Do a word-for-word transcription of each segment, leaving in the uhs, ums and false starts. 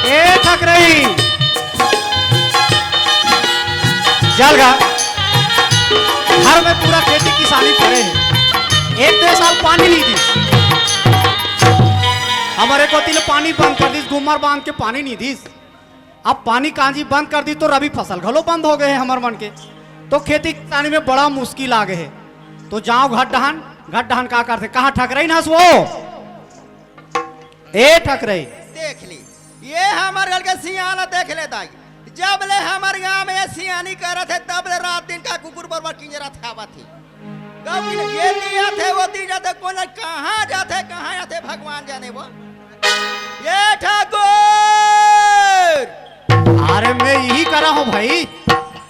ए ठकरई, चल गा, घर में पूरा खेती किसानी परे हे, एक दे साल पानी नइ दिस, हमर ए कोती ले पानी बंद कर दिस, गुम्मर बांध के पानी नइ दिस। अब पानी कांजी बंद कर दिस तो रबी फसल घलो बंद हो गे हे हमर मन के, तो खेती किसानी में बड़ा मुश्किल आ गे हे। तो जांव घर डहन, घर डहन का करथे, कहाँ ठकरई न हस वो? ए ठकरई। देख ले, ये हमर घर के सियान ल देख ले दाई, जब ले हमर गांव में ये सियानी करत हे, तब ले रात दिन का कुकुर बरबर किंजरत खावत हे। कभी ये ती आथे, वो ती जाथे, कोन कहाँ जाथे, कहाँ आथे, भगवान जाने वो। ये ठाकुर! अरे मैं इही करा हूँ भाई,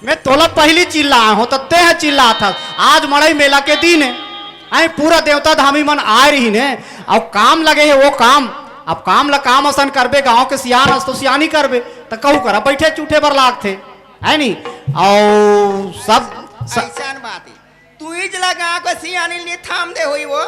मैं तोला पहिली चिल्लाय हूँ, त तेंह चिल्लात हस। आज मड़ई मेला के दिन हे, अई पूरा देवता धामी मन आय रहिन हे, अउ काम लगे हे वो काम। अब काम ल काम असन करबे, गांव के सियान अस तो सियानी करबे, त कहूँ करा बइठे चूठे बर लागथे, हे नी? अउ सब स- अइसन बात हे। तुहीच ला गाँव के सियानी ल नइ थाम दे होही वो।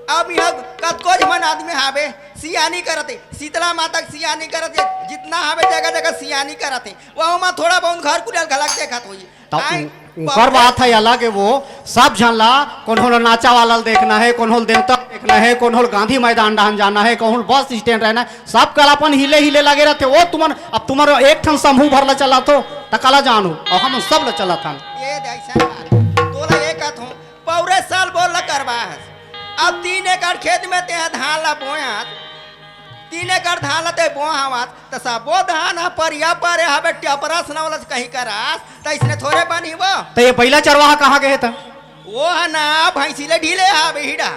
अब इहाँ कतको झन आदमी हावे, सियानी करत हे, शीतला माता के सियानी करत हे, जितना हावे जगह जगह सियानी करत हे। वहू म थोड़ा बहुत घर कुरिया ल घलक देखत होही। त आय, उ-, उंकर बात हे अलग हे वो। सब झन ला, कोनो ल नाचा वाला ल देखना हे, कोनो ल देवता ल देखना हे, कोनो ल गांधी मैदान डहन जाना हे, कोनो ल बस स्टैंड रहना हे, सब करा अपन हिले हिले लगे रहिथे। ओ तुमन, अब तुमन एक ठन समूह भर ल चलाथो, त काला जानहू, अउ हमन सब ल चलाथन। ये दे अइसन बात। तोला ये कहत हूँ, पउरे साल बोर ल करवाय हस। अब तीन एकड़ खेत में तेंह धान ल बोय हस, तीन एकड़ धान ल तें बोय हवस, त सबो धान ह परिया परे हवे, टपरस न ओला कहीं करस, त अइसने थोरे बनही वो। त ये बइला चरवाहा कहाँ गे हे त? वो ह ना, भैंसी ले ढीले हवे, हिड़ा।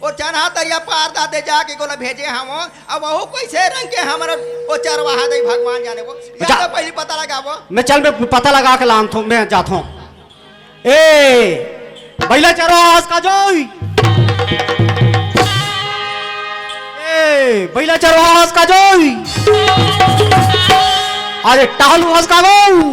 ओ चनहा तरिया पार दाते जाके कोला भेजे हवं, अब वहू कइसे रंग के हमर ओ चरवाहा दई भगवान जाने वो। या अच्छा। तो पहिली पता लगावो। मैं चल, मैं पता लगा के लानथों, मैं जाथों। ए, बइला चरवाहा हस का जोई? ए, बइला चरवाहा हस का जोई? अरे, टहलू हस का गऊ?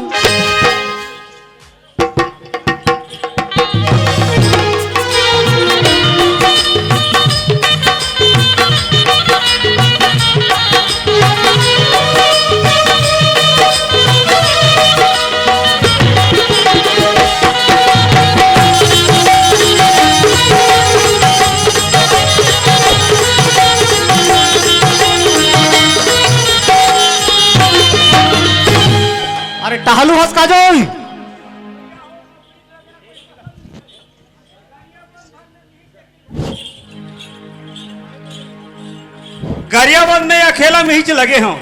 अरे टहलू हस का जोई? गरियाबंद में अकेला में हीच लगे हंव,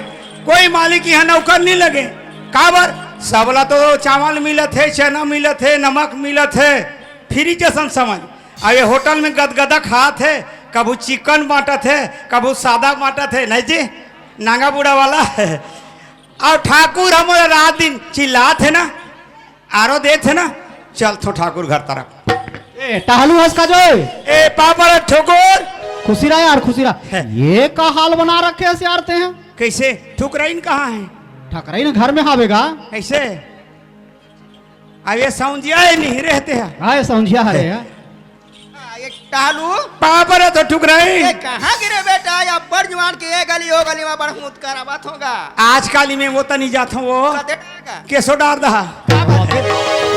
कोई मालिक इहाँ नौकर नइ लगे। काबर? सबला तो चावल मिलत हे, चना मिलत हे, नमक मिलत हे, फ्री जसन समझ। अब ये होटल में गदगदा खात हे, कभू चिकन बांटत हे, कभू सादा बांटत हे, नहीं जी, नांगा बूढ़ा वाला। अउ ठाकुर हमर रात दिन चिल्लात हे ना, आरो देत हे ना, चलथों ठाकुर घर तरफ। ए, टहलू हस का जोई? ए, पापा रे ठोकर। खुशी रह यार, खुशी रह। है। ये का हाल बना रखे हस यार तेंह? कइसे? ठुकराइन कहाँ हे? ठकराइन घर में हावे गा। कइसे? अब ये सौंजिया हे, नइ रहते हैं। हाँ, ये सौंजिया हरे हे। हाँ, ये टहलू। पापा रे तो ठुकराइन। ये कहाँ गिरे बेटा? ये अब्बड़ जुआन के ये गली, वो गली में बड़ हूत करावत होगा। आजकल में वो तनी जात हों वो। कते का? केसो डार दहा। का बात हे?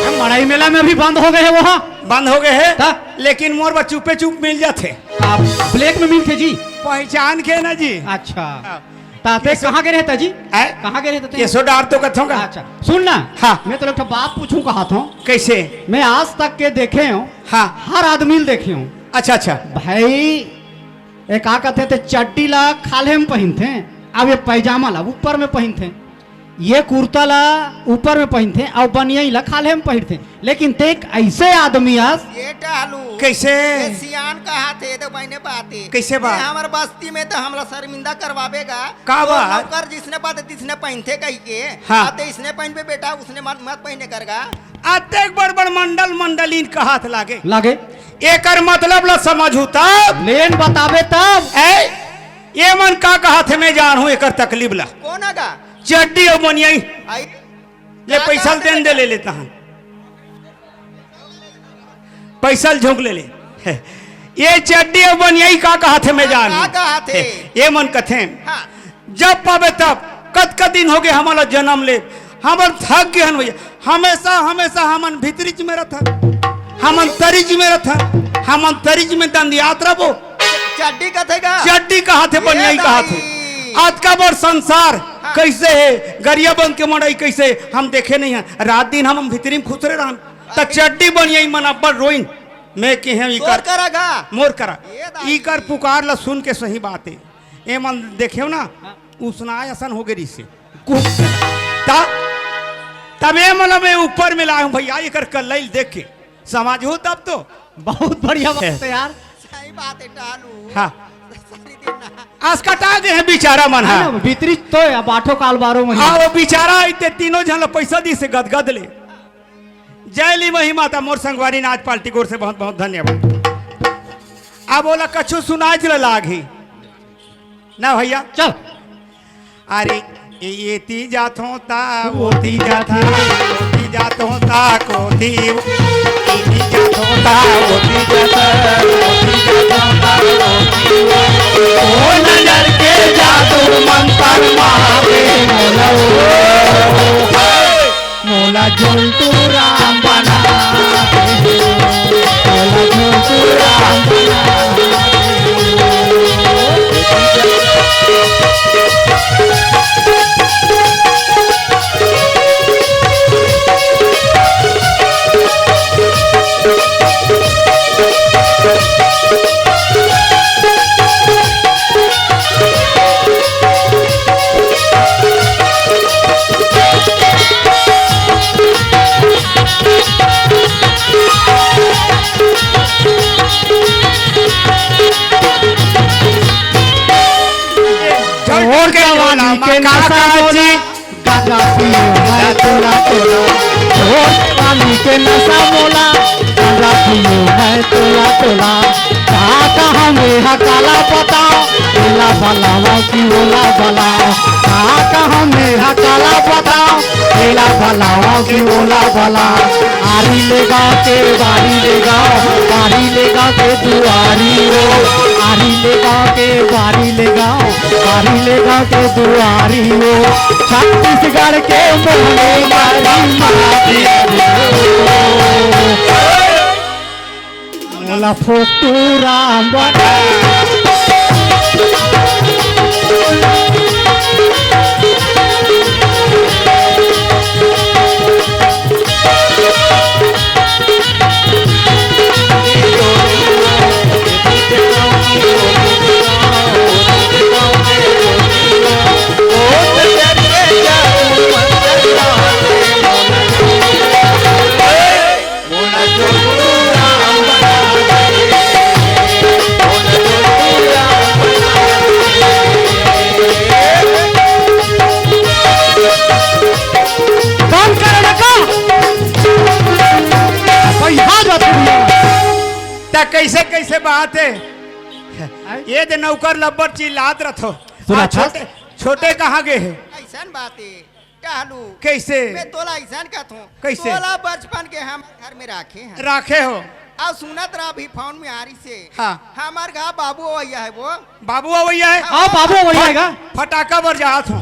हम मड़ई मेला में अभी बंद हो गे हे वो, हाँ। बंद हो गे हे। त? लेकिन मोर बर चुपे चुप मिल जाथे। आप ब्लैक में मिलथे जी? पहचान के ना जी। अच्छा। हाँ। त तें केसो कहाँ गे रहे त जी? हैं? कहाँ गे रहे त तें? केसो डार तो कथों का। अच्छा, सुन ना। हाँ। मैं तोला एक ठो बात पूछूं कहत हों। कइसे? मैं आज तक के देखे हों, हाँ। हर आदमी ल देखे हों। अच्छा, अच्छा। भाई, ए का कथे, ते चड्डी ला खाल्हे में पहिनथे, अब ये पैजामा ला ऊपर में पहिनथे, ये कुर्ता ला ऊपर में पहिनथे, अउ बनियाई ला खाल्हे में पहिनथे। लेकिन ते एक अइसे आदमी अस। ये टहलू। कइसे? ये सियान कहाथे, तो बहिने बात हे। कइसे बात? ये हमर बस्ती में तो हमला शर्मिंदा करवाबे गा। का वो बात? नौकर जिसने बात, तिसने पहिनथे कहिके। हाँ। अब ते इसने पहिनबे बेटा, उसने मत, मत पहिने कर गा। अतेक बड़ बड़ मंडल मंडलीन कहात लागे। लागे। एकर मतलब ल समझहू तब। लेन बताबे तब। ए, ये मन का कहाथे मैं जानहूं एकर तकलीफ ला। कोन आगा? चड्डी अउ बनियाई। आई। ले का पैसा कहाथे देन दे बेटा? ले लेता हन। पैसा ल झोंक ले ले। ये चड्डी अउ बनियाई का कहाथे मैं हाँ, जानहूं। का कहाथे? ये मन कथे। हाँ। जब पाबे तब। कतका दिन होगे हमन ला जनम ले, हमन थक गे हन भैया। हमेशा, हमेशा हमन भीतरीच में रथन, हमन तरीच में रथन, हमन तरीच में दंदियात रबो। चड्डी कथे का? चड्डी कहाथे, ए बनियाई कहाथे। दाई। अतका बड़ संसार हाँ। कइसे हे, गरिया बंद के मड़ई कइसे, हम देखे नइ हन। रात दिन हमन भीतरी में खुसरे रहन, त चड्डी बनियाई मन अब्बड़ रोइन। मैं केहेंव तोर इकर करा गा? मोर करा। ए दाई। इकर पुकार ला सुन के सही बात हे। ए मन देखेव ना, हाँ। उसनाय असन होगे रिहिसे। कु-, त-, तबे मतलब मैं ऊपर में लायेंव भैया, एकर कल्लई ल देख के। समझहू तब तो। बहुत बढ़िया बात हे यार। सही बात हे, टालू। हाँ। सारी दिन ना। अस कटा गे हे बिचारा मन, है हाँ। ना, भीतरी तो हे, अब आठों काल बारहों महीना। हाँ, वो बिचारा इतने तीनों झन ला पइसा दिस हे गदगद ले। जय ली मही माता, मोर संगवारी नाच पार्टी गोर से बहुत बहुत धन्यवाद। अब ओला कछु सुनाय च ल लागही ना भैया। चल। अरे, एती जाथों ता, ओती जाथों, ओती जाथों ता, कोती, एती जाथों ता, ओती जाथों, ओती जाथों ता, कोती, ओ नजर के जादू मंतर मारे मोला ओ। मोला झोलटू राम बना दे, मोला झोलटू राम बना दे। झोंट के जवानी बोला के नशा मकाजी। बोला, गांजा पियो है तोला तोला। झोंट पानी के नशा मोला, गांजा पियो है तोला तोला। का कहा में हा काला बताओ, एला भलावा की ओला भला। का कहा में हा काला बताओ, एला भलावा की ओला भला। आरी लेगा के बारी लेगा, बारी लेगा के दुआरी ओ। आरी लेगा के बारी लेगा, बारी लेगा के दुआरी ओ। छत्तीसगढ़ के मोहनी मारी मारी ओ। मोला फोटू राम बना। बंद कर लड़का। पैसा जाथे भैया। त कइसे कइसे बात हे? आय? ये दे नौकर लब्बर चिल्लात रथो। सुना हाँ, था? छोटे, छोटे कहाँ गे हे? अइसन बात हे। टहलू। कइसे? मैं तोला अइसन कहत हूँ। कइसे? तोला बचपन के हम घर में राखे हन। राखे हो। अउ सुनत रहा अभी फोन में आरिस हे। हाँ। हमर घर बाबू अवइया हे वो। बाबू अवइया हे? हाँ, बाबू अवइया हे का? फटाका बर जात हूँ।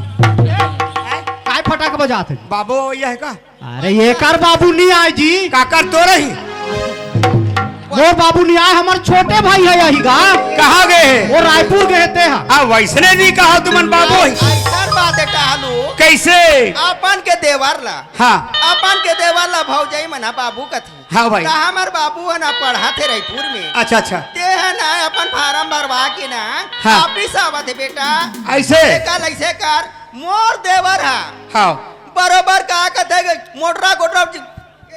काय फटाका बजात हे? बाबू अवइया हे का? अरे, एकर बाबू नइ आय जी। काकर तो रही? मोर बाबू नइ आय, हमर छोटे भाई हे यही गा। कहाँ गे हे? वो रायपुर गे हे ते हा। हाँ, वइसने नइ कहा तुमन बाबू हे। अइसन बात हे टहलू। कइसे? अपन के देवर ला। हाँ। अपन के देवर ला भौजाई मन हा बाबू कथे। हाँ भाई। त हमर बाबू ह ना पढ़त हे रायपुर में। अच्छा, अच्छा। ते ह ना अपन फारम भरवा के ना हाँ। वापिस आवत हे बेटा। अइसे? अइसे कर, अइसे कर। मोर देवर हा। हाँ। बरोबर का कथे, मोटरा गोटरा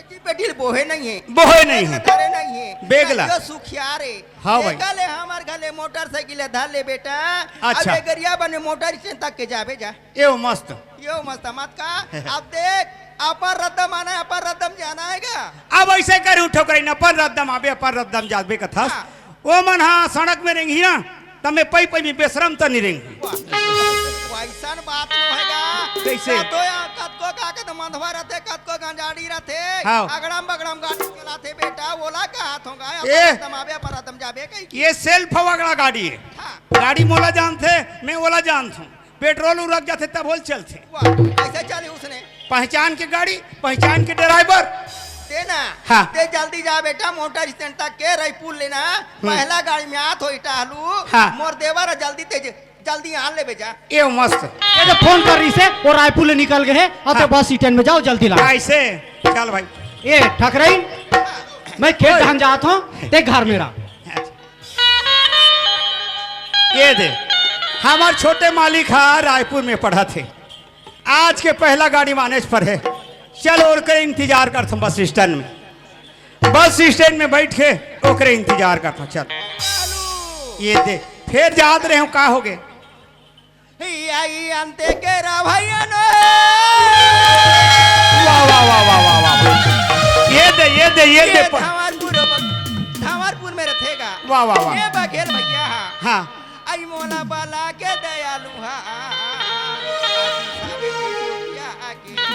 एती पेटी ल बोहे नइ हे। बोहे नइ हे। धरे नइ हे। बेग ला। यो सुखियार हे। हाँ भाई। तेकर ले हमर घर ले मोटरसाइकिल ल धर ले बेटा। अच्छा। अब ए गरिया बने मोटर स्टैंड तक के जाबे जा। एव मस्त। एव मस्त मत का। अब देख, अपन रद्दम आना हे, अपन रद्दम जाना हे गा। अब अइसे करहूँ ठोकरइन, अपन रद्दम आबे, अपन रद्दम जाबे कथस। हाँ। ओ मन हा सड़क में रेंगही ना, त मैं पई पई में बेसरम त नइ रेंगहूँ। वाह, वइसन बात नोहे गा। कइसे? कतको या, कतको का के त मंदवा रथे, कतको गंजाड़ी रथे। हाँ। अगड़म बगड़म गाड़ी चलाथे बेटा, ओला कहत हों गा, ए। अपन रद्दम आबे, अपन रद्दम जाबे कहिके। ये सेल्फ अगला गाड़ी हे। हाँ। गाड़ी मोला जानथे, मैं ओला जानथों। पेट्रोल उरक जाथे तब होल चलथे। वाह, कैसे चली उसने? पहचान के गाड़ी, पहचान के ड्राइवर। ते ना, हाँ। ते जल्दी जा बेटा, मोटर स्टैंड तक के रईपुर लेना, हम्म। पहला गाड़ी में आत होई टहलू, हाँ। मोर देवर ह जल्दी ते ज-, जल्दी आन लेबे जा। ए मस्त। ये जो फोन कर रही से, वो रायपुर ले निकल गए हैं, अब हाँ। बस स्टैंड में जाओ, जल्दी लाओ। ऐसे, चल भाई। ए ठकरई, मैं खेत धान जात हूँ, ते घर में रह। ये दे, हमार छोटे मालिक हा रायपुर में पढ़त हे। आज के पहला गाड़ी मानेज पर हे। चल, ओकरे इंतजार करत हूँ बस स्टैंड में। बस स्टैंड में बैठ के ओकरे इंतजार करत हूँ। चल, ये दे, फिर जात रहे हूँ, का हो गए? ही आई अंते के रा भैया नो। वाह, वाह, वाह, वाह, वाह, वाह। ये दे, ये दे, ये ये दे प- धावरपुर, धावरपुर में रथेगा। वाह, वाह, वाह। ये बघेल भैया हा। हाँ। आई मोला बला के दयालु हा।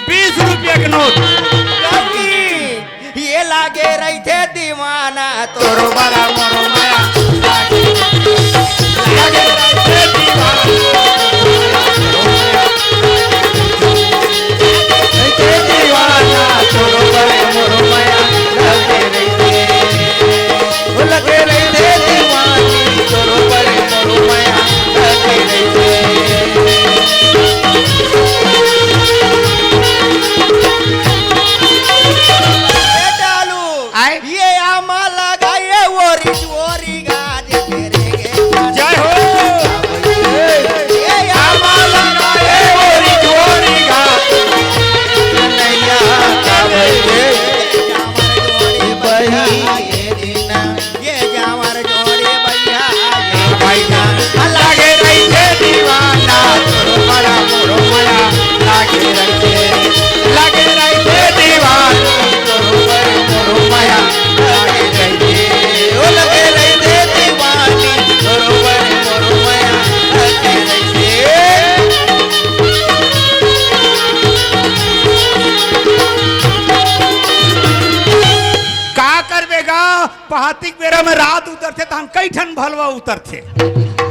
बीस रुपया के नोट। लौकी, ये लागे रहिथे दीवाना, तोरो बड़ा मोरो माया। लागे रहिथे दीवाना, तोरो बड़ा मोरो माया। रहिथे दीवाना, तोरो बड़ा मोरो माया। लागे रहिथे, ओ लगे रहिथे दीवानी, तोरो बड़ा मोरो माया। लागे रहिथे। ए डालू, आय? ये आमा लगाए ओरी ओरी गाज तेरे गे। जय हो। ये आमा लगाए ओरी ओरी गाज। नैया का बही। ये जावर जोड़ी भैया, ये दीना। ये जावर जोड़ी भैया, ये भैया। लागे रहिथे दीवाना, तोरो बड़ा मोरो माया। लागे रहिथे, लागे रहिथे दीवाना, तोरो बड़ा मोरो माया। लागे रहिथे, ओ लागे रहिथे दीवानी, तोरो बड़ा मोरो माया। लागे रहिथे। का करबे गा? पहाती के बेरा में रात उतरथे, तहन कई ठन भलवा उतरथे।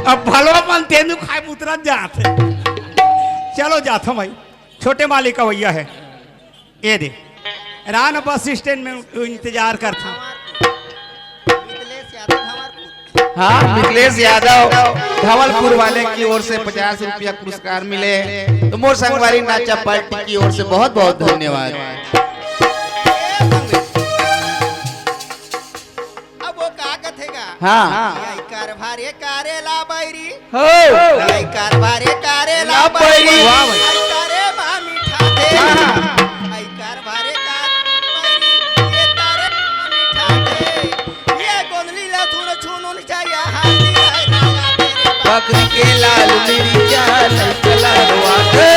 अब भलवा मन तेंदू खाए में उतरत जाथे। चलो जाथो भाई, छोटे मालिक अवैया हे। ये दे, रान बस स्टैंड में इंतजार करथे। मिथिलेश यादव, धवलपुर। हाँ, मिथिलेश यादव, धवलपुर वाले की ओर से पचास रुपया पुरस्कार मिले। तो मोर संगवारी नाचा पार्टी की ओर से बहुत बहुत धन्यवाद। अब वो का कथे गा? हाँ। यही कारभारे कारेला बैरी। हो। यही कारभारे कारेला ला बैरी। बैरी। वाह भाई। आई तारे माँ मिठा दे। हाँ। आई कारभारे का बैरी। ये तारे माँ मिठा दे। ये गोंदली ला सुन छुनुन चाया हाथी है राजा तेरे बाप। पकड़ के लाल मिर्चा लइका लाल वाटे।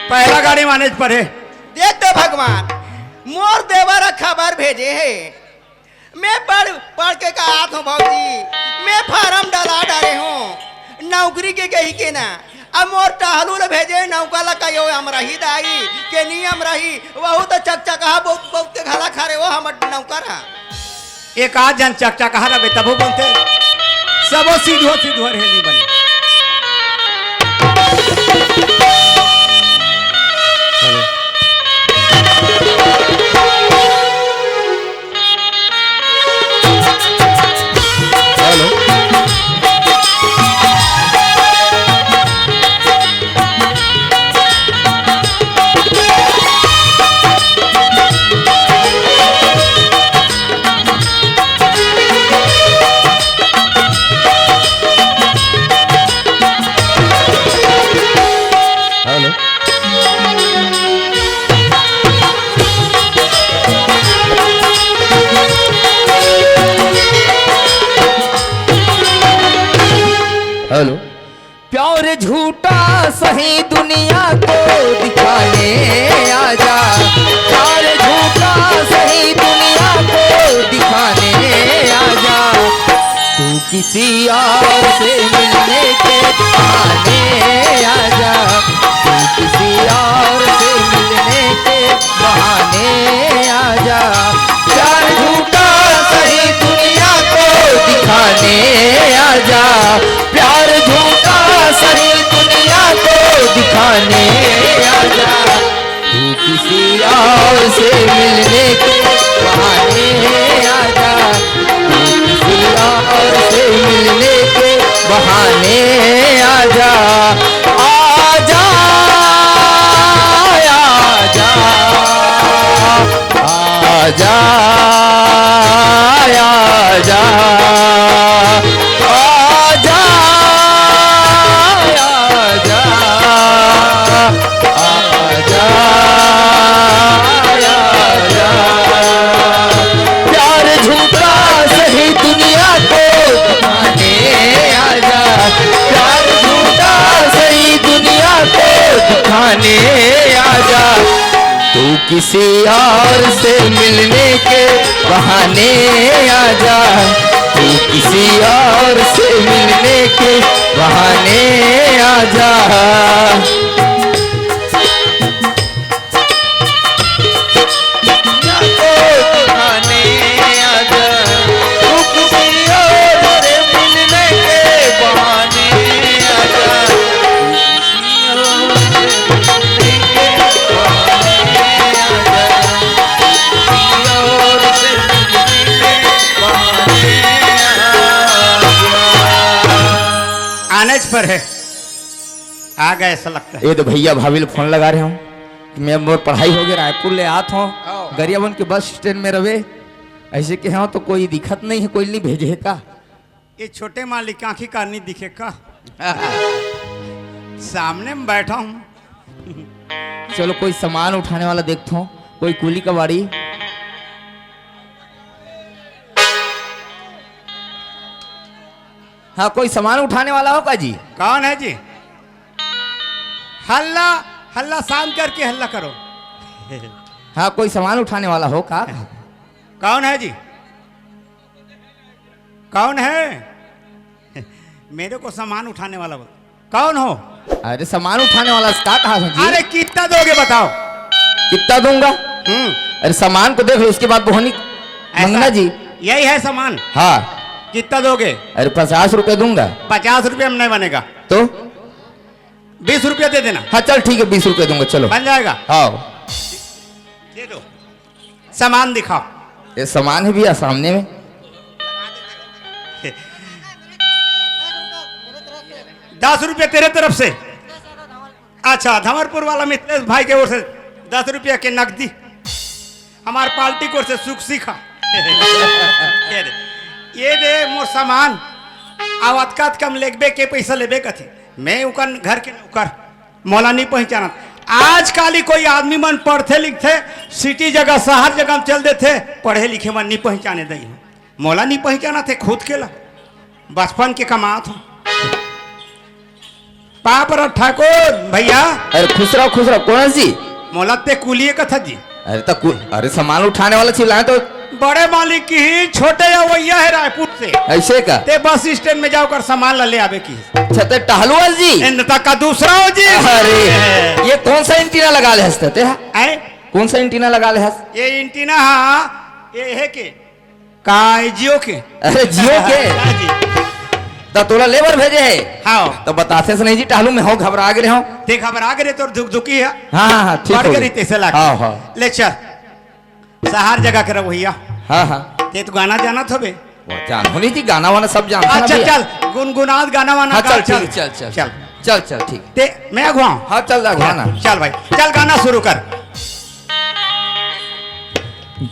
पहला गाड़ी मानेज पर हे। देख तो भगवान, मोर देवर ह खबर भेजे हे। मैं पढ़, पढ़ के का आत हूँ भौजी, मैं फारम डला डारे हूँ नौकरी के, कही के ना। अब मोर टहलू ल भेजे नौका ल कहियो अमराही दाई के नी अमराही, वहू तो चकचकहा बहुत, बहुत के घला खा रे वो हमर नौकर ह। एक आध झन चकचकहा रबे तभो बनथे, सबो सीधो सीधो रहे नी बने। हेलो। हेलो। हेलो। प्यार झूठा सही दुनिया को किसी और से मिलने के बहाने आजा, तू किसी और से मिलने के बहाने आजा। प्यार झूठा सही दुनिया को दिखाने आजा, प्यार झूठा सही दुनिया को दिखाने आजा। तू किसी और से मिलने के बहाने आजा, तू किसी और से मिलने के बहाने आजा, आजा, आजा, आजा, आजा, आजा, आजा, आजा, आजा। प्यार झूठा सही दुनिया को दिखाने आजा, प्यार झूठा सही दुनिया को दिखाने आजा। तू किसी और से मिलने के बहाने आजा, तू किसी और से मिलने के बहाने आजा। आने पर है, आ गए ऐसा लगता है। ये तो भैया भाभी ले फोन लगा रहे हूँ कि मैं, मोर पढ़ाई हो गई, रायपुर ले आत हूँ, आओ। गरियाबंद के बस स्टैंड में रहे, ऐसे के हाँ तो कोई दिखत नहीं है, कोई नहीं भेजे है का? ये छोटे मालिक आँखी का नहीं दिखे का? सामने में बैठा हूँ। चलो कोई सामान उठाने वाला देखता हूँ, कोई कुली कबाड़ी। हाँ, कोई सामान उठाने वाला हो का जी? कौन है जी? हल्ला, हल्ला शांत करके हल्ला करो। हाँ, कोई सामान उठाने वाला हो का? कौन है जी? कौन है? मेरे को सामान उठाने वाला बोल। कौन हो? अरे, सामान उठाने वाला से का कहा जी? अरे, कितना दोगे बताओ। कितना दूंगा? हम्म। अरे, सामान को देख लो, उसके बाद बोहनी ऐसा? मंगना जी। यही है सामान? हाँ। कितना दोगे? अरे, पचास रुपए दूंगा। पचास रुपए में नहीं बनेगा। तो? बीस रुपया दे देना। हाँ, चल ठीक है, बीस रुपया दूंगा, चलो। बन जाएगा? हाँ। दे दो। सामान दिखाओ। ये सामान है भैया सामने में। दस रुपये तेरे तरफ से। अच्छा, धमरपुर वाला मिथिलेश भाई के ओर से दस रुपया के नकदी। हमार पार्टी की ओर से सुख सीखा। ये दे, ये दे मोर सामान। अब अतका अतका में लेगबे के पैसा लेबे कथे। मैं उकन घर के नौकर, मोला नहीं पहचानत। आजकाल ही कोई आदमी मन पढ़थे लिखथे, सिटी जगह, शहर जगह में चल देथे, पढ़े लिखे मन नहीं पहचाने दई। मोला नहीं पहचानत हे खुद के ला। बचपन के कमात हो। पाप रहा ठाकुर भैया। अरे खुश रहो, खुश रहो। कौन जी? मोला ते कुलिए कथा जी। अरे तो कु-, अरे सामान उठाने वाला चिल्लाए तो। बड़े मालिक की ही, छोटे या वैया है रायपुर से। ऐसे का? ते बस स्टैंड में जाओ कर सामान ला ले आवे की। अच्छा, ते टहलुआ जी? इन तक का दूसरा हो जी। अरे, ये कौन सा एंटीना लगा ले हंसते ते? हैं? कौन सा एंटीना लगा ले हंस? ये एंटीना, हाँ, ये है के? का ये जियो के? अरे जियो के? हाँ जी। त तोला लेबर भेजे है? हाँ। तो बताते से नहीं जी, टहलू में हो, घबरा गए हो। ते घबरा गए, तोर धुकधुकी है। हाँ, हाँ, हाँ, ठीक बढ़ हो गई गई। तैसे लाग। हाँ, हाँ। ले चल। सहार जगह के रहो भैया। हाँ, हाँ। ते तो गाना जानत होबे। वो जान होनी जी, गाना वाना सब जानत अच्छा, ना भैया। चल, गुनगुनात गाना वाना हाँ, गा, चल, ठीक चल। है, चल, चल। चल। चल, चल, ठीक। ते, मैं अगुवाऊँ? हाँ, चल, अगुवाना। चल भाई, चल गाना शुरू कर।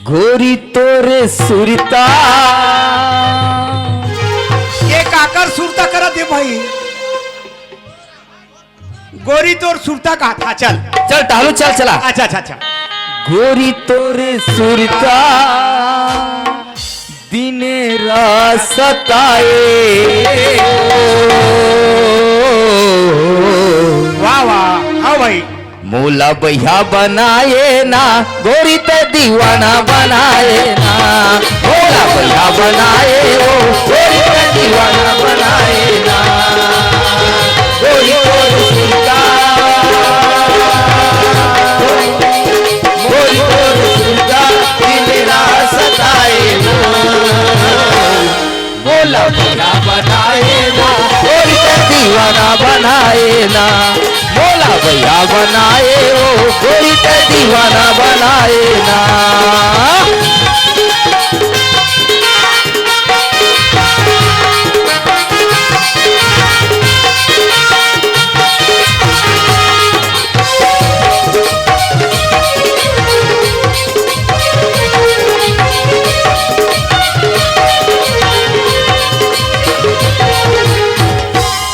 गोरी तोरे सुरता। ये काकर सुरता करा दे भाई? गोरी तोर सुरता का था, चल। चल, टहलू, चल, चला। अच्छा, अच्छा, अच्छा। गोरी तोरे सुरता, दिने रात सताए। वाह, वाह। हाँ भाई। मोला बइहा बनाए ना, गोरी ते दीवाना बनाए ना। मोला बइहा बनाए ओ, गोरी ते दीवाना बनाए ना। गोरी तोर सुरता, गोरी तोर सुरता, दिल ना सताए ना। मोला बइहा बनाए ना, गोरी ते दीवाना बनाए ना। मोला बइहा बनाए ओ, गोरी ते दीवाना बनाए ना।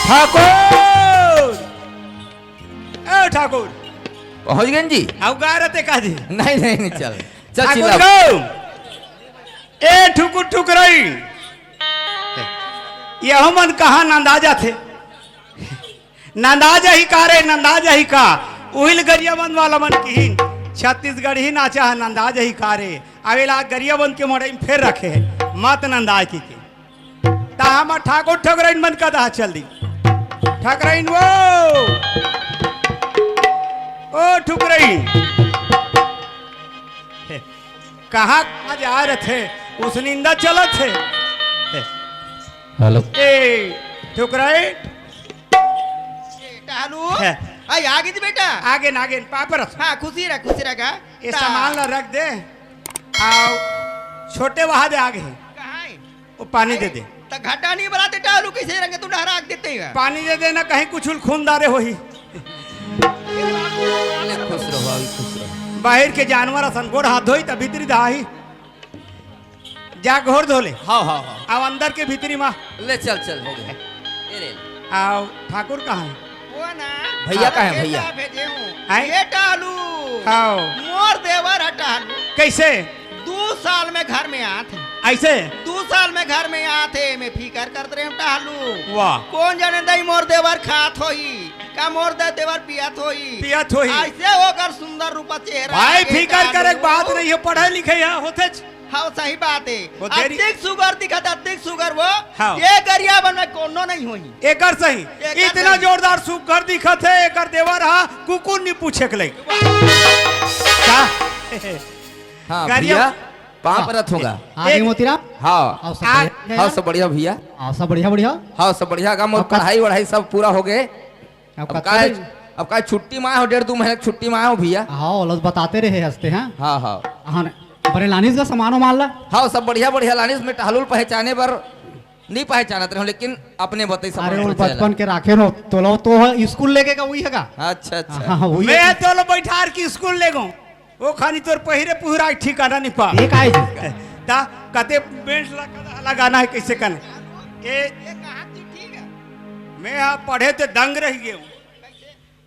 ठाकुर, ए ठाकुर। पहुंच गए जी। अउ गा रते का जी? नहीं, नहीं, नहीं, चल। चल, ठाकुर चिल्ला। गो। ए ठुकुर ठुकरई। यहो मन कहाँ नंदा जाथे? नंदा जाही का रे, नंदा जाही का? उहिल गरियाबंद वाला मन किहिन, छत्तीसगढ़ी नाचा ह नंदा जाही का रे? अवेला गरियाबंद के मोड़ई में फेर रखे हे, मत नंदाय की के। ता हमर ठाकुर ठकुरइन मन का दहा चल दी। ठकुरइन वो, ओ ठुकरइन, कहाँ कहाँ जा रहे थे? उस निंदा चलत थे। हेलो। ए ठुकरइन। बेटा हलू। है। आई, आ गई थी बेटा। आगे ना, आगे, पाँव परत। हाँ, खुशी रह, खुशी रह का। ये ता- सामान ला रख दे। आओ, छोटे वहां दे आगे। कहाँ है? वो पानी दे दे। तो घाटा नहीं बनाते टालू, कैसे रंगे तू डहरा देते हैं? पानी दे देना, कहीं कुछ खून दारे होही। अरे खुश रहो, अभी खुश रहो। बाहर के जानवर असन गोड़ हाथ धोई, तब भीतरी दहाही। जा घोर धो ले। हाँ, हाँ, हाँ। अब अंदर के भीतरी मा। ले चल, चल, हो गया। ये ले। आओ, ठाकुर कहाँ है? वो ना, भैया कहाँ है, अकेला भैया? भेजे हूँ। हैं? ये टालू। आओ। मोर देवर है टालू। कैसे? दू साल में घर में आत हे। ऐसे? दू साल में घर में आत हे, मैं फिकर करत रहे हूँ टालू। वाह। कौन जाने दई मोर देवर खात होही, का मोर दे देवर पियत होही। पियत होही। ऐसे ओकर सुंदर रूपा चेहरा भाई, आगे फिकर टालू। करे के बात नहीं है, पढ़े लिखे यहाँ होते च- हाँ, सही बात है। वो देरी- अतिक सुगर दिखत, अतिक सुगर वो। हाँ। ये गरियाबंद में कोनो नहीं होही। एकर सही। एकर इतना सही। जोरदार सुगर दिखत है, एकर देवर हा कुकुर नहीं पूछे के लई। का? हाँ, गरिया- भैया, पाँव हाँ। परत होगा। आ गए एक- मोतीराम? हाँ। आओ सब आ- बढ़िया। हाँ, सब बढ़िया भैया। आओ सब बढ़िया, बढ़िया। हाँ, सब बढ़िया। का मोर अब कब- पढ़ाई वढ़ाई सब पूरा हो गए। अब अब कब का, तक? अब का छुट्टी में आए हो, डेढ़ दो महीना की छुट्टी में आए हो भैया। हाँ, ओला बताते रहे हंसते हैं। हाँ, हाँ। हाँ, बड़े लानिस का सामान वामान ला। हाँ, सब बढ़िया, बढ़िया लानिस में टहलुल पहचाने बर नहीं पहचानत रहे हो, लेकिन अपने बताई अरे, सामान वो पहचाने ला। बचपन के राखे रहो, तो लो तो है, स्कूल लेके का वही है का? अच्छा, अच्छा। हाँ, हाँ, वही मैं है। तो लो बैठार की स्कूल ले गो। वो खानी तोर पहिरे पुहरा के ठिकाना नहीं पा। ये काहे जी? ता कते बेंच ला-, लगाना है, कैसे करना? ये ये कहाँ थी, ठीक है? मैं यहाँ पढ़े ते दंग रह गए हूँ।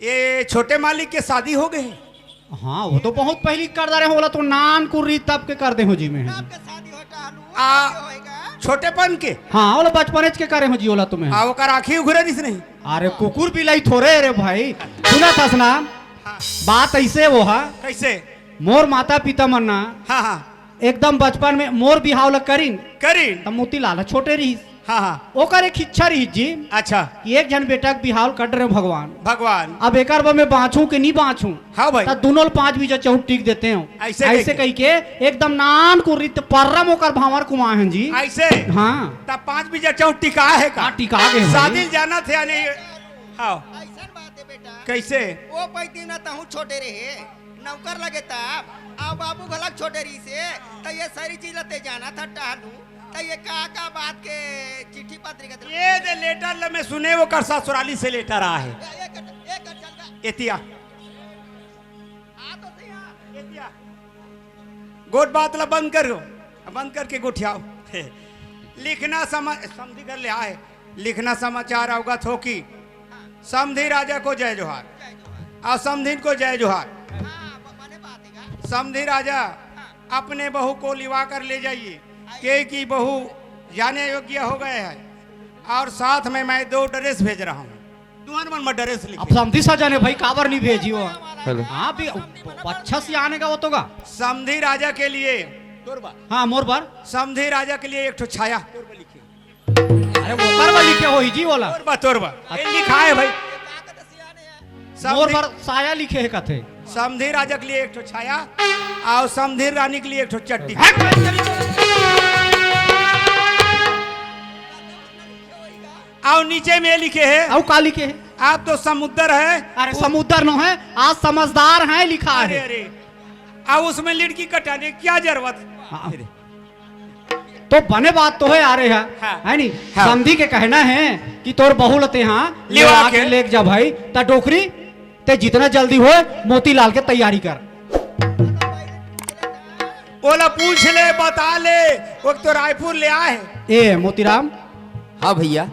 ये छोटे मालिक के शादी हो गए? हाँ, वो तो बहुत पहली कर दे रहे हो, ओला तो नान कुर्री तब के कर दे हो जी मैं। आपके शादी होता हलू, आ, होएगा? छोटेपन के? हाँ, ओला बचपन के करे हो जी, ओला तुम्हें। आ, ओकर आँखी उघरे दिस नहीं? अरे, कुकुर बिलाई थोड़े रे भाई। सुना था ना? हाँ। बात ऐसे वो हा। कैसे? मोर माता पिता मन ना हाँ, हाँ। एकदम बचपन में मोर बिहाव ला करिन। करिन। त मोतीलाल ह छोटे रहिस। हाँ, हाँ। ओकर एक इच्छा रहिस जी। अच्छा। कि एक झन बेटा के बिहाव कर डरे भगवान। भगवान। अब एकर बर मैं बाँचूं कि नहीं बाँचूं? हाँ भाई। त दुनों ल पाँच बीजा चौक टिक देते हो। ऐसे ऐसे कह के। कह के एकदम नान कुर्री ते पर्रा म ओकर भांवर कुमाए हन जी। ऐसे? हाँ। त पाँच बीजा चौक टिका है का? हाँ, टिका के भाई। शादी जाना थे या नहीं? हाँ। ऐसन बात है बेटा। कैसे? वो पैती ना तहूँ छोटे रहे। नौकर लगे तब, आ बाबू घलक छोटे रहिसे, त ये सारी चीज ल ते जाना था टहलू, त ये का का बात के चिट्ठी पत्री के ये दे लेटर ल मैं सुने, ओकर ससुराली से लेटर आ है। ए-, एक, एक चल रहा। एतिया। आ तो सही, हाँ। एतिया। गोठ बात ला बंद करो, बंद करके गोठियाओ। लिखना सम-, समधी घर ले आए। लिखना समाचार अवगत हो कि समधी राजा को जय जोहार और समधिन को जय जोहार। समधी राजा अपने बहू को लिवा कर ले जाइए, क्योंकि बहू जाने योग्य हो गए हैं। और साथ में मैं दो ड्रेस भेज रहा हूँ। तुहर मन म डरे से अब लिखे। समधी सजन हे भाई, काबर नहीं भेजी हो? हेलो। हाँ भी, अच्छा से आने का वो तो का। समधी राजा के लिए, हाँ, मोर बर। समधी राजा के लिए एक ठो छाया। अरे, ओकर बर लिखे होही जी, ओला। तोर बर, तोर बर। ये लिखा है भाई। मोर समधी बर साया लिखे हे कथे। समधी राजा के लिए एक ठो छाया, और समधी रानी के लिए एक ठो चड्डी। हट! और नीचे में लिखे है, अउ का लिखे हे? आप तो समुद्र है। अरे, समुद्र नो है, आज समझदार है लिखा अरे, है। अरे, अब उसमें लिड़की कटाने क्या जरूरत? हाँ। तो बने बात तो है, आ रहे हैं, हाँ। है नी? हाँ। समधी के कहना है कि तोर बहू ल तेहा लेवा लेवा के। के लेके जा भाई, त डोकरी, ते जितना जल्दी होय मोतीलाल के तैयारी कर। ओला पूछ ले, बता ले, वो तो रायपुर ले आए हैं। ए मोतीराम, हाँ भैया।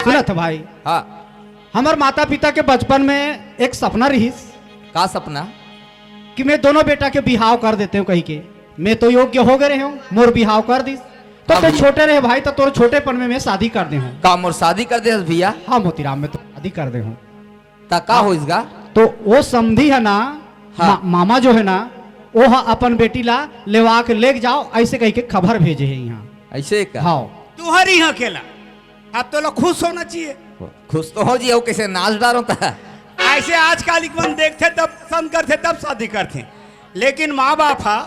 सुनत भाई, हाँ। हमर माता पिता के बचपन में एक सपना रहिस। का सपना? कि मैं दोनों बेटा के बिहाव कर देते हूँ कही के। मैं तो योग्य हो गए रहे हूँ, मोर बिहाव कर दिस। तो हाँ ते भैया। छोटे रहे भाई, तो तोर छोटेपन में मैं शादी कर दे हूँ। का मोर शादी कर दे हस भैया? हाँ मोतीराम, मैं तो शादी कर दे हूँ। ता का हाँ। होइस गा? तो वो समधी है ना, हाँ। मा-, मामा जो है ना, वो ह अपन बेटी ला लेवा के लेके जाओ, ऐसे कही के खबर भेजे है यहाँ। ऐसे का? हाँ। तुहर यहाँ केला, अब तो लोग खुश होना चाहिए। खुश तो हो जी, वो कैसे नाच डालो ता। ऐसे आजकल एक मन देखते तब पसंद करते तब शादी करते, लेकिन माँ बाप हा,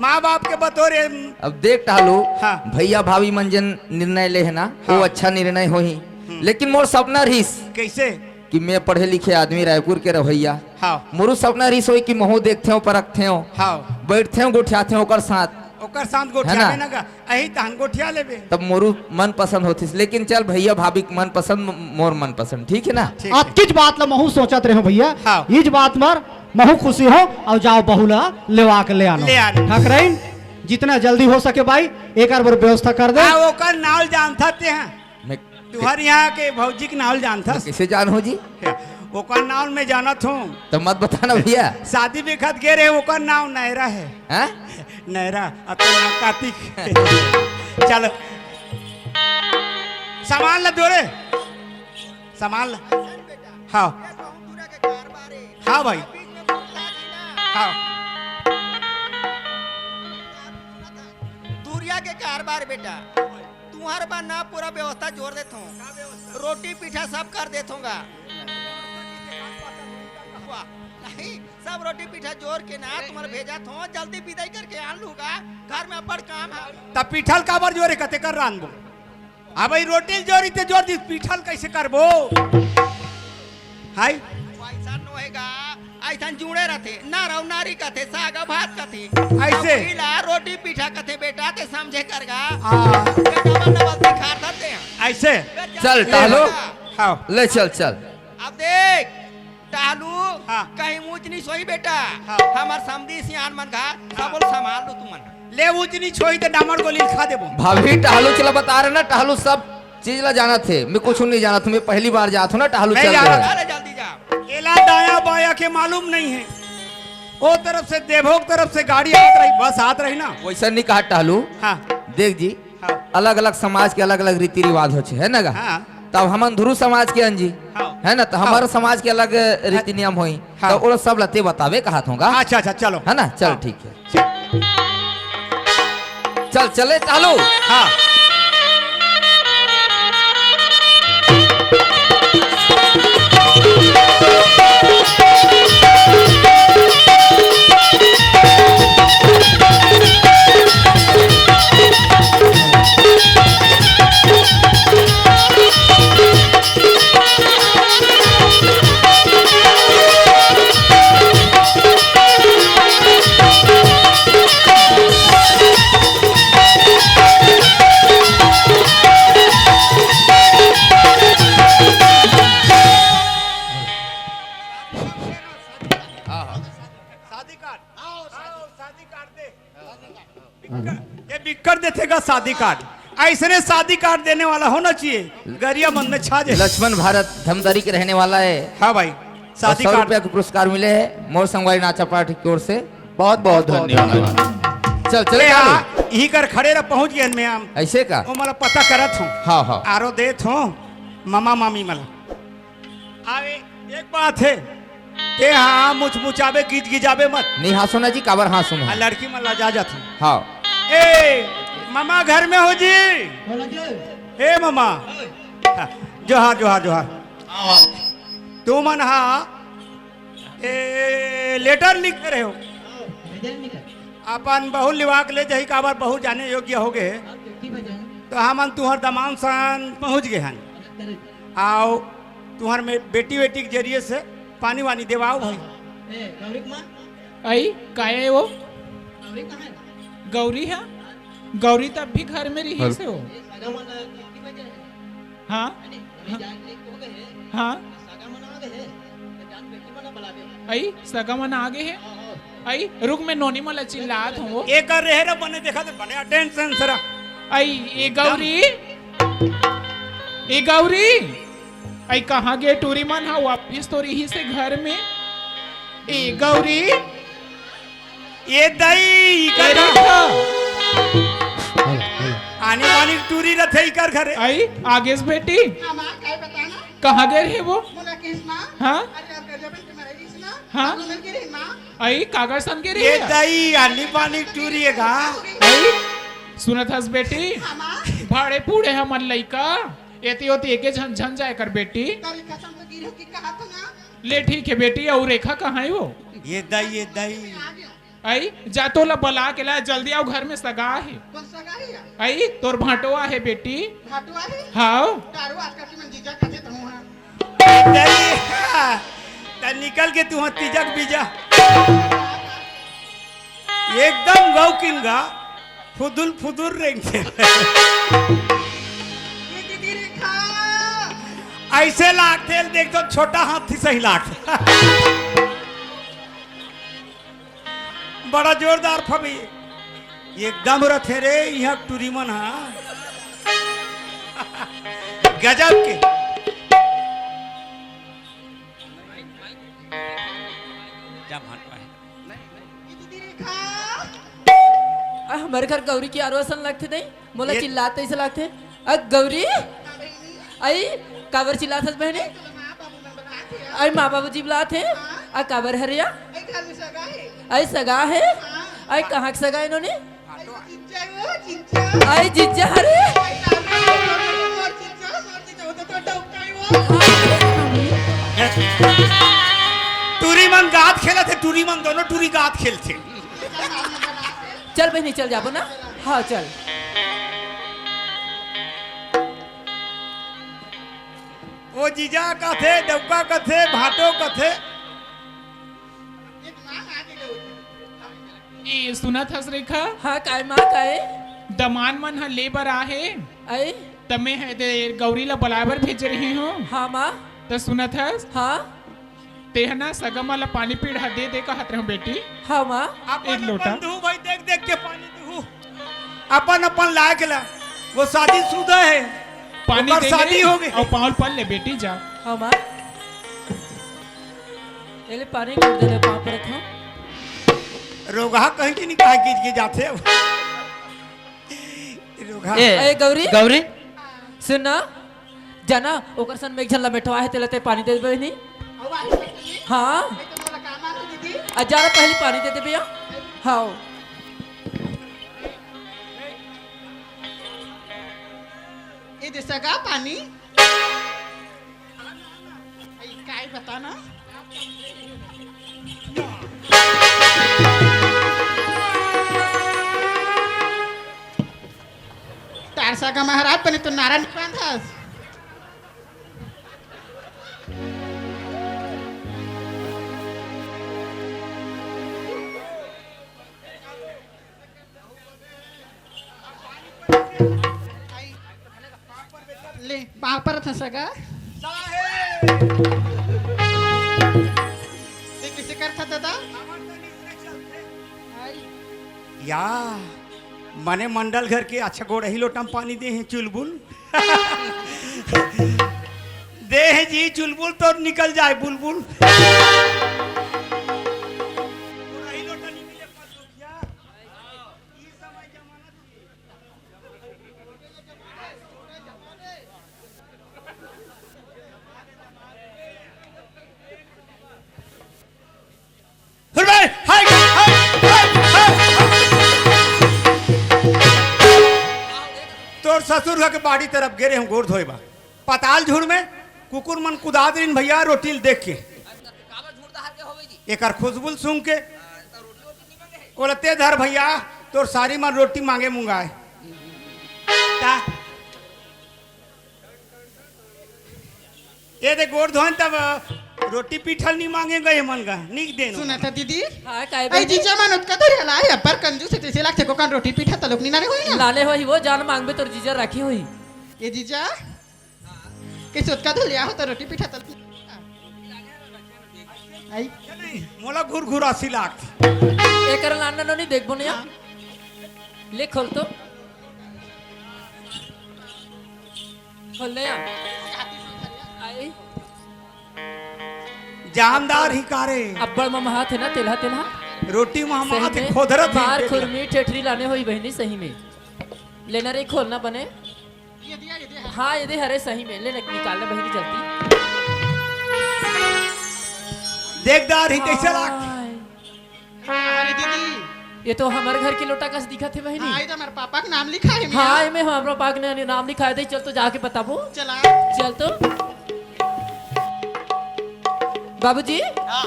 माँ बाप के बतौरे। अब देख टहलू, हाँ। भैया भाभी मन जन निर्णय ले है ना, हाँ। वो अच्छा निर्णय होही। हम्म। लेकिन मोर सपना रहिस कैसे? कि मैं पढ़े लिखे आदमी, रायपुर के रहैया। हाँ। मोरू सपना रहिस होई कि महू देखथे, परखथे, हाँ। बैठथे, गोठियाथे ओकर साथ। ओकर साथ है गोठियाबे ना? ना गा, अही तहन गोठिया लेबे। तब मोरू मन पसंद होतिस, लेकिन चल भैया भाभी के मन पसंद, मोर मन पसंद, ठीक है ना? ठीक है। अतकिच बात ला महू सोचत रहे भैया। हाँ। इच बात मर महू खुशी हो, अउ जाओ बहू ला लेवा के ले आनो। ले आनो। ठकराइन, जितना जल्दी हो सके भाई, एक बार व्यवस्था कर दे। आ, ओकर नाव जानता ते हैं? मैं तुहर यहाँ के भौजी के नाव जानता? मैं कैसे जान हो जी? ओकर नाव मैं जानत हूँ। तो मत बताना भैया। शादी बेखत गे रहे, ओकर नाव नैरा है। हैं? नैरा, अब तो नाव कार्तिक। चलो। सामान ला दो रे। सामान ला। हाँ। हाँ भाई। हाँ। दूरिया के कारबार बेटा, तुहर बर ना पूरा व्यवस्था जोर देथों। रोटी पीठा सब कर देथों गा। वाह, नहीं, सब रोटी पीठा जोर के ना तुम्हारे भेजा थो, जल्दी विदाई करके आन लूगा, घर में अब्बड़ काम है। तब पीठल काबर जोरे कते कर रांधबो? अब ई रोटी जोरी ते जोर दी, पीठल कैसे करबो? हाय? वैसा नोहेगा, ऐसन जुड़े रहते, नर अउ नारी कथे, साग अउ भात कथे। ऐसे? अउ इला रोटी पीठा कथे, बेटा ते समझे करगा। हाँ। बेटा बन बन सिखार देते हैं। ऐसे? चल, ले टहलू। हाँ। ले चल, चल। अब देख, टहलू, हाँ। कहीं ऊंच नीच होही बेटा। हाँ। हमर समधी सियान मन का, हाँ। सब संभाल लो तुमन। ले ऊंच नीच होही त डामर गोली खा देबो। भाभी, टहलू चला बता रहे ना, टहलू सब चीज ला जानत हे, मैं कुछ नहीं जानत हूँ, मैं पहली बार जात हूँ ना टहलू मैं चल जानत रहे। अरे जल्दी जा। एला दाया बाया के मालूम नहीं है। ओ तरफ से देवभोग तरफ से गाड़ी आत रही, बस आत रही ना। वैसा नहीं कहा टहलू। हाँ। देख जी, हाँ। अलग-अलग समाज के अलग-अलग रीति रिवाज होथे, है ना गा? हाँ। तब हमन धुरू समाज के अंजी, हाँ। है ना? तो हमारे हाँ। समाज के अलग रीति नियम होई, हाँ। तो वो सब लते बतावे कहत होगा। अच्छा, अच्छा, चलो। है ना? चल, हाँ। ठीक है। चल, चले, चालू। हाँ। शादी कार्ड। हाँ, शादी कार्ड दे। बिक्कर, ये बिक्कर देथे गा शादी कार्ड। ऐसने शादी कार्ड देने वाला होना चाहिए। गरिया मन में छा जाए। लक्ष्मण भारत धमदारी के रहने वाला है। हाँ भाई, और शादी सौ कार्ड। रुपया के पुरस्कार मिले है मोर संगवारी नाचा पार्टी की ओर से। बहुत बहुत धन्यवाद। चल, चले ए, चालू। हाँ, यही कर खड़े रह, पहुंच गए मैं आम। ऐसे का? वो मला पता करत हूँ। हाँ, हाँ। आरो देत हूँ, मामा मामी मला। अरे, एक बात हे, ते हा मुचमुचाबे, गिजगिजाबे मत। नहीं, हाँ सुना जी, काबर हाँ सुना। आ, लड़की मन लजा जाथे। हाँ। ए, ममा घर में हो जी? ए ममा। हाँ, जोहार, जोहार, जोहार। तुमन हा, ए, लेटर लिखे रहे हो। अपन बहू लिवा के ले जाही, काबर बहू जाने योग्य हो गए हे। तो हमन तुहर दमान सन पहुँच गए हन। आओ, तुहर में बेटी, बेटी के जरिए से पानी वानी देवाओ भाई। ए, गौरी के माँ? आई, काय है वो? गौरी कहाँ है? गौरी है? गौरी तो अभी घर में रही से वो। हाँ? हाँ? हाँ? सगा मन आ गे हे। आई, रुक, मैं नोनी मन ला चिल्लात हूँ। ए कर रहे रे बने, देखा तो बने अटेंशन सरा। आई, ए गौरी, ए गौरी, आई, कहाँ गे टूरी मन हा? वापिस तो रही से घर में। ए गौरी, ए दई, ए इकर रे का? आनी बानी टूरी रथे इकर घरे। आई, आगेस बेटी। हाँ, माँ, काय बताना? कहाँ गए रहे वो? मोला किस माँ? हाँ? अरे, अब गजब के मरे रहीस ना। हाँ? अब मिल के रही माँ। आई, कागर सन के रहे? ए दई, आनी बानी टूरी हे गा। आई, सुनत हस बेटी? हाँ, माँ। भाड़े पूड़े हमन लइका। एती ओती एके झन झन जाए कर बेटी। तेरी कसम तो गिरो की कहा तो ना। ले ठीक है बेटी, अउ रेखा कहाँ है वो? ए दई, ए दई। आ गया। आई, जा तोला बला के ला, जल्दी आओ, घर में सगा हे। कौन सगा हे यार? आई, तोर भाटो आहे बेटी। भाटो आहे? हाव। दारू आज काकी मन जीजा खाते तो हूँ हाँ। ए दई, त निकल के तू तीजक बीजा। एकदम गौ किन गा, फुदुल फुदुल रेंगथे। ये दीदी रेखा। ऐसे लागथे, देख तो छोटा हाथी सही लागथे। बड़ा जोरदार फबी। एकदम रथे रे, इहाँ टूरी मन हा। गजब के। जा भांटवा है। आ, हमर घर गौरी के आरो असन लगथे नहीं, मोला ये चिल्लात ऐसे लगथे। अ, गौरी, आई, काबर चिल्लात हस बहनी? आई, माँ बाबूजी बुलात हे। आ, काबर हरे या? आई, सगा हे। आई, कहाँ के सगा हे नोनी? आई, जिज्जा हरे। टूरी मन गात खेलत हे, टूरी मन दोनों टूरी गात खेलथे। चल बहनी, चल जाबो ना। हाँ, चल। वो जीजा कथे, डौका कथे, भाटो कथे। ए, सुनत हस रेखा? हाँ, काय माँ, काय? दमान मन ह ले बर आहे। अई? त मैं ह दे गौरी ला बलाए बर भेजे रही हूँ। हाँ, माँ। त सुनत हस? हाँ। तेह ना सगा मन ला पानी पीढ़ा दे दे कहत रहूँ बेटी। हाँ, माँ। अपन, एक लोटा। अपन दूहू भाई, देख देख के पानी दूहू। अपन अपन लायक ला। वो शादीशुदा है। पानी ओकर दे शादी ले हो गई। अउ पाँव ल पड़ ले बेटी, जा। हाँ, माँ। एले पानी घोर देले पाँव परत हूँ। रोगहा कहीं की नहीं कहा गिर गिर जाते अब। रोगहा। ए, ए, गौरी? गौरी? सुन ना, जाना, ओकर सन में एक झन लमेटवा है, तेला ते पानी दे देबे नहीं। हाँ। आ, जाना पहले पानी दे दे भैया। हाँ। ये दे सगा पानी। आई, काय बताना? तारसा का महाराज, पहले तो नारा निकाल था। ले, पाँव परत हँव सगा। ते किसे करथा दादा? या, मने मंडल घर के अच्छा गोड़ही लोटा म पानी दे हे चुलबुल। दे हे जी चुलबुल तो निकल जाए बुलबुल। गोड़ही लोटा निकले पर दुखिया। ई समय जमाना। ससुर घर के बाड़ी तरफ गे रहे हूँ गोड़ धोए बर। पताल झुड़ में कुकुर मन कुदात रहिन भैया, रोटी ल देख के। एकर खुशबू ल सूंघ के। ओला ते धर भैया, तोर सारी मन रोटी मांगे मुंगाए। ता? ये दे गोड़ धोन तब रोटी पीठल नहीं मांगे गए मन का, निक देन। सुना था दीदी? हाँ, काय आई बेटी? जीजा मन ओतका तो रहला है, पर कंजूस है, तैसे लागथे कोकन रोटी पीठा तलोक नहीं नाने होई ना। लाने होई वो, जान मांगबे तोर जीजा राखी होई। ये जीजा, कइसे ओतका धुलिया हो तो रोटी पीठा तलोक नहीं। आई। मोला घुरघुरासी लाग। एकर लाना नो नहीं देखबो नहीं। हाँ। ले खोल तो। खोल ले आ। आई। जानदार ही कारे। अब्बड़ ममहात हे ना, तेलहा, तेलहा। रोटी ममहात सही हे, में। खोदरत हे, मार तेलहा। खुरमी ठेठरी लाने होई बहिनी, सही में। लेना रे, खोलना बने। ये दिया, ये दिया। हाँ, ये दे, हरे सही में। ले, निकाल ले बहिनी जल्दी। देखदार ही कैसे लाग। हाय। अरे दीदी। ये तो हमर घर के लोटा कस दिखत हे बहिनी। हाँ, ये तो हमर पापा के नाम लिखा है मिया। हाँ, एमे हमर पापा के ना-, नाम लिखा है। दे, चल तो जाके बताबो। चला। चल तो। बाबूजी, हाँ।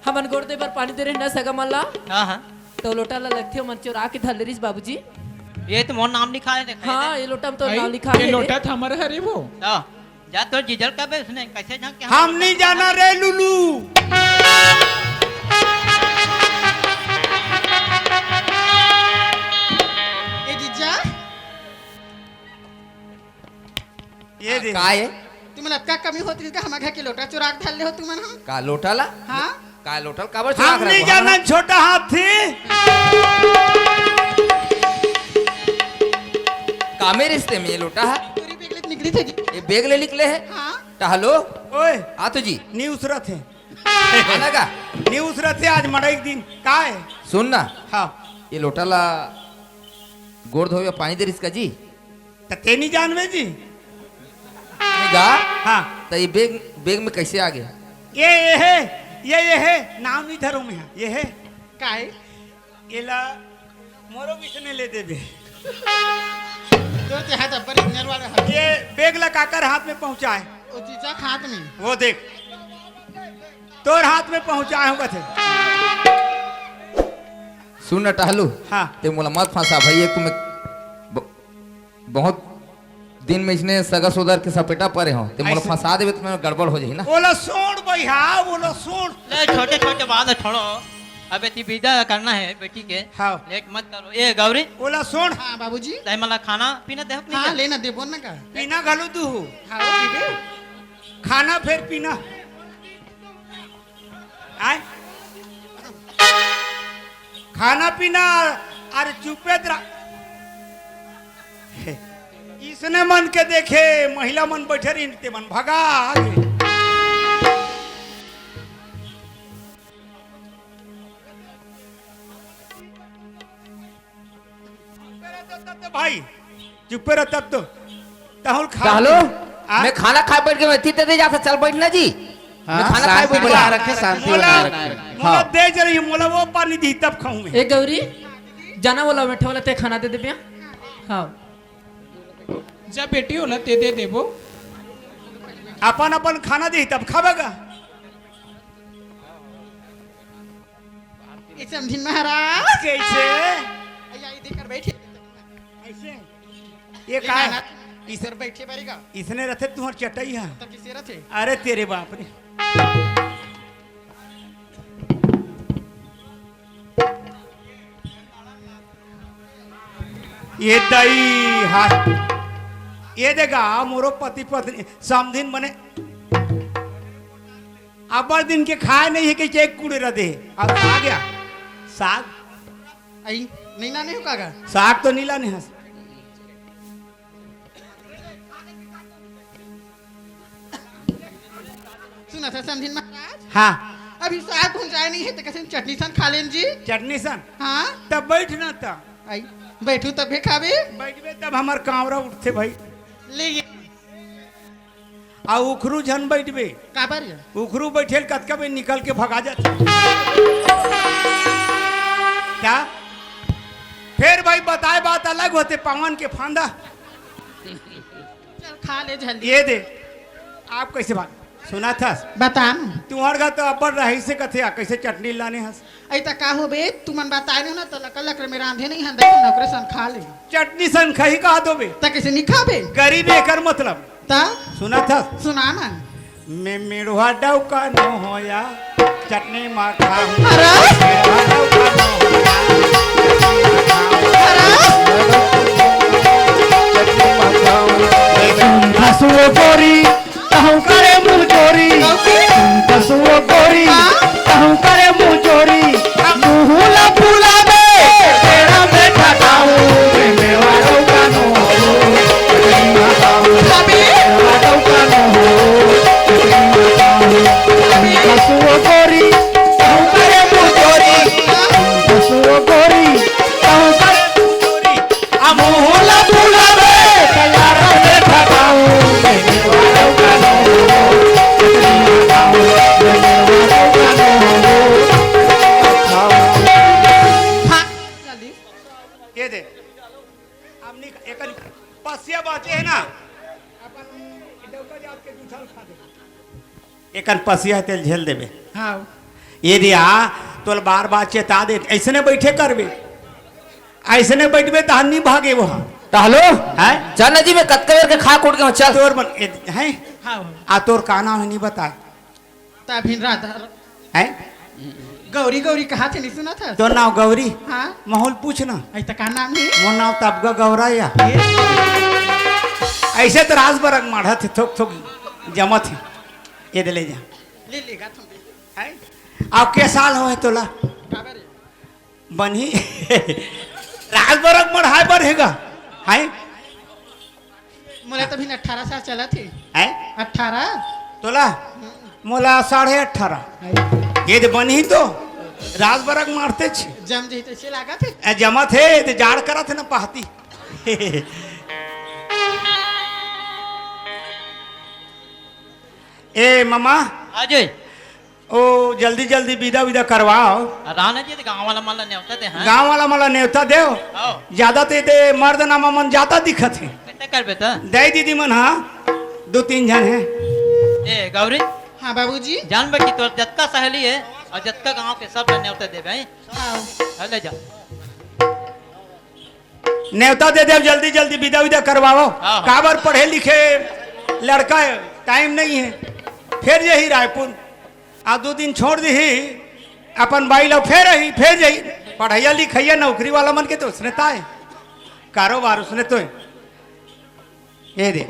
हमन गोड़ धोए बर पानी दे रहे ना सगा मन ला। हाँ, हाँ। तो लोटा ला लगथे, ओमन चोरा के धर ले रिस बाबूजी। ये तो मोर नाम लिखा है, देखा हाँ, ये। ये लोटा में तो आई, नाम लिखा ये है। लोटा तो हमर हरे वो। हाँ। जा तो जीजल का बे, उसने कैसे झांक के हम नहीं जाना रे लुलू। ए जीजा, ये दे। का है? तुमन अतका कमी होत रहिस का, हमर घर के लोटा चुरा के धर ले हो तुमन ह? का लोटा ला? हाँ। का लोटा ला काबर चुरा हम के नहीं रखबो? जाना हाँ? छोटा हाथी। का मेरे रिश्ते में ये लोटा है? तोरी बेग ले निकली थे जी। ये बेग ले निकले है? हाँ। टहलो। ओए। आ तो जी। नी उसरत है। आना का? नी उसरत है आज मड़ई के दिन। का है? सुन ना। हाँ। ये लोटा ला गोड़ धोए पानी दे रिस का जी? त ते नहीं जानवे जी? नहीं गा? हाँ। त ये बेग, बेग में कैसे आ गया? ये, ये है, ये, ये है, नाम नहीं धरो मैं, ये है। का है? एला मोरो बिसने ले देबे। तो ते हाथ पर इग्नर वाला हाथ। ये बेग ला काकर हाथ में पहुंचाए? ओ जीजा के हाथ में। वो देख, तोर हाथ में पहुंचाए हूँ कथे। सुन न टहलू, हाँ। ते मोला मत फंसा भाई, एक तो मैं ब-, बहुत दिन में इसने सगा सोदर के सपेटा परे हो, ते मोला ऐसे फंसा देबे तो मैं गड़बड़ हो जाही ना। ओला सोड़ भैया, ओला सोड़। ले, छोटे छोटे बात है, छोड़ो। अबे ती विदा करना है बेटी के। हाँ। लेट मत करो। ए गौरी। ओला सोड़। हाँ बाबूजी। तय मला खाना पीना दे अपनी हाँ, के? लेना दे, बोल ना का। पीना घलो दू। हाँ, वो पीबे। खाना फिर पीना। आय? खाना पीना, अरे चुपे त रह। इसने मन के देखे, महिला मन बैठे रही, ते मन भगा गे। भाई, चुप्पे रह तब तो। तहुल खा टहलो, आ? मैं खाना खाए बैठ के मैं तीते दे जाता, चल बैठ ना जी। हाँ, मैं खाना खाए शांति बैठ बना गया। रखे, शांति मोला, बना रखे। मोला हाँ। दे जरी, मोला वो पानी दी तब खाऊं मैं। ए गौरी, जाना बोला बैठे वाला ते खाना दे दे बिया। हाँ। जा बेटी होला ते दे देबो। अपन अपन खाना दी तब खाबेगा। ए समधिन महाराज। कैसे? अइया, ई देकर बैठे। ऐसे? ये ए का? नाना, ई सर बैठे बारी का? इसने रथे तुहर चटई है। तब किसे रथे? अरे तेरे बाप रे। ये दई हा। ये देखा, मोरो पति पत्नी समधिन बने। अब्बड़ दिन के खाए नहीं है कि एक कुड़े रह दे। अब आ गया साग। आई, नहीं लाने हो काका? साग तो नहीं लाने हस। सुना था समधिन महाराज? हाँ। अभी साग पहुंचाए नहीं है तो कैसे चटनी सन खा लेन जी? चटनी सन? हाँ। तब बैठ ना तब। आई, बैठू तब भी खाबे? बैठबे तब हमार कांवरा उठते भाई। ले ये। आ उखरू झन बैठबे। काबर? उखरू बैठेल कतका बे निकल के भगा जाथे। क्या? फिर भाई बताए बात अलग होते, पावन के फांदा। खा ले जल्दी। ये दे, आप कैसे बात सुना था? बता ना। तुम्हार घर तो अब्बड़ रही से कथे आ, कैसे चटनी लाने हस? ऐ त का हो बे, तुमन बताए ना, त लकर लकर में रांधे नहीं हन, देख नौकरे सन खा ले। चटनी सन खही कहा दो बे? त कैसे नहीं खाबे? गरीब एकर मतलब। त? सुना था? सुना ना। मैं मेड़वा डौका न होया, चटनी मा खाऊं। अरे! मेड़वा डौका न होया, चटनी मा खाऊं। अरे! हंसुओ गोरी, कहूं करे मुंह चोरी। कहूं करे? कहूं करे मुंह चोरी। मुंह ला फुलावे, तेरा बैठा खाऊं। मेड़वा डौका न हो, चटनी मा खाऊं। मेड़वा डौका न हो, चटनी मा खाऊं। हंसुओ गोरी, कहूं करे मुंह चोरी। हंसुओ गोरी, कहूं करे मुंह चोरी। आ मुंह ला फुलावे, तैयार से ठठाऊं। हाँ, जल्दी। ये दे। अब निक-, एकन पसिया बाचे है ना? अपन डौका जात के जूठा खा दे। एकन पसिया है, तेल झेल देबे। हाँ। ये दिया, तोल बार बार चेता दे, ऐसने बैठे करबे, ऐसने बैठबे, तहन नहीं भागे वो। त हेलो? हैं? चल ना जी, मैं कतका बेर के खा कूट के हूँ, चल। तोर मन, ए, हैं? हाँ। आ तोर का नाम है, नहीं बता। तभिन राधा। हैं? गौरी, गौरी कहा थे, नहीं सुना था? तोर नाम गौरी? हाँ। माहौल पूछ ना। ऐ त का नाम है? मोर नाम तबगा गौरा या। ये। ऐसे तो राजबरग माढ़ा थे, थोक थोक जमा थे। ये दे ले जा। ले लेगा तुम। हैं? अब के साल हो है तोला? काबर? बनी। राजबरग मढ़ाए बर हेगा। हैं? मोला तभी अठारह साल चलत हे। हैं? अठारह। तोला? हम्म। मोला साढ़े अठारह। हैं? ये दे बनी तो राजबरग मारते छे। जम जही तो इसे लागत हे। ए, जमत हे, ते जाड़ करत हे ना पहती। ए, ममा। हाँ जी। ओ, जल्दी जल्दी विदा विदा करवाओ। राना जी, तो गांव वाला मन ला नेवता दे, हाँ? गांव वाला मन ला नेवता देव। आओ। ज्यादा ते, ते मर्द ना मन ज्यादा दिखत हे। कितने करबे त? दे दीदी मन, हाँ, दो तीन झन हे। ए, गौरी। हाँ, बाबूजी। जान बे कि तोर जतका सहेली हे अउ जतका गांव के सब ला नेवता देबे, हैं? हाँ। हाँ, ले जा। नेवता दे देव, जल्दी जल्दी विदा विदा करवाओ। हाँ, हाँ। काबर पढ़े लिखे लड़का हे, टाइम नहीं हे। फेर जही रायपुर, आ दो दिन छोड़ दीही अपन बाई ला, फेर आही, फेर जही। पढ़ैया लिखैया नौकरी वाला मन के तो उसने ताय, कारोबार उसने तो हे। ये दे,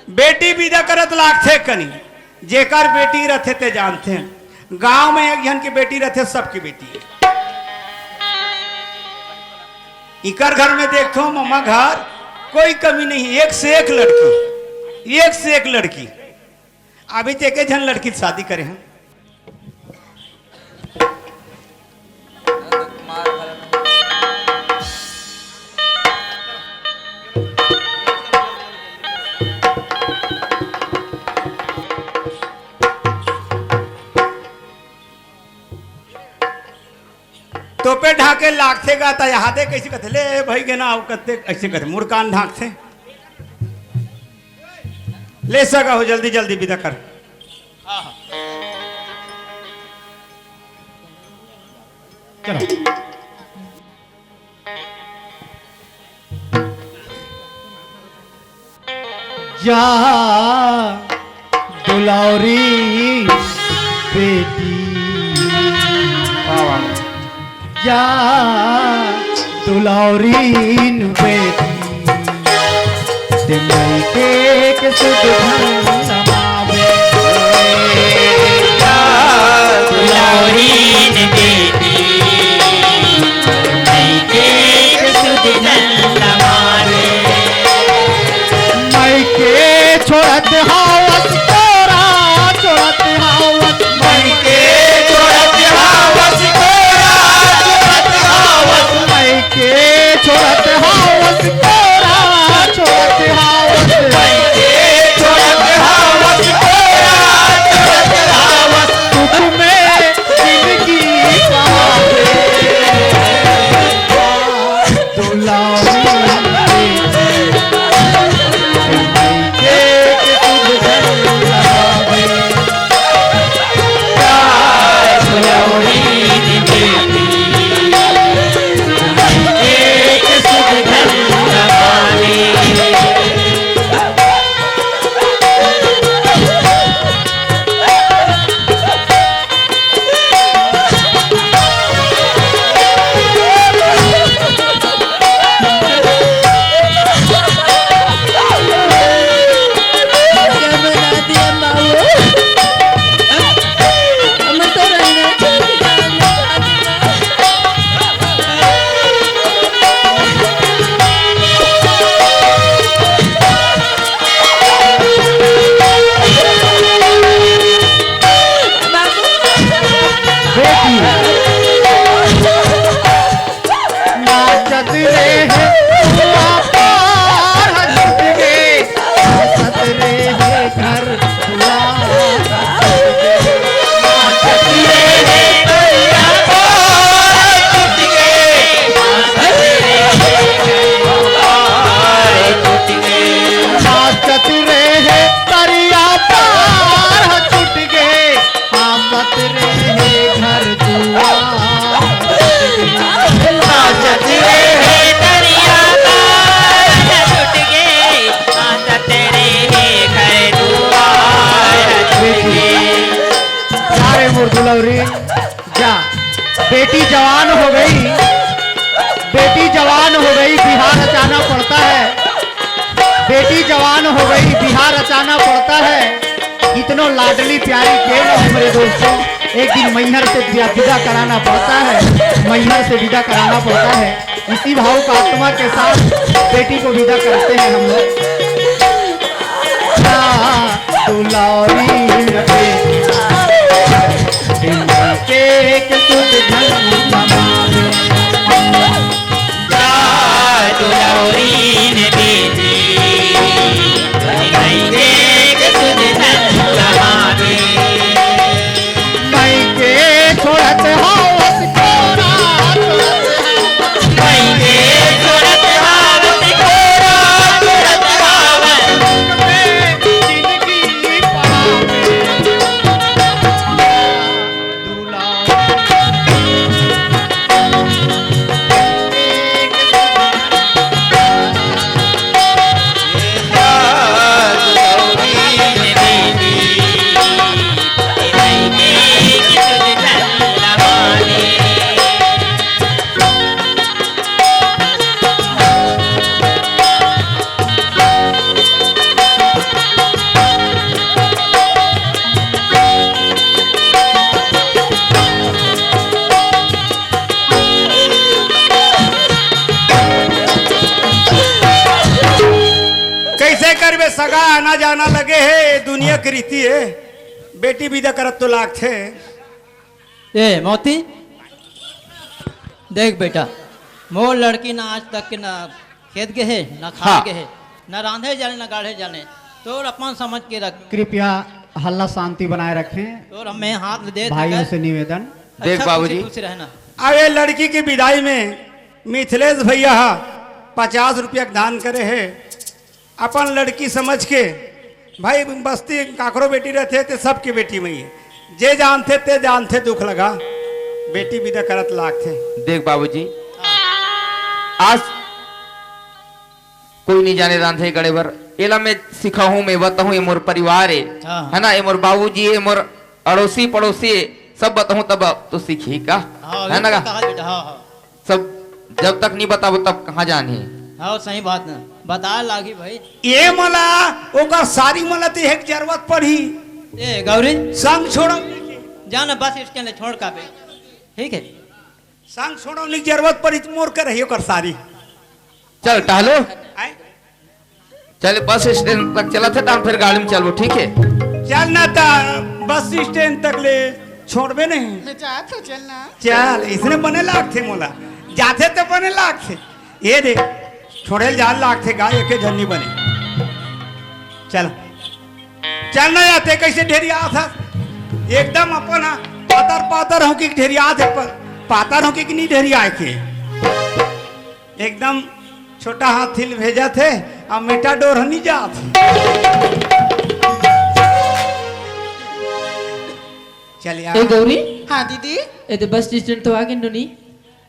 बेटी विदा करत लागथे कनी, जेकर बेटी रथे ते जानथे। गांव में एक झन के बेटी रथे, सबकी बेटी हे। इकर घर में देखथो ममा घर, कोई कमी नहीं, एक से एक लड़की, एक से एक लड़की। अभी ते एके झन लड़की शादी करे हैं। तोपे ढाके लागथे गा, त यहाँ दे कैसे कहते, "ले भाई गे ना, आओ," कहते, ऐसे कहते, मुड़कान ढाकथे। ले सगा हो, जल्दी जल्दी विदा कर। हाँ, हाँ। चलो। जा दुलौरी बेटी, वाह, वाह। जा दुलौरी बेटी, ते मइके के सुध धन लमावे। जा दुलौरी बेटी, मइके के सुध धन लमावे। मइके छोड़त हावस तोरा, छोड़त हावस। मइके छोड़त हावस तोरा, छोड़त हावस। मइके छोड़त हावस तोरा, छोड़त हावस। मइके छोड़त हावस तोरा, छोड़त हावस। दुख में जिंदगी बेटी जवान हो गई, बेटी जवान हो गई, बिहार अचाना पड़ता है। बेटी जवान हो गई, बिहार अचाना पड़ता है। इतनो लाडली प्यारी के न हो मेरे दोस्तों, एक दिन मैहर से विदा, विदा कराना पड़ता है, मैहर से विदा कराना पड़ता है। इसी भावुक आत्मा के साथ बेटी को विदा करते हैं हम लोग। दुलारी के, के सुध धन लमावे। जा दुलारी ने बेटी, भाई के सुध धन लमावे। माई के छोड़त हावत कोरा, छोड़त हावत। माई के छोड़त हावत कोरा, छोड़त हावत। जिंदगी पावे। कइसे करबे, सगा आना जाना लगे हे, दुनिया के रीति हे। बेटी बिदा करत तो लागथे। ए मोती, देख बेटा, मोर लड़की ना आज तक के ना खेत गे हे, ना खाए हाँ। गे हे, ना रांधे जाने, ना गाढ़े जाने। तोर अपन समझ के रख। कृपया हल्ला शांति बनाए रखें। तोर हमें हाथ दे भाइयों से निवेदन। देख अच्छा, बाबूजी। खुशी, खुशी रहना। अब ये लड़की की विदाई में मिथिलेश भैया हा पचास रुपया के दान करे हे। अपन लड़की समझ के, भाई, बस्ती काकरो बेटी रहथे ते सबके बेटी मई हे। जे जानथे ते जानथे दुख लगा, बेटी बिदा करत लागथे। देख बाबूजी, आज कोई नहीं जाने रांधे गढ़े बर, एला मैं सिखाहूं, मैं बताहूं, ये मोर परिवार हे, हाँ, हाँ। है ना, ये मोर बाबूजी हे, मोर अड़ोसी पड़ोसी हे, सब बताहूं तब तो सीखही का, हाँ, है ना बिल्कुल का? कहा बेटा, हाँ, हाँ। सब जब तक नहीं बताबो तब कहाँ जानही? हाँ, सही बात ना, बताए लागी भाई। ये मला ओकर सारी मला ते एक जरूरत पड़ही। ए गौरी, संग छोड़ो। जा ना बस स्टैंड ले छोड़ का बे, ठीक है? संग छोड़ो, नहीं जरूरत पड़ी तो मोर कर रही ओकर सारी। चल टहलो। आए? चल बस स्टैंड तक चलत हे, त हम फिर गाड़ी में चलबो, ठीक है? चल ना, त बस स्टैंड तक ले छोड़बे नहीं। मैं जात हूँ, चल ना। चल, इसने बने लागथे मोला, जाथे त बने लागथे। ये दे, छोड़े ल जान लागथे गा, एके झन नी बने। चल, चल ना जाथे, कैसे ढेरियात हस? एकदम अपन हा पातर पातर हो कि ढेरियात हे, प-, पातर हो कि नहीं ढेरियाए के? एकदम छोटा हाथी ल भेजत हे, अब मेटाडोर ह नी जात हे। चल यार। ए गौरी, हाँ दीदी। ए दे बस स्टैंड तो आ गे नोनी।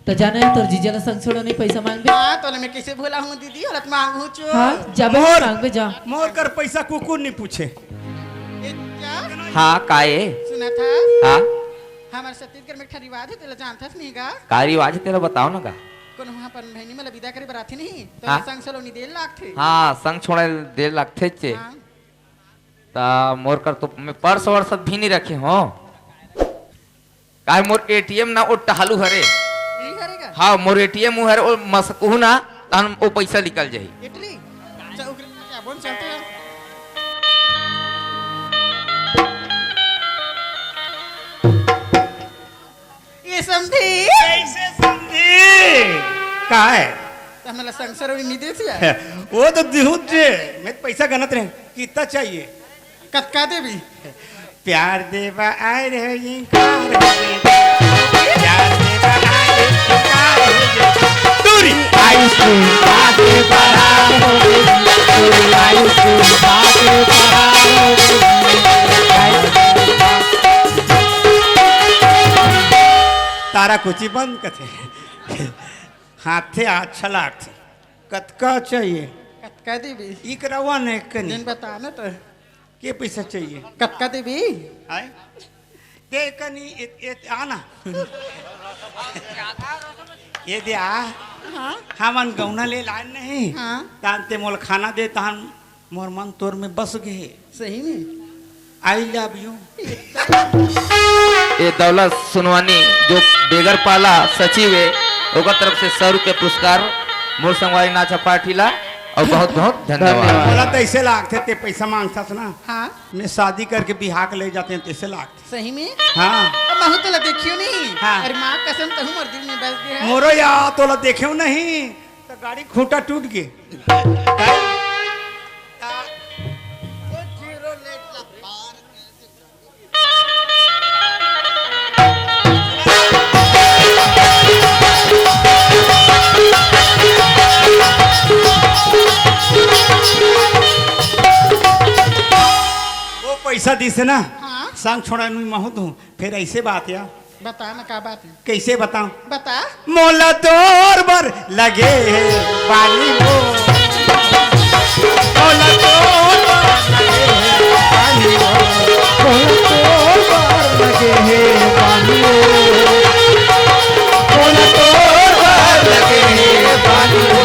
तो जाना है तोर जीजा ला संग छोड़ो नहीं पैसा मांगबे। हाँ, तो मैं कैसे भूला हूँ दीदी, हालत मांगू चो। हाँ, जाबे मोर, मांगबे जा। मोर कर पैसा कुकुर नहीं पूछे। ए, क्या? हाँ, का ए? सुना था? हाँ? हमारे छत्तीसगढ़ में एक ठा रिवाज है, तेला जानथस नहीं गा? का रिवाज है तेला बताओ ना गा? कोनो वहाँ पर बहनी मला विदा करे बर आथे नहीं, तो हाँ? संग सलोनी देर लागथे। हाँ, संग छोड़े देर लागथे चे। हाँ। ता मोर कर तो मैं पर्स वर्स भी नहीं रखे हो। काहे मोर एटीएम ना ओ टहलू हरे। यही हरे का? हाँ, मोर एटीएम उ हरे, ओ मसकहू ना, तहन ओ पैसा निकल जाही। इटली? अच्छा, उगरे क्या बोल चलते हैं? ये समधी। कैसे समधी? का है? त हमला संग सलोनी नहीं देत या? वो तो दिहुत जे, मैं तो पैसा गनत रहे, कितना चाहिए? कतका देबी? प्यार देबा आए रहे, इनकार हो गए। प्यार देबा आए रहे, इनकार हो गए। दूरी। आइसक्रीम खा के फरार हो गई। दूरी आइसक्रीम खा के फरार हो गई। तारा कुची बंद कथे। हाथे अच्छा लागथे। कतका चाहिए? कतका देबी? इकरवा ने कनी। दिन बता ना तो। के पैसा चाहिए? कतका देबी? आय? दे कनी, ए, ए, आना। ये दे आ। हाँ। हमन गौना ले लान नहीं। हाँ। तान ते मोल खाना दे, तान मोर मन तोर में बस गे। सही में? I love you। ये दौलत सोनवानी जो बेगर पाला सचिव है, ओकर तरफ से सौ रुपये पुरस्कार मोर संगवारी नाचा पार्टी ला, और बहुत बहुत धन्यवाद। धन्यवाद। मोला तो ऐसे लागथे, ते पैसा मांगथस ना। हाँ। मैं शादी करके बिहार के ले जाते हैं, तैसे लागथे। सही में? हाँ। अब महू तोला देखियो नहीं। हाँ। अरे माँ कसम, तहू मोर दिल में बस गया। मोरो या तोला देखियो नहीं, तो गाड़ी खूंटा टूट गए। वो पैसा दिसे ना, हाँ। संग छोड़ा नुई महू तू, फिर ऐसे बात या। बता ना, का बात है? कैसे बताऊं? बता। मोला तोर बर लगे हे बानी हो। मोला तोर बर लगे हे बानी हो। मोला तोर बर लगे हे बानी हो। मोला तोर बर लगे हे बानी हो।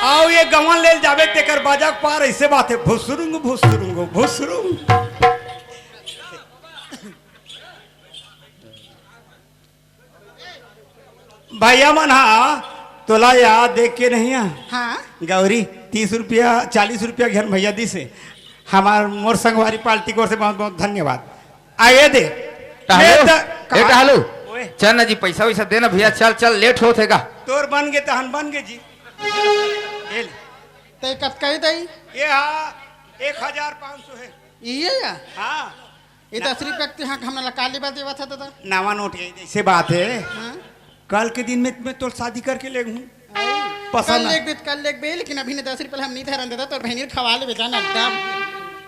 आओ ये गवन ले जाबे तेकर बाजा के पार ऐसे बात है, भुसरुंग, भुसरुंग, भुसरुंग। भैया मन हा तोला याद देख के नहीं आ? हाँ। गौरी, तीस रुपया, चालीस रुपया घेर भैया दिसे। हमार मोर संगवारी पार्टी को से बहुत बहुत धन्यवाद। आइए दे। टहलो, मैं त-, ए कहा-, टहलो। ओए। चल ना जी, पैसा वैसा देना भैया, चल, चल, लेट होत हे गा। तोर बन गे तहन बन गे जी। ये ले। ते कतका ही दई? ये हा, एक हजार पाँच सौ है। ये या? हाँ। ये दस रुपया के तिहां हमला का लेबा देवत है दादा? नवा नोट है, जैसे बात है। हाँ। कल के दिन में मैं तोर शादी करके ले हूँ। पसंद कल है। लेबे, कल लेबे, लेकिन अभी ने दस रुपया हम नहीं धरन दादा, तोर बहिनी खवा लेबे जाना एकदम।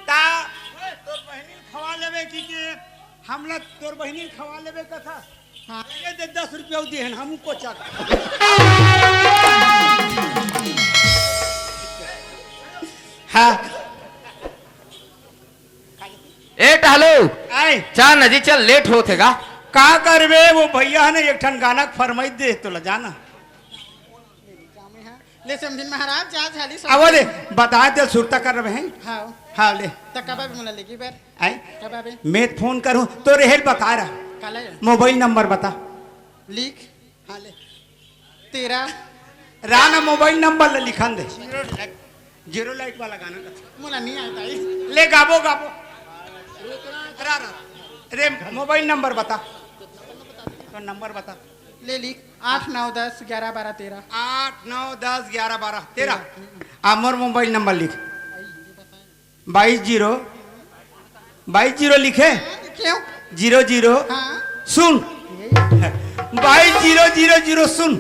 ता, तोर बहिनी खवा लेबे की के, हमला तोर बहिनी खवा लेबे कथा। हाँ। ये दे दस रुपया दिए हैं, हम कोचा। हाँ। ए टहलो, आए। चल ना जी, चल, लेट होत हे गा। का करबे, वो भैया हे ना, एक ठन गाना के फरमाइश दे, तोला जाना। ले समधिन महाराज, जा झाली सब। अब ले, बता दे, सुरता कर रहे हैं। हाँ। हाँ, ले। त कब आबे मोला लेगी बर? आए? कब आबे? मैं फोन करूँ, तो रेहेल बता रहा। काला है? मोबाइल नंबर बता। लिख। हाँ, ले। तेरा। राना मोबाइल नंबर ले लिखन दे। जीरो लाइट, जीरो लाइट वाला गाना का। मोला नहीं आता है। ले गाबो, गाबो। रा, रा। रे, मोबाइल नंबर बता। तो नंबर बता। ले लिख, आठ नौ दस ग्यारह बारह तेरह। आठ नौ दस ग्यारह बारह तेरह। आ मोर मोबाइल नंबर लिख। बाईस जीरो, बाईस जीरो लिखे? क्यों? Zero zero. हाँ। सुन। बाईस जीरो जीरो जीरो सुन।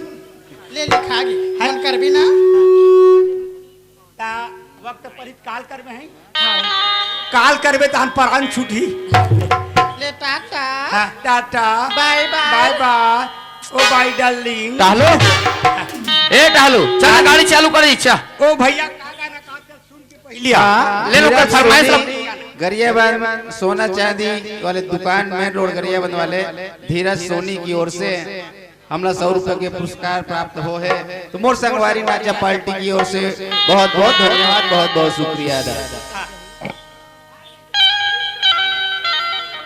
ले लिखा गे। हाँ। फोन करबे ना? ता वक्त परित काल करबे हैं। हाँ। काल करबे तहन परान छूटी। ले टाटा। हाँ, टाटा। बाय बाय। बाय बाय। ओ बाय डार्लिंग। टहलो। ए टहलो, चल ना गाड़ी चालू कर इच्छा। ओ भैया, का गाना का सुन के पहले आ। हाँ, ले लो, धीरज फरमाइश सोनी, रख। गरियाबंद सोना चांदी वाले दुकान, मेन रोड गरियाबंद वाले धीरज सोनी की ओर से हमला सौ रुपये के पुरस्कार प्राप्त हो है। तो मोर संगवारी नाचा पार्टी की ओर से बहुत बहुत धन्यवाद, बहुत बहुत शुक्रिया अदा।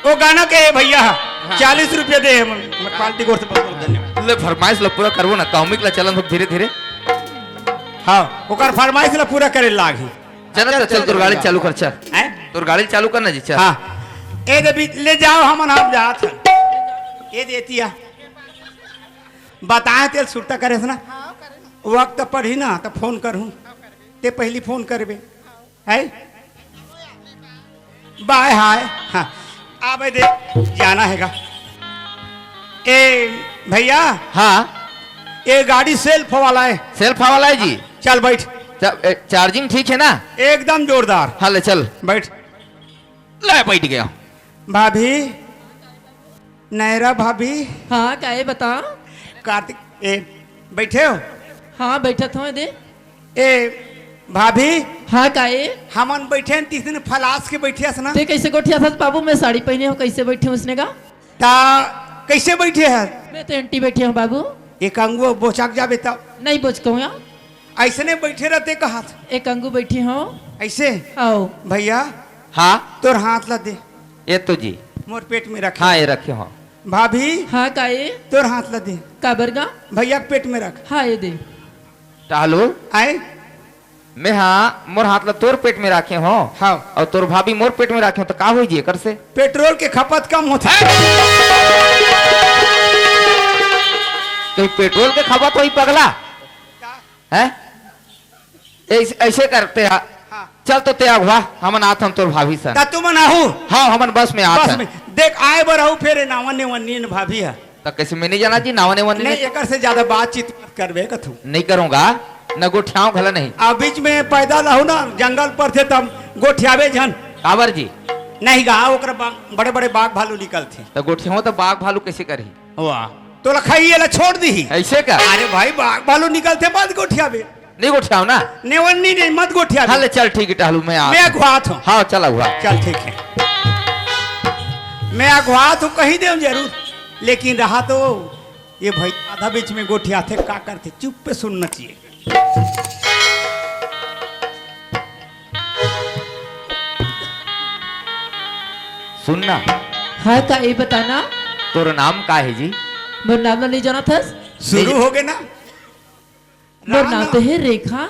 ओ गाना के भैया, हाँ। चालीस रुपया दे, हम, हम पार्टी की ओर से बहुत बहुत धन्यवाद। ले फरमाइश ला पूरा करबो ना, कॉमिक ला चलन हो धीरे धीरे। हाँ, ओकर फरमाइश ला पूरा करे लाग ही। चल, चल, चल, चल, तोर गाड़ी चल। चालू कर, चल। हैं? तोर गाड़ी चालू कर ना जी, चल। हाँ। ए दे बीच ले जाओ, हमन हम जात हन। ये देतिया। बताए तेल सुरता करे ना। वक्त पढ़ी ना तो फोन करूँ। ते पहली फोन करबे। है? Bye hi. हाँ। आबे दे। जाना हैगा। ए भैया। हाँ। ये गाड़ी सेल्फ वाला है। सेल्फ वाला है जी। चल बैठ। च-, ए, चार्जिंग ठीक है ना? एकदम जोरदार। हाँ, ले चल। बैठ। ले, बैठ गया। भाभी, नैरा भाभी। हाँ, काहे बता? कार्तिक, ए, बैठे हो? हाँ, बैठत हूँ दे। ए, भाभी। हाँ, काहे? हमन बैठे हैं, तीस दिन फलास के बैठे हस ना। ते कैसे गोठिया था बाबू? मैं साड़ी पहने हूँ, कैसे बैठे हूँ उसने का? ता कैसे बैठे है? मैं तो एंटी बैठे हूँ बाबू। एक अंगुआ बोचक जाबे तब। नहीं बोच कहूँ यार। ऐसने बैठे रहते कहा था। एक अंगू बैठे हो। ऐसे? आओ। भैया। हाँ। तोर हाथ ला दे। ये तो जी। मोर पेट में रखे। हाँ, ये रखे हो। भाभी। हाँ, काए? तोर हाथ ला दे। काबर गा? भैया के पेट में रख। हाँ, ये दे। टहलू। आए? मैं हाँ, मोर हाथ ला तोर पेट में राखे हो। हाँ। और तोर भाभी मोर पेट में राखे हो, तो का होई जी एकर से? पेट्रोल के खपत कम होथे। कहीं पेट्रोल के खपत होई पगला? हैं? ऐस-, ऐसे करते हैं। हाँ। चल तो ते अगवा, हमन आत हन तोर भाभी सन। ता तुमन आहू? हाँ, हमन बस में आत बस हन। में। देख, आए बर आहू, फेर ए नावा नेवन्नी न भाभी है। त कैसे मैं नहीं जाना जी, नावा नेवन्नी नहीं, नहीं? एकर से ज्यादा बातचीत मत करबे कथू। नहीं करूँगा, न गोठियाऊँ घला नहीं। आ बीच में पैदल आहू ना, जंगल पर थे तब गोठियाबे झन। काबर जी? नहीं गा, ओकर बा-, बड़े-बड़े बाघ भालू निकलथे। त गोठियाऊँ त बाघ भालू कैसे करही? वाह, तोला खाइए ला छोड़ दी। ऐसे का? अरे भाई, बाघ भालू निकलथे, मत गोठियाबे। नहीं गोठियाओ ना? नेवन्नी नहीं, मत गोठियाबे। हाँ, ले चल, ठीक है, टहलू, मैं आ मैं अगुवात हूँ। हाँ, चल अगुवा। चल, ठीक है। मैं अगुवात हूँ, कही देव जरूर, लेकिन रहा तो ये भाई आधा बीच में गोठियाथे, का करथे, चुप पे सुनना चाहिए। सुनना। हाँ, का ये बताना? तोर नाम का है जी? मोर नाम ला नहीं जानत हस? शुरू हो गए ना? मोर नाम तो है रेखा।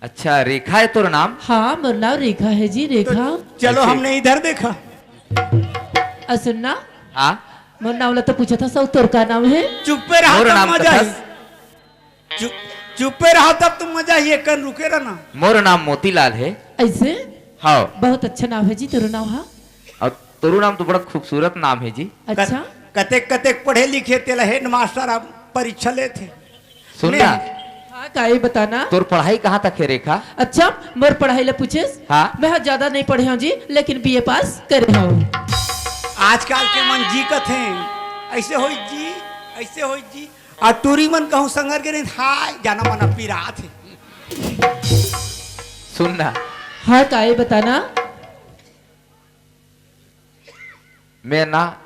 अच्छा, रेखा है तोर नाम? हाँ, मोर नाम रेखा है जी, रेखा। तो चलो, ऐसे। हमने इधर देखा। आ सुनना। हाँ? मोर नाम ला तो पूछा था सब, तोर का नाम है? चुप्पे रहा मोर तब नाम मजा कथस। ही। चुप, चुप्पे रहा तब तो मजा ही, एक कन रुके रहना। मोर नाम मोतीलाल है। ऐसे? हाँ। बहुत अच्छा नाम है जी, तोर नाम, हाँ। और तोर नाम तो बड़ा खूबसूरत नाम है जी। अच्छा। कत-, कतेक, कतेक पढ़े लिखे तेला हेडमास्टर अब परीक्षा लेथे। सुन मैं ना। हाँ, का ये बताना? तोर पढ़ाई कहाँ तक है रेखा? अच्छा, मोर पढ़ाई ला पूछेस? हाँ। मैं हाँ ज्यादा नहीं पढ़े हूँ जी, लेकिन बीए पास करे हूँ। आजकल के मन जी कथे, ऐसे होई जी, ऐसे होई जी। आ टूरी मन कहूँ संगर के नहीं, हाय, जाना मना पिरात है। सुन ना। हाँ, का ये बताना? मैं ना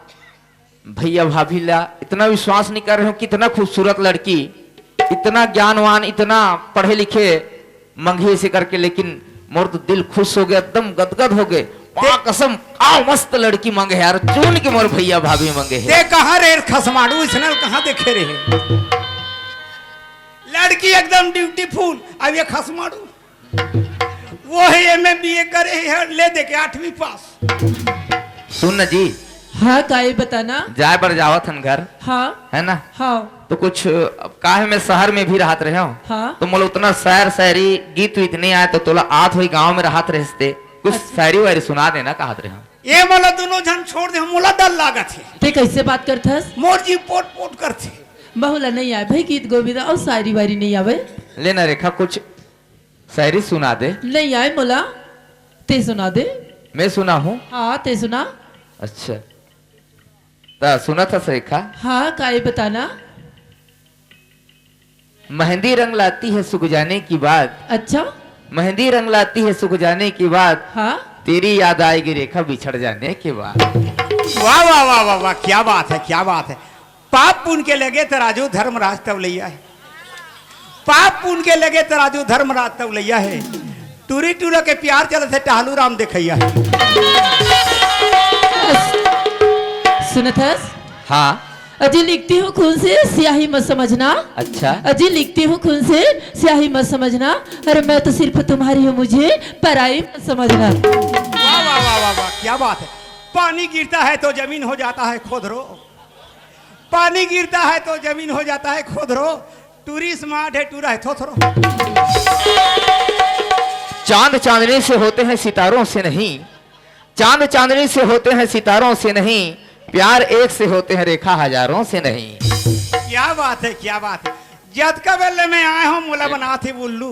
भैया भाभी ला इतना विश्वास नहीं कर रहे हूँ कि इतना खूबसूरत लड़की, इतना ज्ञानवान, इतना पढ़े लिखे मंगे से करके, लेकिन मोर तो दिल खुश हो गया, एकदम गदगद हो गए। वाह कसम, का मस्त लड़की मंगे है यार, चुन के मोर भैया भाभी मंगे है। ते कहाँ रे खसमाड़ू, इसने कहाँ देखे रहे? लड़की एकदम ब्यूटीफुल, अब ये खसमाड़ू। वो है एमए बीए करे है, ले दे के आठवीं पास। सुन न जी। हाँ, का ये बताना? जाए बर जावत हन घर। हाँ। है ना? हाँ। तो कुछ, अब का है, मैं शहर में भी रहत रहे हूँ। हाँ। तो मोला उतना शायर शायरी गीत वीत नहीं आए, तो तोला आत होई गाँव में रहत रहते, कुछ अच्छा। शायरी वायरी सुना देना कहत रहे हूँ। ये मोला दोनों झन छोड़ दे, मोला डर लागत है। ते कैसे बात करथस? मोर जी पोट पोट करथे। बहुला नहीं आए भाई, गीत गोविंद और शायरी वायरी नहीं आवे। लेना रेखा, कुछ शायरी सुना दे। नहीं आए मोला, ते सुना दे। मैं सुना हूँ? हाँ, ते सुना। अच्छा, ता सुना था रेखा? हाँ, का ये बताना? मेहंदी रंग लाती है सूख जाने की बात। अच्छा। मेहंदी रंग लाती है सूख जाने की बात। हाँ। तेरी याद आएगी रेखा बिछड़ जाने के बाद। वाह, वाह, वाह, वाह, वाह, क्या बात है, क्या बात है। पाप पुन के लगे तराजू धर्मराज तौलैया है। पाप पुन के लगे तराजू धर्मराज तौलैया है। टूरी टूरा के प्यार चलत है, टहलू राम देखैया है। सुनत हस? हाँ। अजी लिखती हूँ खून से स्याही मत समझना। अच्छा। अजी लिखती हूँ खून से स्याही मत समझना। अरे मैं तो सिर्फ तुम्हारी हूँ, मुझे पराई मत समझना। वाह, वाह, वाह, वाह, वाह, क्या बात है। पानी गिरता है तो जमीन हो जाता है खोदरो। पानी गिरता है तो जमीन हो जाता है खोदरो। टूरी स्मार्ट है, टूरा है थोथरो। चांद चांदनी से होते हैं, सितारों से नहीं। चांद चांदनी से होते हैं, सितारों से नहीं। प्यार एक से होते हैं, रेखा हजारों से नहीं। क्या बात है, क्या बात है। जतका बेले में आए हो, मोला बनाथे उल्लू।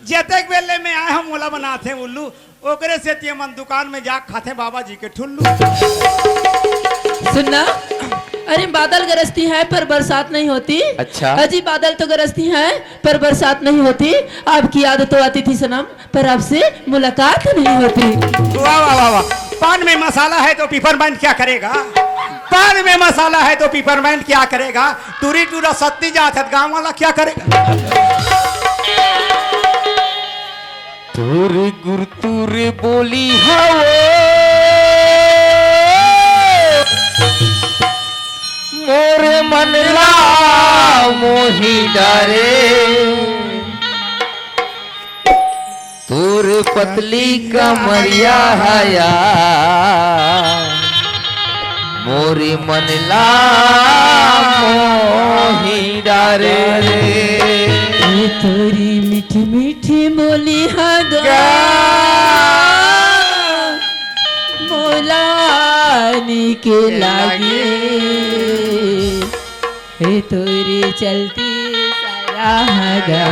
जतेक बेले में आए हो, मोला बनाथे उल्लू। ओकरे सेती मन दुकान में जा खाथे बाबा जी के ठुल्लू। सुनना, अरे बादल गरजती है पर बरसात नहीं होती। अच्छा। अजी बादल तो गरजती है पर बरसात नहीं होती। आपकी याद तो आती थी सनम, पर आपसे मुलाकात नहीं होती। वाह, वाह, वाह, वाह। पान में मसाला है तो पिपरमेंट क्या करेगा? पान में मसाला है तो पिपरमेंट क्या करेगा? टूरी टूरा सत्ती जात है, गांव वाला क्या करेगा? तोर गुरतुर बोली हवो, मोर मन ला मोही डारे। तोर पतली कमरिया हया, मोरी मन ला मोही डारे। ये तोरी मीठी मीठी बोली हगा, मोला नीके लागे। हे तोरे चलती सारा हगा,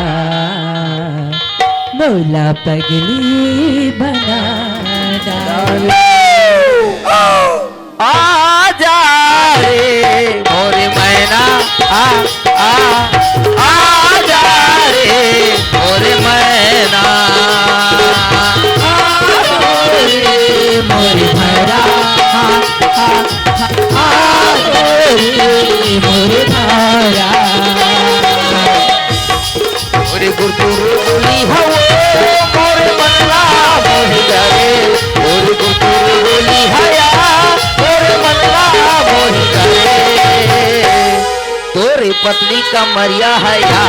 मोला पगली बना डाले। आ जा रे मोरे मैना, आ, आ, आ जा रे मोरे मैना। आ रे मोरे भैरा, आ, आ, आ, आ रे मोरे भैरा। मोरे गुरतुर बोली हवो, मोरे मन ला मोही डारे। मोरे गुरतुर बोली हया, मोरे मन ला मोही डारे। तोरे पतली कमरिया हया,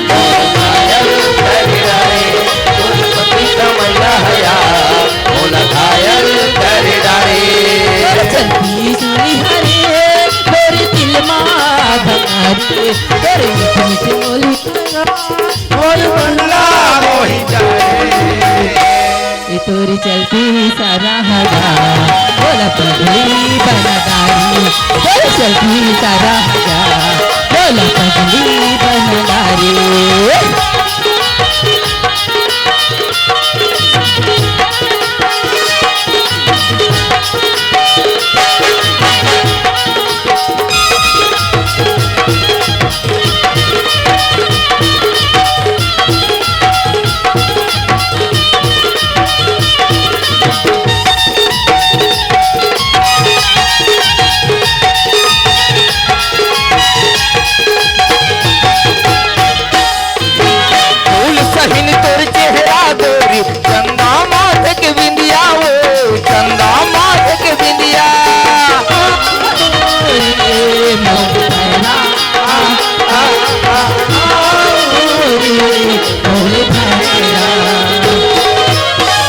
मोला घायल कर डारे। तोरे पतली कमरिया हया, मोला घायल कर डारे। चलती सुनी हरे, तोरे दिल मा धमारे, तोरे मीठ मीठ बोली मोर मन ला मोही डारे। ये तोरी चलती सारा हगा, मोला पगली बना डारी। तोरी चलती सारा हगा, मोला पगली बना डारी। फूल सहिन तोर चेहरा गोरी, चंदा माथे के बिंदिया वो, चंदा माथे के बिंदिया।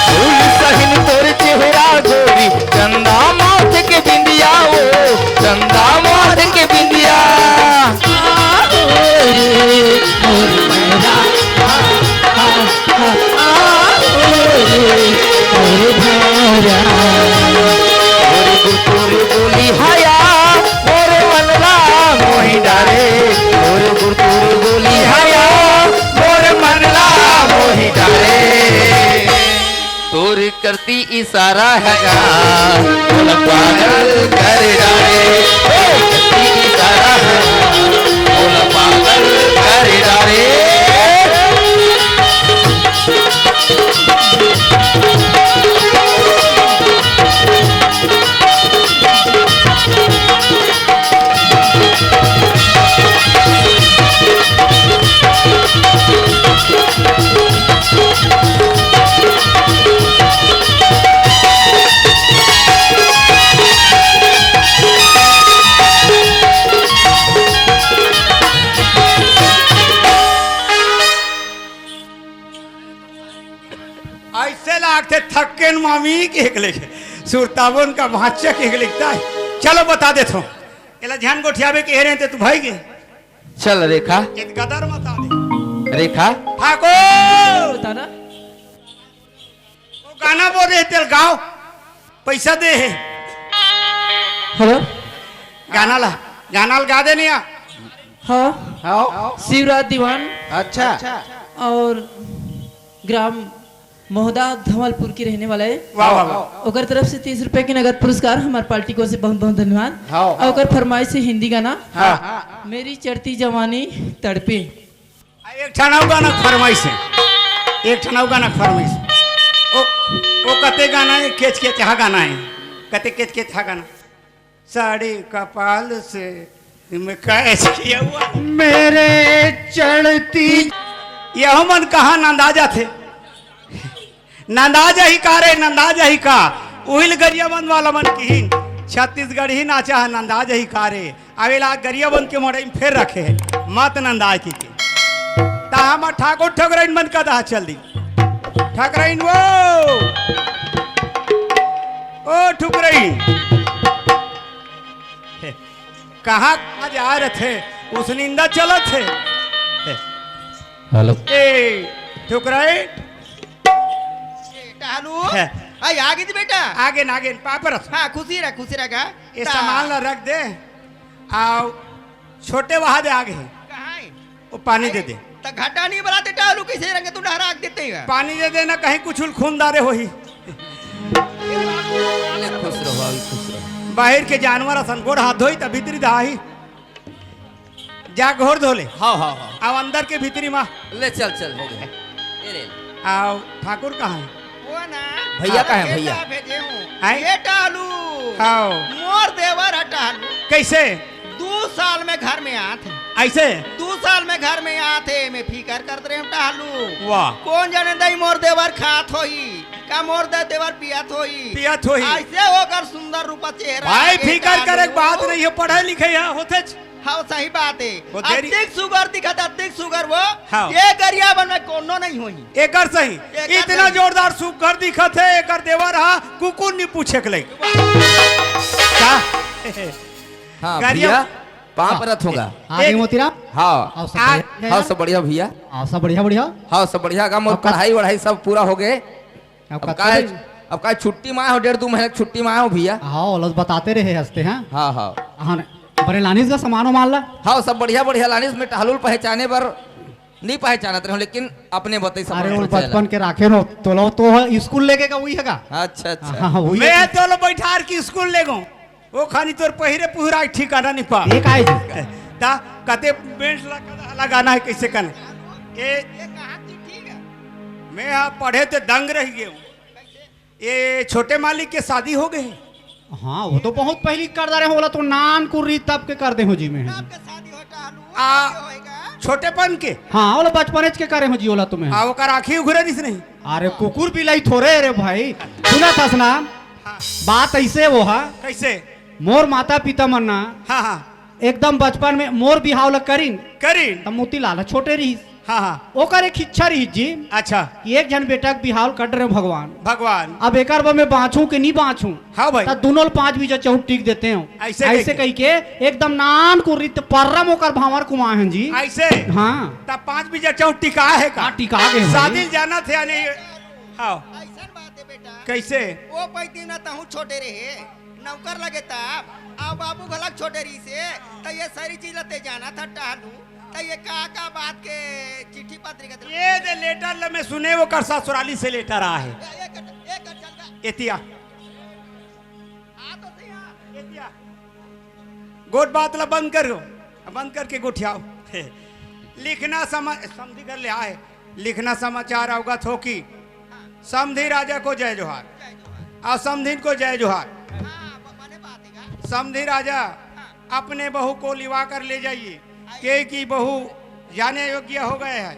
फूल सहिन तोर चेहरा गोरी, चंदा माथे के बिंदिया वो, चंदा माथे के बिंदिया। तोर गुरतुर बोली हया, मोर मन ला मोही डारे। तोर गुरतुर बोली हया, मोर मन ला मोही डारे। तोर करती इशारा हगा, मोला पागल कर डारे। ओ, करती इशारा हगा, मोला पागल कर डारे। अइसे लागथे थकेन मामी के एक लेखे, सुरतावन का भांचा के एक लिखता है। चलो बता देथों। एला झन गोठियाबे के रहे ते तू भाई के। चल रेखा। इत गदर मत आ दे। रेखा। ठाकुर। बता ना। वो गाना बोल रहे तेल गाओ। पैसा दे हे। हेलो। गाना ला। गाना ला गा दे निया। हाँ। हाँ। शिवराज दीवान। अच्छा। और ग्राम मोहदा धवलपुर की रहने वाला है। वाह, वाह, वाह। ओकर तरफ से तीस रुपए के नगद पुरस्कार, हमार पार्टी को से बहुत बहुत धन्यवाद। हाँ। और ओकर फरमाइश है हिंदी गाना। हाँ। मेरी चढ़ती जवानी तड़पे। आ, एक ठन अउ गाना के फरमाइश है, एक ठन अउ गाना के फरमाइश। ओ, ओ कते गाना है, केच केच हा गाना है, कते केच केच हा गाना। साड़ी कपाल से मैं कैच किया हुआ। मेरे चढ़ती। यह मन कहाँ नंदा जाथे? नंदा जाही का रे, नंदा जाही का? उहिल गरियाबंद वाला मन किहिन, छत्तीसगढ़ी नाचा है, नंदा जाही का रे? अवेला गरियाबंद के मड़ई में फेर रखे है, मत नंदा की के। ता हमर ठाकुर ठकुराइन मन का दहा चल दी। ठकुराइन वो, ओ ठुकराइन। कहाँ, कहाँ जा रहे थे? उस निंदा चलत थे। हेलो। ए, ठुकराइन। बेटा, हेलो। है। आई, आ गई थी बेटा। आगे ना, आगे, पापरस। हाँ, खुशी रह, खुशी रह का। ये ता- सामान ला रख दे। आओ, छोटे वहां दे आगे है। कहाँ है? वो पानी दे दे। त घाटा नहीं बनाते, टालू कैसे रंगे तू डहरा देते ही है। पानी दे देना, कहीं कुछ खून दारे होही। ले खुश रहो, अभी खुश रहो। बाहर के जानवर असन गोड़ हाथ धोई त भीतरी दहाही। जा घोर धो ले। हाँ, हाँ, हाँ। अब अंदर के भीतरी माँ। ले चल, चल, हो गया। ये ले। आओ, ठाकुर कहाँ है? वो ना, भैया कहाँ है, भैया? भेजे हूँ। आए? ये टालू। आओ। मोर देवर है टालू। कैसे? दू साल में घर में आत हे। ऐसे? दू साल में घर में आत हे, मैं फिकर करत रहे हूँ टालू। वाह। कौन जाने दई मोर देवर खात होही, का मोर दे देवर पियत होही। पियत होही। ऐसे ओकर सुंदर रूपा चेहरा भाई, आगे फिकर टालू। करे के बात नहीं है, पढ़े लिखे यहाँ होते च। हाँ, सही बात है। वो देरी अतिक सुगर दिखत, अतिक सुगर वो। हाँ। ये गरियाबंद में कोनो नहीं होही। एकर सही। एकर इतना सही। जोरदार सुगर दिखत है, एकर देवर हा कुकुर नहीं पूछे के लई। का? हाँ, गरिया भैया, पाँव हाँ। परत होगा। हाँ, एक मोतीराम। हाँ। आओ सब आ- बढ़िया। हाँ, सब बढ़िया भैया। आओ सब बढ़िया, बढ़िया। हाँ, सब बढ़िया। का मोर अब का- पढ़ाई वढ़ाई सब पूरा हो गए। अब अब का का है, अब का छुट्टी में आए हो, डेढ़ दू महीने की छुट्टी में आए हो भैया। हाँ, ओला बताते रहे हंसते हैं। हाँ, हाँ। हाँ, बने लानिस का सामान वामान ला। हाँ, सब बढ़िया, बढ़िया लानिस में टहलुल पहचाने बर नहीं पहचानत रहे हो, लेकिन अपने बताई सब अरे, वो पहचान बचपन ला। के राखे नो, तोला तो स्कूल लेके का वही है का? अच्छा, अच्छा। हाँ, हाँ, वही मैं है। तोला बैठार की स्कूल ले गो। वो खानी तोर पहिरे पुहरा ठिकाना नहीं पा। ये काहे जी? ता कते बेंच ला-, लगाना है, कैसे करना? ये, ये कहाँ की ठीक है? मैं यहाँ पढ़े ते दंग रह गए हूँ। ये छोटे मालिक के शादी हो गए? हाँ, वो तो बहुत पहली कर दे रहे हो, बोला तो नान कुर्री तब के कर दे हो जी में। तब के शादी होता है, आ, होएगा। छोटेपन के? हाँ, बोला बचपन के करे हो जी, बोला तुम्हें। आ, ओकर आँखी उघरे दिस नहीं? अरे, कुकुर बिलाई थोड़े रे भाई। सुना था सुना? हाँ। बात ऐसे वो हा। कैसे? मोर माता पिता मन ना हाँ, हाँ। एकदम बचपन में मोर बिहाव ला करिन। करिन। त मोतीलाल ह छोटे रहिस। हाँ, हाँ। ओकर एक इच्छा रहिस जी। अच्छा। कि एक झन बेटा के बिहाव ला कर डरे भगवान। भगवान। अब एकर बर मैं बाँचूं कि नहीं बाँचूं? हाँ भाई। त दुनों ल पाँच बीजा चौंट टिक देते हो। ऐसे ऐसे कहिके। कहिके एकदम नान कुर्री त पर्रा म ओकर भांवर कुमाए हन जी। ऐसे? हाँ। त पाँच बीजा चौंट टिका है का? हाँ, टिका के है। शादी जाना थे या नहीं? हाँ। ऐसन बात है बेटा। कैसे? वो पैती ना तहूँ छोटे रहे। नौकर लगे तब, आ बाबू घलक छोटे रहिसे, त ये सारी चीज ल ते जानत हस टहलू, त ये का का बात के चिट्ठी पत्री के ये दे लेटर ल मैं सुने, ओकर ससुराली से लेटर आए हे। ए-, एक, एक, चल जा। एतिया। आ तो सही, हाँ। एतिया। गोठ बात ल बंद करो, बंद करके गोठियाओ। लिखना समा-, समधी घर ले आए। लिखना समाचार अवगत हो कि समधी राजा को जय जोहार, अउ समधिन को जय जोहार। समधी राजा अपने बहू को लिवा कर ले जाइए, क्योंकि बहू जाने योग्य हो गए हैं।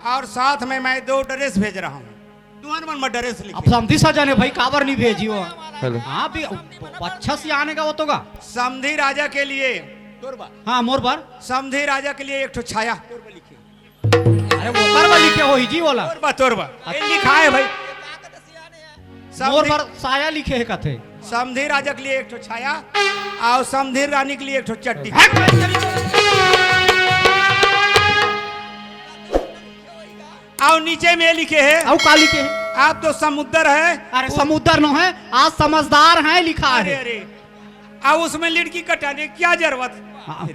और साथ में मैं दो ड्रेस भेज रहा हूँ, दुहन मन में ड्रेस लिखे। अब समधी सजन हे भाई, काबर नहीं भेजी वो? हेलो। हाँ भी, अच्छा से आने का वो तो का। समधी राजा के लिए, हाँ, मोर बर। समधी राजा के लिए एक ठो छाया। अरे, ओकर बर लिखे होही जी, ओला। तोर बर, तोर बर। अच्छा। ये लिखा है भाई। मोर बर साया लिखे हे कथे। समधी राजा के लिए एक ठो छाया, अउ समधी रानी के लिए एक ठो चड्डी। अउ नीचे में लिखे हे, अउ का लिखे हे? आप तो समुद्र है। अरे, समुद्र नो है, आज समझदार है लिखा अरे, है। अरे, अब उसमें लिड़की कटाने क्या जरूरत? हाँ।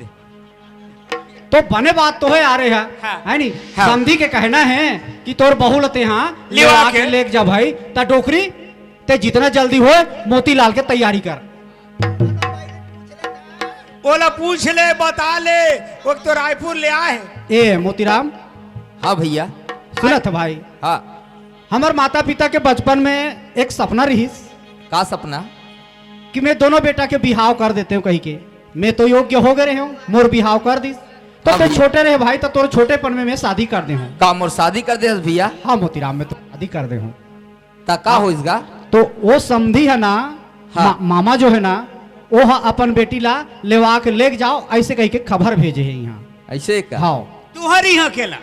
तो बने बात तो है, आ रहे हैं, हाँ। है नी? हाँ। समधी के कहना है कि तोर बहू ल तेहा लेवा लेवा के। के लेके जा भाई, त डोकरी ते जितना जल्दी होय मोतीलाल के तैयारी कर। ओला पूछ ले, बता ले, वो तो रायपुर ले आए हे। ए मोतीराम। हाँ भैया। सुनत हे भाई? हाँ। हमर माता पिता के बचपन में एक सपना रहिस। का सपना? कि मैं दोनों बेटा के बिहाव कर देते हूँ कही के। मैं तो योग्य हो गए हूँ, मोर बिहाव कर दिस। तो हाँ ते भैया। छोटे रहे भाई, तो तोर छोटेपन में मैं शादी कर दे हूँ। का मोर शादी कर दे हस भैया? हाँ मोतीराम, मैं तो शादी कर दे हूँ। त का होइस गा? तो वो समधी है ना, हाँ। मा-, मामा जो है ना, वो ह अपन बेटी ला लेवा के लेके जाव, ऐसे कही के खबर भेजे हे यहाँ। ऐसे का? हाँ। तुहर इहाँ अकेला,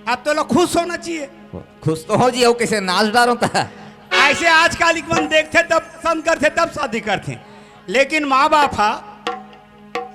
अब तोला खुश होना चाहिए। खुश तो हों जी, अउ कइसे नाच डारों त। ऐसे आजकल के मन देखथे तब पसंद करथे तब शादी करथे, लेकिन माँ बाप हा,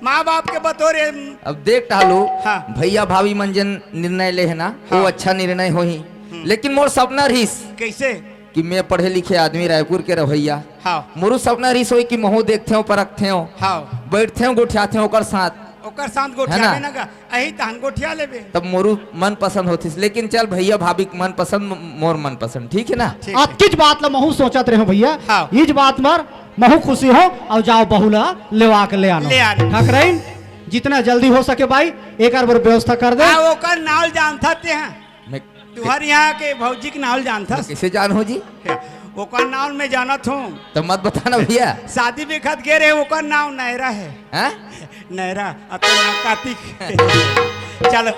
माँ बाप के बतोरे। अब देख टहलू, हाँ। भैया भाभी मन जेन निर्णय ले हे ना, हाँ। वो अच्छा निर्णय होही। हम्म। लेकिन मोर सपना रहिस कइसे? कि मैं पढ़े लिखे आदमी, रायपुर के रहइया। हाँ। मोरू सपना रहिस होही कि महूँ देखथेंव, परखथेंव, हाँ। बइठथेंव, गोठियाथेंव ओकर साथ। ओकर साथ है ना? गोठियाबे ना गा, अही तहन गोठिया लेबे। तब मोरू मन पसंद होतिस, लेकिन चल भैया भाभी के मन पसंद, म-, मोर मन पसंद, ठीक है ना? ठीक है। अतकिच बात ला महूँ सोचत रहेंव भैया, हाँ। इच बात मर महूँ खुशी हों, अउ जाव बहू ला लेवा के ले आनव। ले आनव। ठकराइन, जितना जल्दी हो सके भाई, एकर बर व्यवस्था कर दे। हाँ, ओकर नाव जानथस तेहा? मैं तुहर यहाँ के भौजी के नाव जानथस? मैं कइसे जानहूँ जी? ओकर नाव मैं जानत हूँ। त मत बताना भैया। शादी बेखत गे रहे, ओकर नाव नैरा हे। हैं? नैरा, अउ तोर नाव कार्तिक। चलो।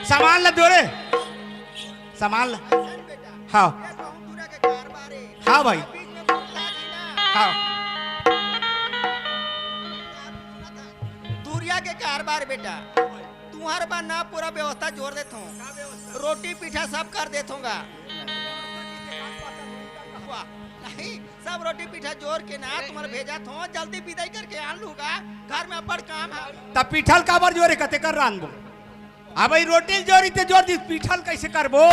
सामान ला जोरे। सामान ला। हाँ। हाँ भाई। हाँ। दूरिया के कारबार बेटा, तुहर बर ना पूरा व्यवस्था जोर देथों, रोटी पीठा सब कर देथों गा। वाह, नहीं, सब रोटी पीठा जोर के ना तुम्हर भेजत हों, जल्दी बिदाई करके आन लूँ गा, घर में अब्बड़ काम हे। त पीठा ल काबर जोरे, कते कर रांधबो? अब भाई रोटी ल जोर रहिते जोर दिस, पीठा ल कइसे करबो?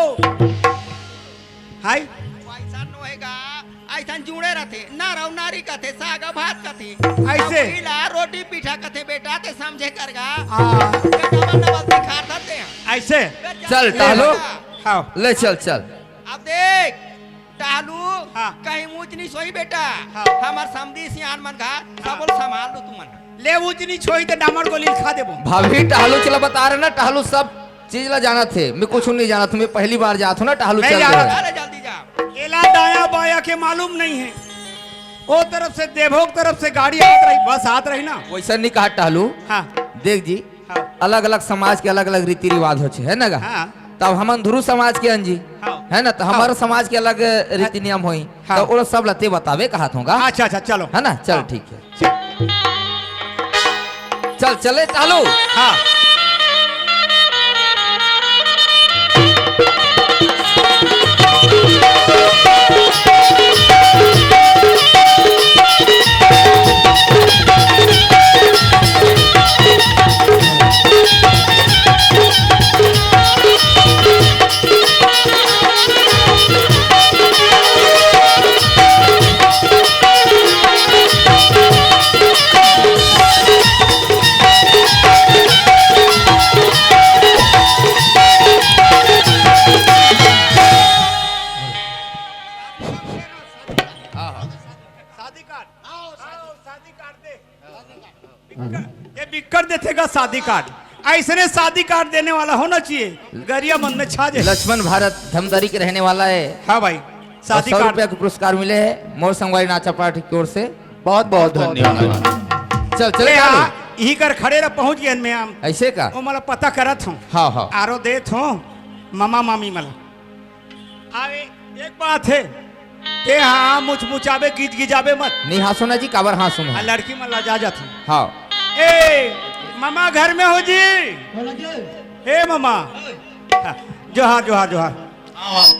हाय। वइसन नोहे गा, अइसन जुड़े रथे, नर अउ नारी कथे, साग अउ भात कथे। अइसे? अउ इला रोटी पीठा कथे बेटा, ते समझे कर गा। हाँ। ये डबल डबल सिखाथस ते। अइसे? चल, टहलू। हाँ। ले चल, चल। अब देख, टहलू, हाँ। कहीं ऊंच नीच होही बेटा। हाँ। हमर समधी सियान मन घर, हाँ। सबो ल संभाल लू तुमन। ले ऊंच नीच होही त डामर गोली ल खा देबो। भाभी, टहलू चला बता रहे ना, टहलू सब चीज ला जानथे, मैं कुछू नहीं जानत हूँ, मैं पहली बार जात हूँ ना टहलू नहीं चल जानत। अरे जल्दी जा। एला दाया बाया के मालूम नहीं हे। ओ तरफ से देभोग तरफ से गाड़ी आत रही, बस आत रही ना। वइसन नहीं कहा टहलू। हाँ। देख जी, हाँ। अलग-अलग समाज के अलग-अलग रीति रिवाज होथे, है ना गा? हाँ। तब हमन धुरू समाज के अन जी, हाँ। है ना? त हमर हाँ। समाज के अलग रीति नियम होही, हाँ। त ओला सब ला ते बताबे कहत हूँ गा। अच्छा, अच्छा, चलो। है ना? चल, हाँ। ठीक है। चल, चले टहलू। हाँ। शादी कार्ड। आओ, शादी कार्ड दे। बिक्कट, ये बिक्कट देथे गा शादी कार्ड। अइसने शादी कार्ड देने वाला होना चाहिए, गरिया मन में छा जाए। लक्ष्मण भारत धमतरी के रहने वाला है। हाँ भाई, और शादी सौ कार्ड। रुपया के पुरस्कार मिले हैं मोर संगवारी नाचा पार्टी की ओर से। बहुत बहुत धन्यवाद। चल, चले ए, चालू। हाँ, इही कर खड़े रह, पहुंच गए मैं हम। अइसे का? ओ, मला पता करत हूँ। हाँ, हाँ। आरो देत हूँ, मामा मामी मला। आवे, एक बात हे, ते हाँ मुचमुचाबे, गिजगिजाबे मत। नहीं हाँ सुना जी, काबर हाँ सुना? आ लड़की मन लजा जाथे। हाँ। ए, ममा घर में हो जी? बोलो जी। ए ममा। हाँ, जोहार, जोहार, जोहार। आओ, आओ।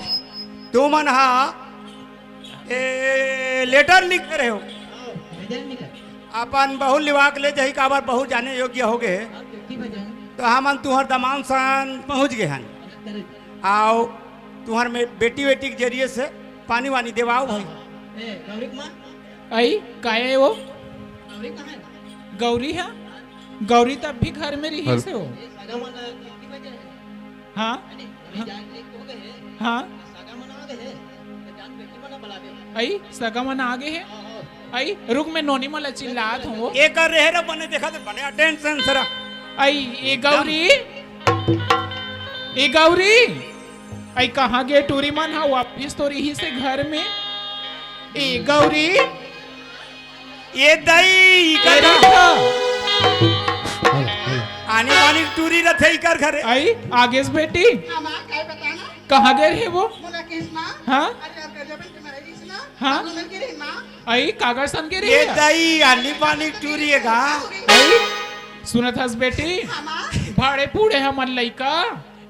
तुमन हा, ए, लेटर लिखे रहे हो, अपन बहू लिवा के ले जाही, काबर बहू जाने योग्य हो गए हे। तो हमन तुहर दमान सन पहुँच गए हन। आओ, तुहर में बेटी, बेटी के जरिए से पानी वानी देवाओ भाई। अई, काय हे वो? गौरी हा? गौरी त अभी घर में रहिस हे वो। हाँ? हाँ? अई, सगा मन आ गए हे? अई, रुक, मैं नोनी मन ला चिल्लात हूँ वो। ए कर रहे रे बने, देखा तो बने अटेंशन सरा। अई, ए गौरी, ए गौरी, अई, कहाँ गे टूरी मन हा? वापिस तो रहिस हे घर में। ए गौरी, ए दई, ए इकर रे का? आनी बानी टूरी रथे इकर घरे। अई, आगेस बेटी। हाँ माँ, काय बताना? कहाँ गए रहे वो? मोला किस माँ? हाँ? अरे, अब गजब है तुम्हारे किस माँ? हाँ? हम लोग के रही माँ? अई, कागर सन के ए रहे? दई, आनी बानी टूरी हे गा। अई, सुनत हस बेटी? हाँ माँ। भाड़े पूड़े हमन लइका,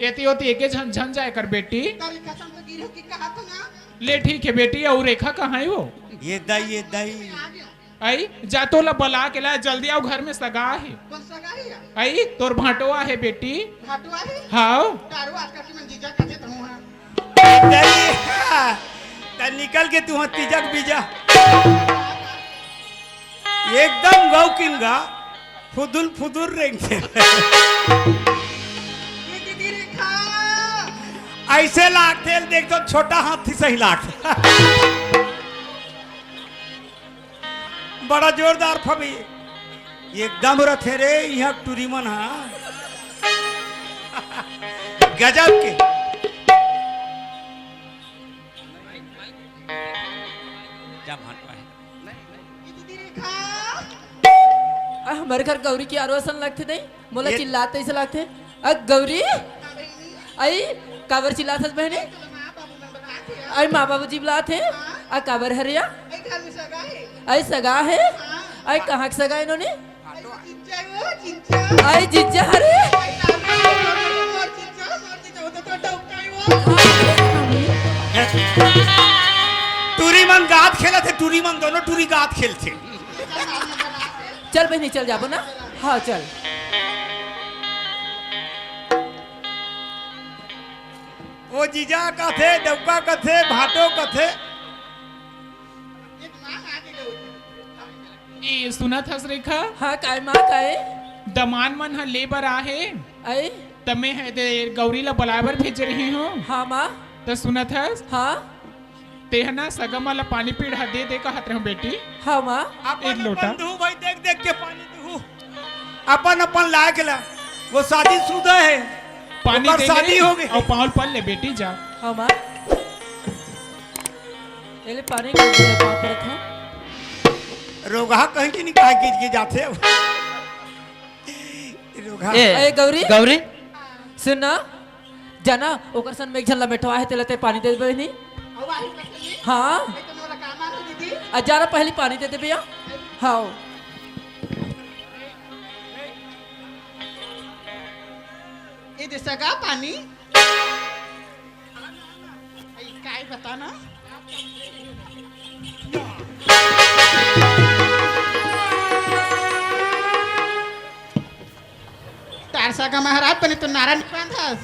एती ओती एके झन झन जाए कर बेटी। तेरी कसम तो गिरो की कहा था ना? ले ठीक हे बेटी, अऊ रेखा कहाँ हे वो? ए दई, ए दई। अई, जा तो ला बला के ला, जल्दी आओ, घर में सगा हे। कौन सगा हे या? अई, तोर भाटो आहे बेटी। भाटो आहे? हाव। दारू आज करके मन जीजा कहते तो हूँ हाँ। ए दई, त निकल के तू तीजक बीजा। एकदम गौ किन गा, फुदुल फुदुल रेंगे। ये दीदी रेखा। ऐसे लागथे, देख तो छोटा हाथी सही लागथे। बड़ा जोरदार फबी। एकदम रथे रे, इहाँ टूरी मन हा। गजब के। जा भांटवा हे। आ, हमर घर गौरी के आरो असन लगथे नहीं, मोला ये चिल्लात तइसे लगथे। अ, गौरी, अई, काबर चिल्लात हस बहनी? अई, माँ बाबूजी बुलात हे। अ, काबर हरे या? अई, सगा हे। अई, कहाँ के सगा हे नोनी? अई, जिज्जा हरे। टूरी मन गात खेलत हे, टूरी मन दोनों टूरी गात खेलथे। चल बहनी, चल जाबो ना। हाँ, चल। वो जीजा कथे, डौका कथे, भाटो कथे। ए, सुनत हस रेखा? हाँ, काय माँ, काय? दमान मन ह ले बर आहे। अई? त मैं ह दे गौरी ला बलाए बर भेजे रहे हूँ। हाँ, माँ। त सुनत हस? हाँ। तेह ना सगा मन ला पानी पीढ़ा दे दे कहत रहूं बेटी। हाँ माँ। अपन, एक लोटा। अपन दुहू भाई, देख देख के पानी दुहू। अपन अपन लायक ला। वो शादीशुदा है। पानी ओकर दे शादी ले, हो गई। अउ पाँव पड़ ले बेटी, जा। हाँ माँ। ये ले पानी गिर गया, पाँव पड़त हूँ। रोगहा कहीं की नहीं कहा गिर गिर जाते अब। रोगहा। ए, ए, गौरी? गौरी? सुन ना, जाना, ओकर सन में एक झन लमेटवा हे, तेला ते पानी दे दे बहिनी। हाँ। आ, जाना, पहली पानी दे दे भैया। हाँ। ये दे सगा पानी। अई, काय बताना? तार सगा महाराज, बने तो नारा निकाल दस।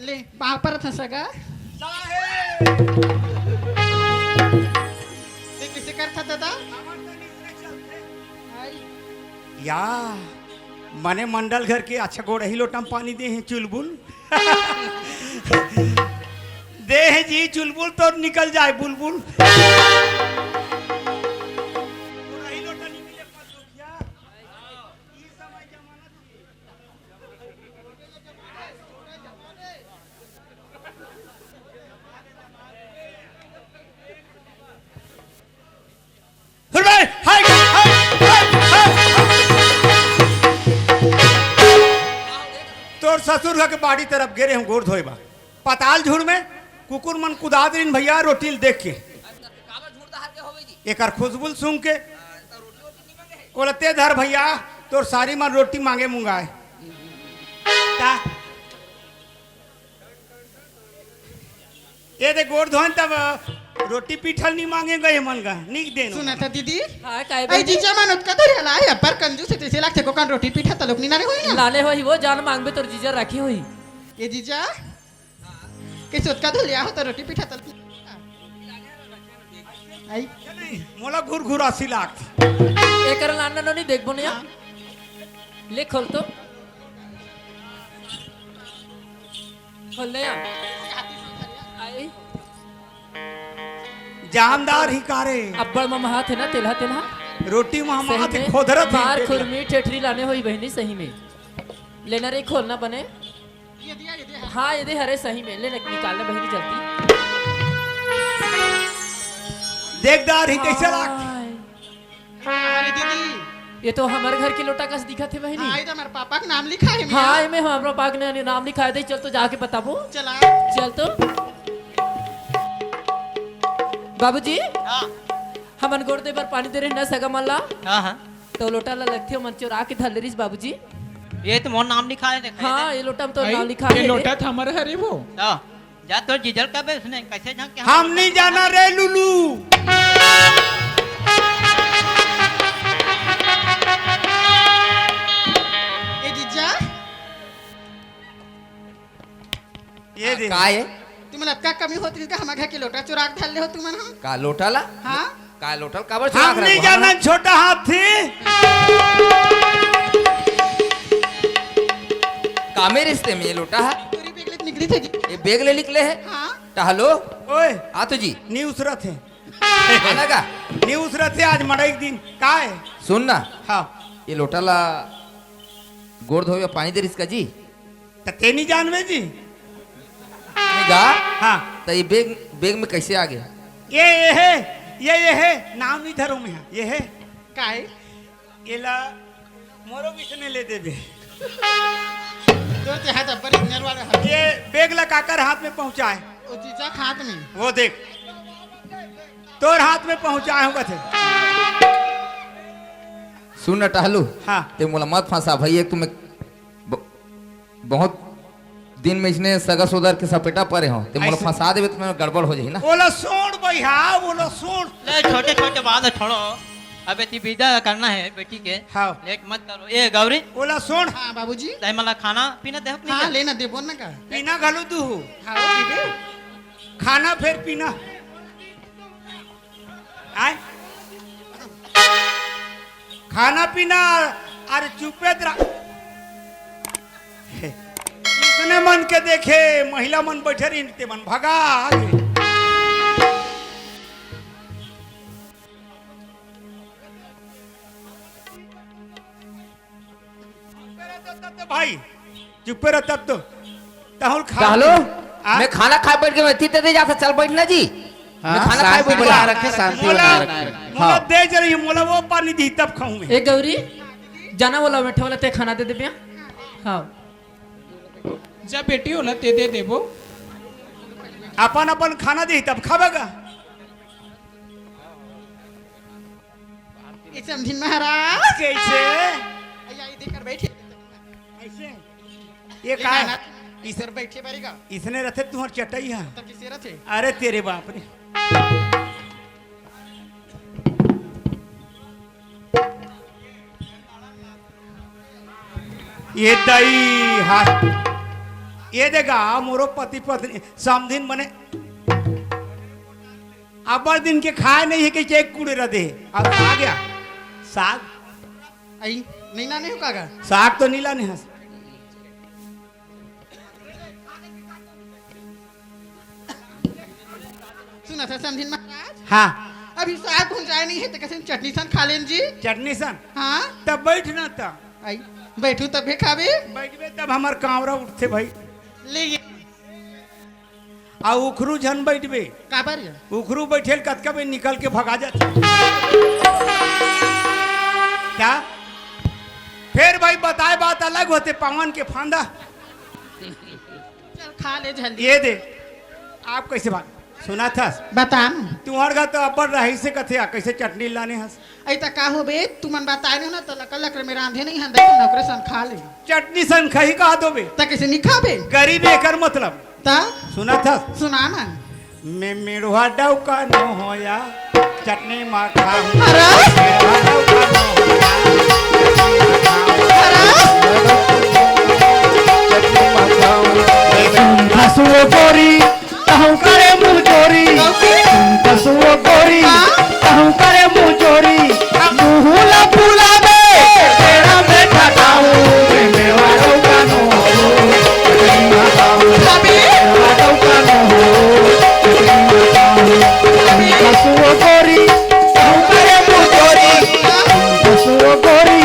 ले, पाँव परत हँव सगा। ते कइसे करथा दादा? या, मने मंडल घर के अच्छा गोड़ही लोटा म पानी दे हे चुलबुल। दे हे जी चुलबुल तो निकल जाए बुलबुल। सुन बे, हाय, हाय, हाय, हाय। तोर ससुर घर के बाड़ी तरफ गे रहेंव गोड़ धोए बर। पताल झुड़ में कुकुर मन कुदात रहिन भैया, रोटी ल देख के। काबर झूठ डहार के होवे जी? एकर खुशबू ल सूंघ के। ओला ते धर भइया, तोर सारी मन रोटी मांगे मुंगाय। ता ये दे गोड़ धोन तब रोटी पीठल नी मांगे गए मन गा, नी देन। सुना था दीदी? हाँ, काय अई बहिनी? जीजा मन ओतका धरिया ला हे, अब्बड़ कंजूस हे, तइसे लागथे कोकन रोटी पीठा तलोक नी लाने होही ना? लाने होही वो, जान मांगबे तोर जीजा राखी होही। ये जीजा, कइसे ओतका धरिया हो त रोटी पीठा तलोक नी। अई। मोला घुरघुरासी लागथे। एकर लाना नोनी देखबो ने। हाँ। ले खोल तो। खोल दे यार। आई। जानदार ही कारे। अब्बड़ ममहात हे ना, तेलहा, तेलहा। रोटी ममहात सही हे, में खोदरत हे। मार खुरमी ठेठरी लाने होही बहिनी, सही में। लेना रे, खोलना बने। ये दिया, ये दिया। हाँ, ये दे, हरे सही में। ले, ले, निकाल ले बहिनी जल्दी। देखदार ही कइसे लाग। हाय। अरे दीदी। ये तो हमर घर के लोटा कस दिखत हे बहिनी। हाँ, ये तो हमर पापा के नाम लिखा हे मिया। हाँ, एमे हमर पापा के ना-, नाम लिखा हे। दे, चल तो जाके बताबो। चला। चल तो। बाबूजी, हाँ। हमन गोड़ धोए बर पानी दे रहे ना सगा मन ला। हाँ, हाँ। तो लोटा ला लगथे, ओमन चोरा के धर ले रिहिस बाबूजी। ये तो मोर नाम लिखा हे, देखा हाँ, ये लोटा में तो भाई, नाम लिखा ये हे। लोटा तो हमर हरे वो। हाँ। जा तोर जीजल कबे उसने कैसे झांक के हम नहीं जाना रे लुलू। ए जीजा, ये दे। का हे? तुमन अतका कमी होत रहिस का, हमर घर के लोटा चुरा के धर ले हो तुमन ह? का लोटा ला? हाँ। का लोटा ला काबर चुरा के रखबो? हम नहीं जाना, छोटा हाथी। का मेरे रिश्ते में ये लोटा हे? तोरी बेग ले निकली थे जी। ये बेग ले निकले हे? हाँ। टहलो। ओए। आ तो जी। नी उसरत हे। आना का? नी उसरत हे, आज मड़ई के दिन। का हे? सुन ना। हाँ। ये लोटा ला गोड़ धोवे पानी दे रिहिस का जी? त ते नी जानबे जी? नहीं गा? हाँ। त ये बेग, बेग में कैसे आ गया? ये, ये हे, ये, ये हे, नाम नहीं धरो मैं, ये हे। काय? एला मोरो बिसने ले देबे। तोर ते हाथ अब्बड़ इंजर वाला हाथ। ये बेग ला काकर हाथ में पहुंचाए? ओ जीजा के हाथ में। वो देख, तोर हाथ में पहुंचाए हूँ कथे। सुन न टहलू, हाँ। ते मोला मत फंसा भाई, एक तो मैं ब-, बहुत दिन में इसने सगा सोदर के सपेटा परे हो, ते मोला ऐसे फंसा देबे तो मैं गड़बड़ हो जाही ना। ओला सोड़ भैया, ओला सोड़। ले, छोटे छोटे बात हे, छोड़ो। अबे ती विदा करना हे बेटी के। हाँ। लेट मत करो। ए गौरी। ओला सोड़। हाँ बाबूजी। तै मला खाना पीना देहक नहीं हाँ, का? लेना देबो ना का? पीना घलो दू। हाँ, वो पीबे। खाना फेर पीना। आय? खाना पीना अरे चुपे रह। इसने मन के देखे, महिला मन बैठे रही, ते मन भगा आगे। चुपे रह तब तो भाई, चुपे रह तब तो। तहुल खा टहलो, आ? मैं खाना खाए बैठ के मैं तीते दे जाता, चल बैठ ना जी। हाँ, मैं खाना खाए शांति बैठ बना गया। रखे, शांति मोला, बना रखे। मोला हाँ। दे जरी, मोला वो पानी दी तब खाऊं मैं। ए गौरी, जाना वाला बैठे वाला ते खाना दे दे बिया। हाँ। जब बेटी होला ते दे देबो। अपन अपन खाना दे तब खाबेगा। ए समधिन महाराज। कैसे? अइया, ये देकर बैठे। ऐसे? ये ये का ना, है? ना, इस तरह बैठे बारी का। इसने रथे तुम्हार चटई है। तब किसे रथे? अरे तेरे बाप रे। ये दई हाथ। ये देगा, मोरो पति पत्नी, समधिन बने। अब्बड़ दिन के खाए नहीं हे कि एक कुड़े रह दे। अब आ गया। साग। आई, नहीं लाने हो का गा? साग तो नहीं लाने हस। सुना था समधिन महाराज? हाँ। अभी साग भुंजाए नहीं हे तो कैसे चटनी सन खा लेन जी? चटनी सन? हाँ। तब बैठ ना त। आई, बैठू तब भी खाबे? बैठबे तब हमार कांवरा उठथे भाई। ले ये। आ उखरू झन बैठबे। काबर ये? उखरू बैठेल कतका बे निकल के भगा जाथे। क्या? फेर भाई बताए बात अलग होथे, पावन के फांदा। चल खा ले जल्दी। ये दे। आप कैसे बात? सुनत हस? बता न। तुंहर घर तो अब्बड़ रहिसे कथे, आ कइसे चटनी लाने हस? अई त का होबे, तुमन बताए नइ हो ना, त लकर लकर में रांधे नइ हन, देखो नौकरे सन खा ले। चटनी सन खही कहा दोबे? त कइसे नइ खाबे? गरीब एकर मतलब। त? सुनत हस? सुना न। मैं मिड़वा डौका नो होया, चटनी मा खाहूँ। अरे? मिड़वा डौका नो होया, चटनी मा खाहूँ। अरे? चटनी मा खाहूँ। हंसुओ गोरी, कहूँ करे मुँह जोरी। कहूँ करे? हंसुओ गोरी, हाँ? कहूँ करे मुँह जोरी। मुँह ला फुलावे, बेड़ा में ठठाऊँ, मैं मेवा डौका नो हो, चटनी मा खाहूँ। मेवा डौका नो हो, चटनी मा खाहूँ। हंसुओ गोरी, कहूँ करे मुँह जोरी। हंसुओ गोरी,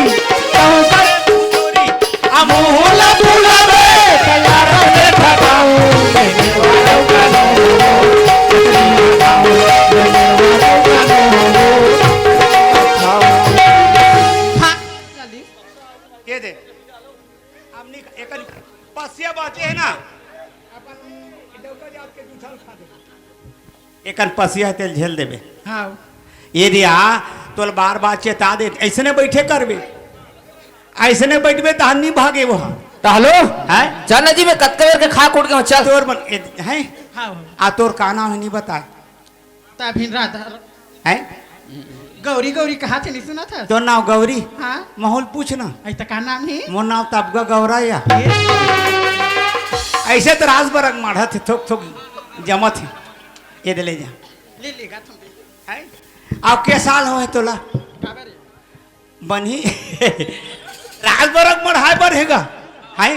कहूँ करे मुँह जोरी। आ मुँह ला फुलावे, तैयार रहे ठठाऊँ, मैं मेवा डौका नो हो, चटनी मा खाहूँ, मैं मेवा डौका नो हो। हाँ, जल्दी। ये दे। अब निक-, एकन पसिया बाचे हे ना? अपन डौका जात के जूठा उठा दे। एकन पसिया हे, तेल झेल देबे। हाँ। ये दिया, तोल बार बार चेता दे, अइसने बइठे करबे। अइसने बइठबे, तहन नइ भागे वो। त हेलो? हैं? चल ना जी, मैं कतका बेर के खा कूट के हूँ, चल। तोर मन, ए, हैं? हाँ, हाँ। आ तोर का नाम हे, नइ बताए? त अभिन राधा। हैं? गौरी, गौरी कहाथे, नइ सुनत हस? तोर नाम गौरी? हाँ। महूँ ल पूछ ना। अई त का नाम हे? मोर नाम तबगा गौरा या। ये? अइसे त राजबरग माढ़त हे, थोक थोक जमत हे। ये दे ले जा। ले, ले गा, थोक दे। हैं? अब के साल होहे तोला? काबर? बनही। राजबरग मढ़ाए बर हे गा। हैं?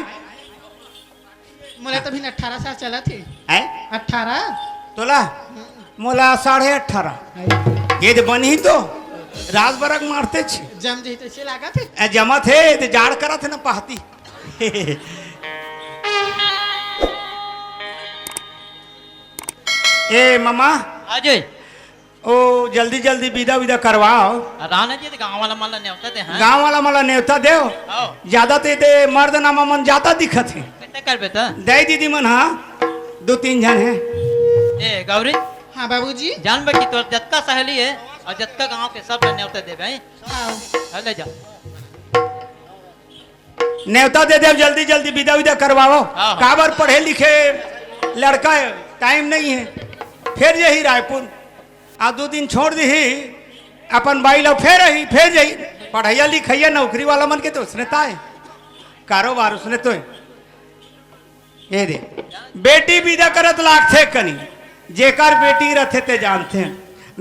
मोला तो अभी अठारह साल चलत हे। हैं? अठारह। तोला? हम्म। मोला साढ़े अठारह। हैं? ये दे बनही तो। राजबरग माढ़तेच। जम जही तइसे लागत हे। ए, जमत हे, ये दे जाड़ करत हे ना पहाती। ए, ममा। हाँ जी। ओ, जल्दी जल्दी बिदा विदा करवाव। राना जी, गाँव वाला मन ला नेवता दे, हाँ? गाँव वाला मन ला नेवता देव। आओ। जादा ते, ते मर्द नामा मन जादा दिखत हे। कइसे करबे त? दाई दीदी मन, हाँ, दू तीन झन हे। ए, गौरी। हाँ, बाबूजी। जानबे कि तोर जतका सहेली हे अउ जतका गाँव के सब ला नेवता देबे, हैं? आओ। हाँ, ले जा। नेवता दे देव, जल्दी जल्दी बिदा विदा करवाओ। हाँ, हाँ। काबर पढ़े लिखे लड़का हे, टाइम नइ हे, फेर जही रायपुर, आ दू दिन छोड़ दिही अपन बाई ला, फेर आही, फेर जही। पढ़इया लिखइया नौकरी वाला मन के तो उसने ताय, कारोबार उसने तो हे। ये दे, बेटी बिदा करत लागथे कनी, जेकर बेटी रथे ते जानथे।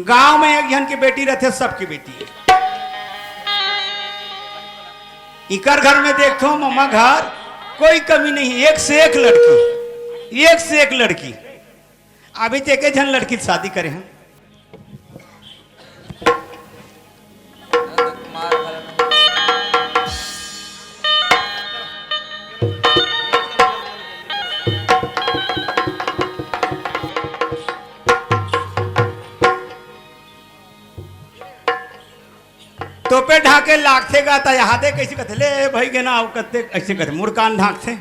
गांव में एक झन के बेटी रथे, सबके बेटी हे। इकर घर में देखथो, ममा घर कोई कमी नहीं, एक से एक लड़की, एक से एक लड़की। अभी तो एक झन लड़की शादी करे हैं। तोपे ढाके लागथे गा, त यहाँ दे कइसे कथे, ले भई गे ना, अउ कथे, अइसे कथे, मुड़कान ढाकथे।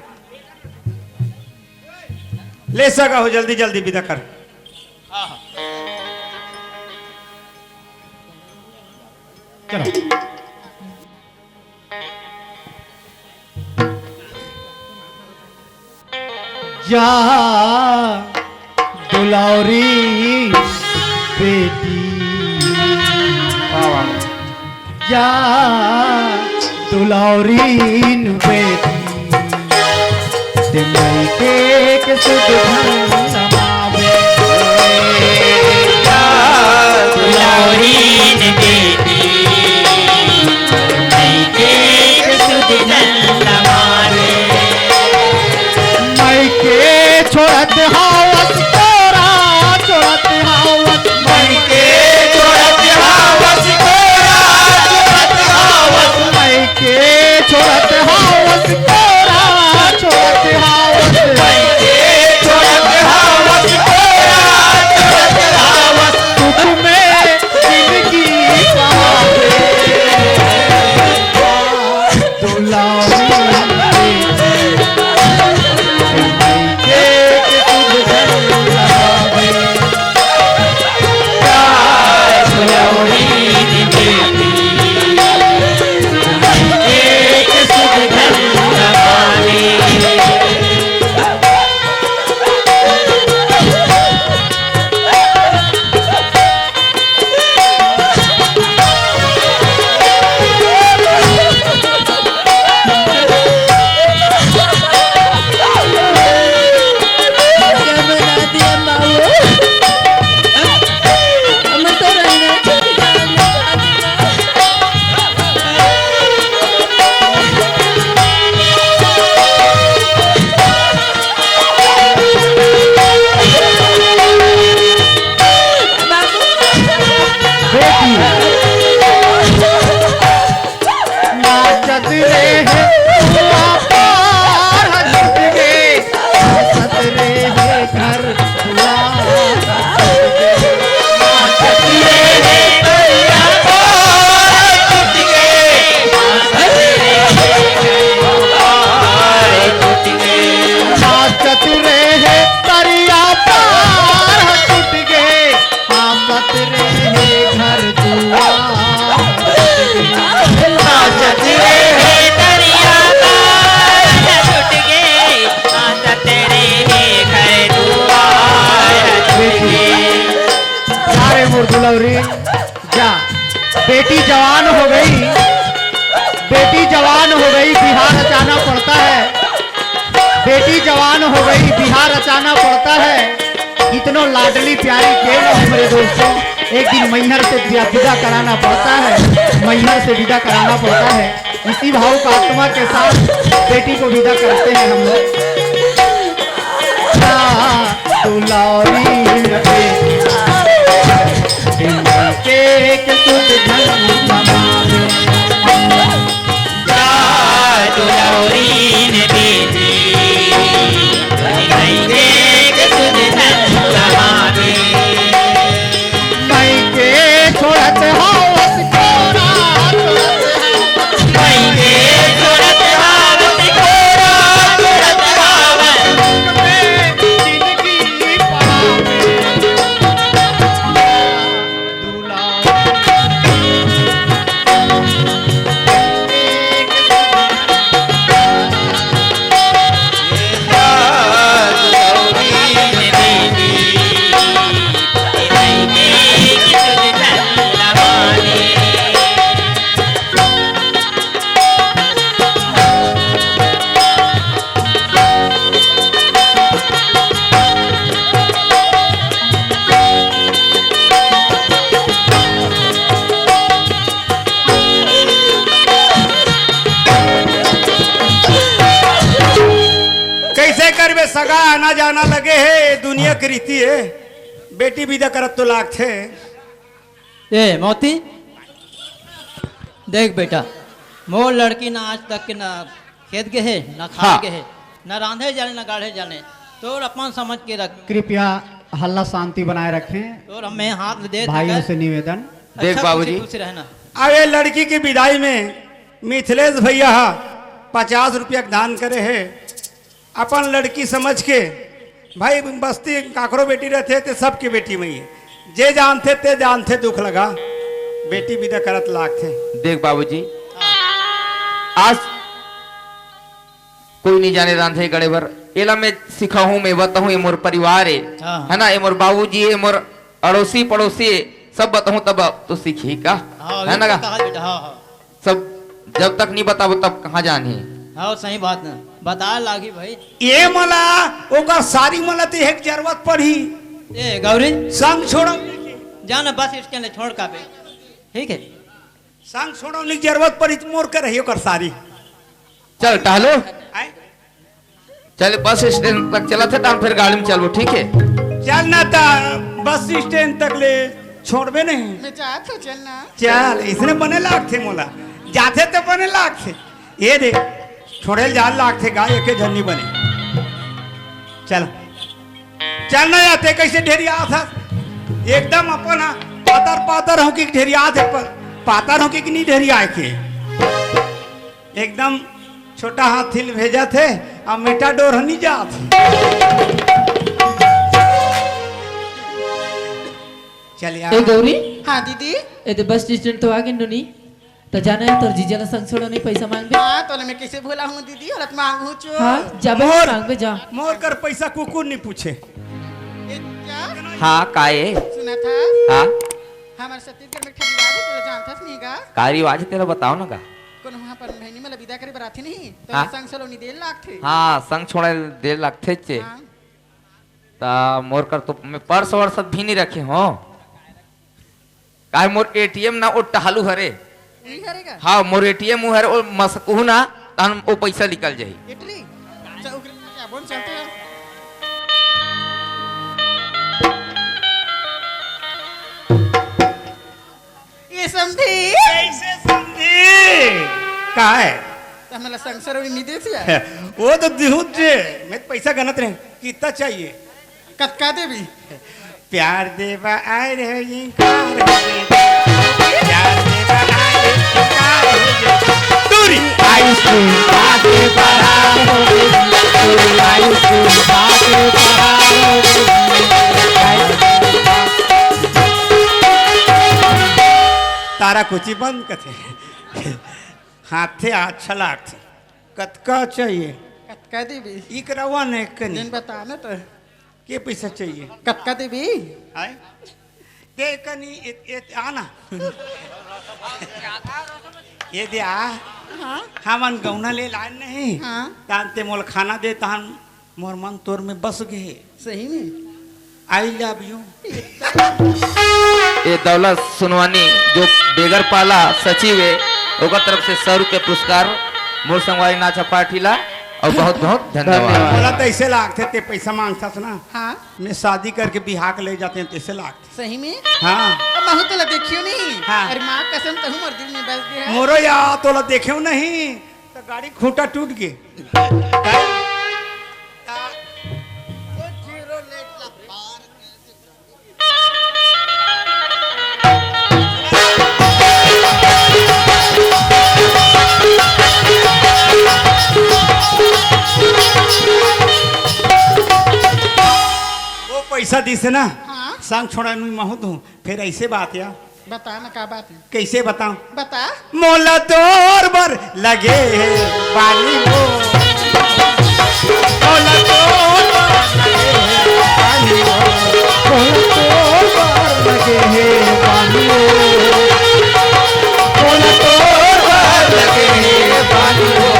ले सगा हो, जल्दी जल्दी बिदा कर। हाँ, हाँ। चलो। जा दुलौरी बेटी, वाह, वाह। जा दुलौरीन बेटी, ते मइके के सुध धन लमावे। जा दुलौरीन बेटी, मइके के सुध धन लमावे। मइके छोड़त हवस तोरा, छोड़त हवस। मइके छोड़त हवस तोरा, छोड़त हवस। मइके छोड़त हवस तोरा, छोड़त हवस। मइके छोड़त हवस तोरा, छोड़त हवस। सुख में जिंदगी पावे। दुलारी। बेटी जवान हो गई, बेटी जवान हो गई, बियाह रचाना पड़ता है। बेटी जवान हो गई, बियाह रचाना पड़ता है। इतनो लाडली प्यारी के न हो मेरे दोस्तों, एक दिन मैहर से विदा, विदा कराना पड़ता है, मैहर से विदा कराना पड़ता है। इसी भावुक आत्मा के साथ बेटी को विदा करते हैं हम लोग। दुलारी के, के सुध धन लमावे। जा दुलारी ने बेटी, भाई के सुध धन लमावे। माई के छोड़त हवस कोरा, छोड़त हवस। माई के छोड़त हवस कोरा, छोड़त हवस। दुख में जिंदगी पड़ावे। दुलारी। कइसे करबे, सगा आना जाना लगे हे, दुनिया के रीति हे। बेटी बिदा करत तो लागथे। ए मोती, देख बेटा, मोर लड़की ना आज तक के ना खेत गे हे, ना खाए हाँ। गे हे, ना रांधे जाने, ना गाढ़े जाने। तोर अपन समझ के रख। कृपया हल्ला शांति बनाए रखें। तोर हमें हाथ में दे भाइयों से निवेदन। देख अच्छा, बाबूजी। खुशी, खुशी रहना। अब ये लड़की की विदाई में मिथिलेश भैया हा पचास रुपया के दान करे हे। अपन लड़की समझ के, भाई बस्ती काकरो बेटी रहथे ते सबके बेटी मई हे। जे जानथे ते जानथे दुख लगा, बेटी बिदा करत लागथे। देख बाबूजी, आज कोई नहीं जाने रांधे गढ़े बर, एला मैं सिखाहूं, मैं बताहूं, ये मोर परिवार हे, हाँ। है ना, ये मोर बाबूजी हे, मोर अड़ोसी पड़ोसी हे, सब बताहूं तब तो सीखही का, हाँ, है ना का? कहा बेटा, हाँ, हाँ। सब जब तक नहीं बताबो तब कहाँ जानी? हाँ, सही बात ना, बताए लागी भाई। ये मला ओकर सारी मला ते एक जरूरत पड़ी। ए गौरी, संग छोड़ो। जाना बस स्टैंड ले छोड़ का बे, ठीक है? संग छोड़ो, नहीं जरूरत पड़ी तो मोर कर रही ओकर सारी। चल टहलो। आए? चल बस स्टैंड तक चलत हे, तहन फिर गाड़ी में चलबो, ठीक है? चल ना ता बस स्टैंड तक ले छोड़बे नहीं। मैं जात हूँ, चल ना। चल, इसने बने लागथे मोला, जाथे तो बने लागथे। ये दे, छोड़े ल जान लागथे गा, एके झन नी बने। चल, चल ना जाथे, कैसे ढेरिया था एकदम अपन, हाँ, पातर पातर हो कि ढेरिया थे, पर पातर हो कि नहीं ढेरिया के। एकदम छोटा हाथी ल भेजत हे, अउ मेटाडोर ह नी जात हे। चल यार। ए गौरी, हाँ दीदी। ए दे बस स्टैंड तो आ गे नोनी। त जाना हे तोर जीजा ला संग छोड़ो नहीं, पैसा मांगबे। हाँ, तोला मैं कैसे भुलाहूँ दीदी, हालत मांगहूँ चो। हाँ, जाबे मोर, मांगबे जा। मोर कर पैसा कुकुर नहीं पूछे। ए, क्या? हाँ, का ए? सुना था? हाँ? हमारे छत्तीसगढ़ में एक ठे रिवाज हे, तोला जानथस नहीं गा? का रिवाज हे तेला बताओ ना गा। कोनो वहाँ पर बहनी मला विदा करे बर आथे नहीं, तो हाँ? संग छोड़ो नहीं देर लागथे। हाँ, संग छोड़े देर लागथे चे। हाँ। ता मोर कर तो मैं पर्स वर्स भी नहीं रखे हों। काय मोर एटीएम ना ओ टहलू हरे। नहीं हरे का? हाँ, मोर एटीएम उ हरे, ओ मसकहू ना, तहन ओ पैसा निकल जाही। इटली? अच्छा, ओकरे पास क्या बोल चलते हैं? ये समधी। कैसे समधी? का हे? त हमला संग छोड़ो नहीं देथे। वो तो दिहुत जे, मैं तो पैसा गनत रहे, कितना चाहिए? कतका देबी? प्यार देबा आए रहे, इनकार हो गई। प्यार देबा आए रहे, इनकार हो गई। दूरी। आयुष की बातें बड़ा हो गई। आयुष की बातें बड़ा हो गई। तारा कुची बंद कथे। हाथे अच्छा लागथे। कतका चाहिए? कतका देबी? इकरावा ने कनी। दिन बता ना तो। के पैसा चाहिए? कतका देबी? आय? दे कनी, ए, ए, आना। ये दे आ। हाँ? हमन गौना ले लान नहीं। हाँ? तान ते मोल खाना दे, तान मोर मन तोर में बस गे। सही में? I love you। ये दौलत सोनवानी जो बेगरपाला सचिव है, ओकर तरफ से सौ रुपये पुरस्कार मोर संगवारी नाचा पार्टी ला, और बहुत बहुत धन्यवाद। धन्यवाद। मोला तो ऐसे लागथे, ते पैसा मांगथस ना। हाँ। मैं शादी करके बिहाव के ले जाते हैं, तो ऐसे लागथे। सही में? हाँ। अब महू तोला देखियो नहीं। हाँ। अरे माँ कसम, तहू मोर दिल में बस गया है। मोरो या तोला देखियो नहीं, तो गाड़ी खूंटा टूट गए। वो पैसा दिसे ना, हाँ? संग छोड़ा नुई महू तू, फिर ऐसे बात या। बता ना, का बात है? कैसे बताऊं? बता। मोला तोर बर लगे हे बानी हो। मोला तोर बर लगे हे बानी हो। मोला तोर बर लगे हे बानी हो। मोला तोर बर लगे हे बानी हो।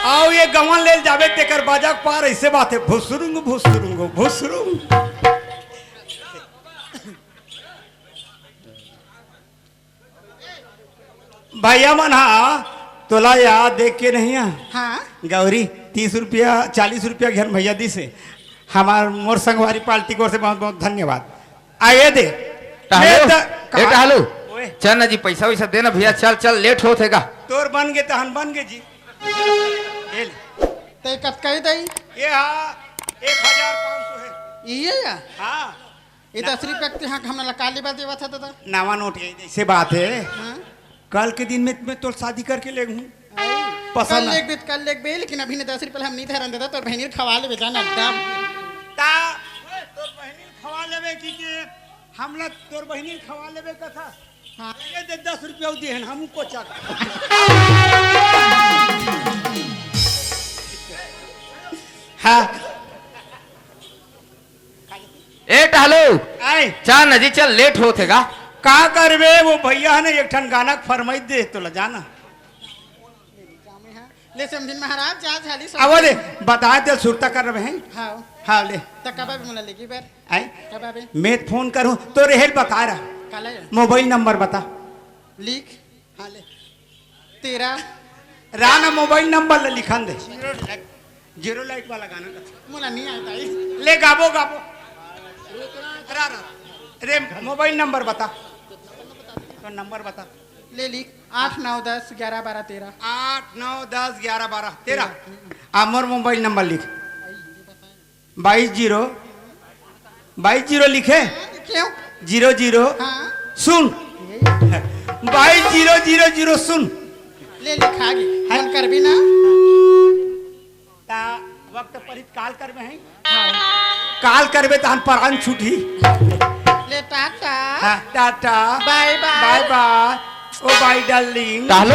आओ ये गवन ले जाबे, तेकर बाजा के पार ऐसे बात है, भुसरुंग, भुसरुंग, भुसरुंग। भैया मन हा तोला याद देख के नहीं आ? हाँ। गौरी, तीस रुपया, चालीस रुपया घेर भैया दिसे। हमार मोर संगवारी पार्टी को से बहुत बहुत धन्यवाद। आइए दे। टहलू, मैं त-, ए टहलू, ओए। चल ना जी, पैसा वैसा देना भैया, चल चल, लेट होत हे गा। तोर बन गे तहन बन गे जी। ये ले। ते कतका ही दई? ये हा एक हजार पाँच सौ है। ये या? हाँ। ये दस रुपया के तिहां हमला का लेबा देवत है दादा? नवा नोट है, ऐसे बात है। हाँ? कल के दिन में मैं तोर शादी करके ले हूँ। आई, पसंद कल आ- लेबे, कल लेबे, लेकिन अभी ने दस रुपया हम नहीं धरन दादा, तोर बहिनी खवा लेबे जाना एकदम। ता, तोर बहिनी खवा लेबे की के हमला तोर बहिनी खवा लेबे कथा। हाँ। ये दे दस रुपया दिए हैं, हम कोचा। हाँ। ए टहलू, आए। चल ना जी, चल, लेट होत हे गा। का करबे, वो भैया हे ना, एक ठन गाना के फरमाइश दे, तोला जाना। ले समधिन महाराज, जा झाली सब। अब ले, बता दे, सुरता कर रहे हैं। हाँ। हाँ, ले। त कब आबे मोला लेगे बर? आए? कब आबे? मैं फोन करूँ, तो रेहेल बता रहा। काला है? मोबाइल नंबर बता। लिख। हाँ, ले। तेरा। राना मोबाइल नंबर ले लिखन दे। जीरो लाइट, जीरो लाइट वाला गाना का। मोला नहीं आता है। ले गाबो, गाबो। रा, रा। रे, मोबाइल नंबर बता। तो नंबर बता। ले लिख, आठ नौ दस ग्यारह बारह तेरह। आठ नौ दस ग्यारह बारह तेरह। आ मोर मोबाइल नंबर लिख। बाईस जीरो, बाईस जीरो लिखे? क्यों? Zero zero. हाँ। सुन। बाईस जीरो जीरो जीरो सुन। ले लिखा गे। हाँ। फोन करबे ना? ता वक्त परित काल करबे हैं। हाँ। काल करबे तहन परान छूटी। ले टाटा। हाँ, टाटा। बाय बाय। बाय बाय। ओ बाय डार्लिंग। टहलू।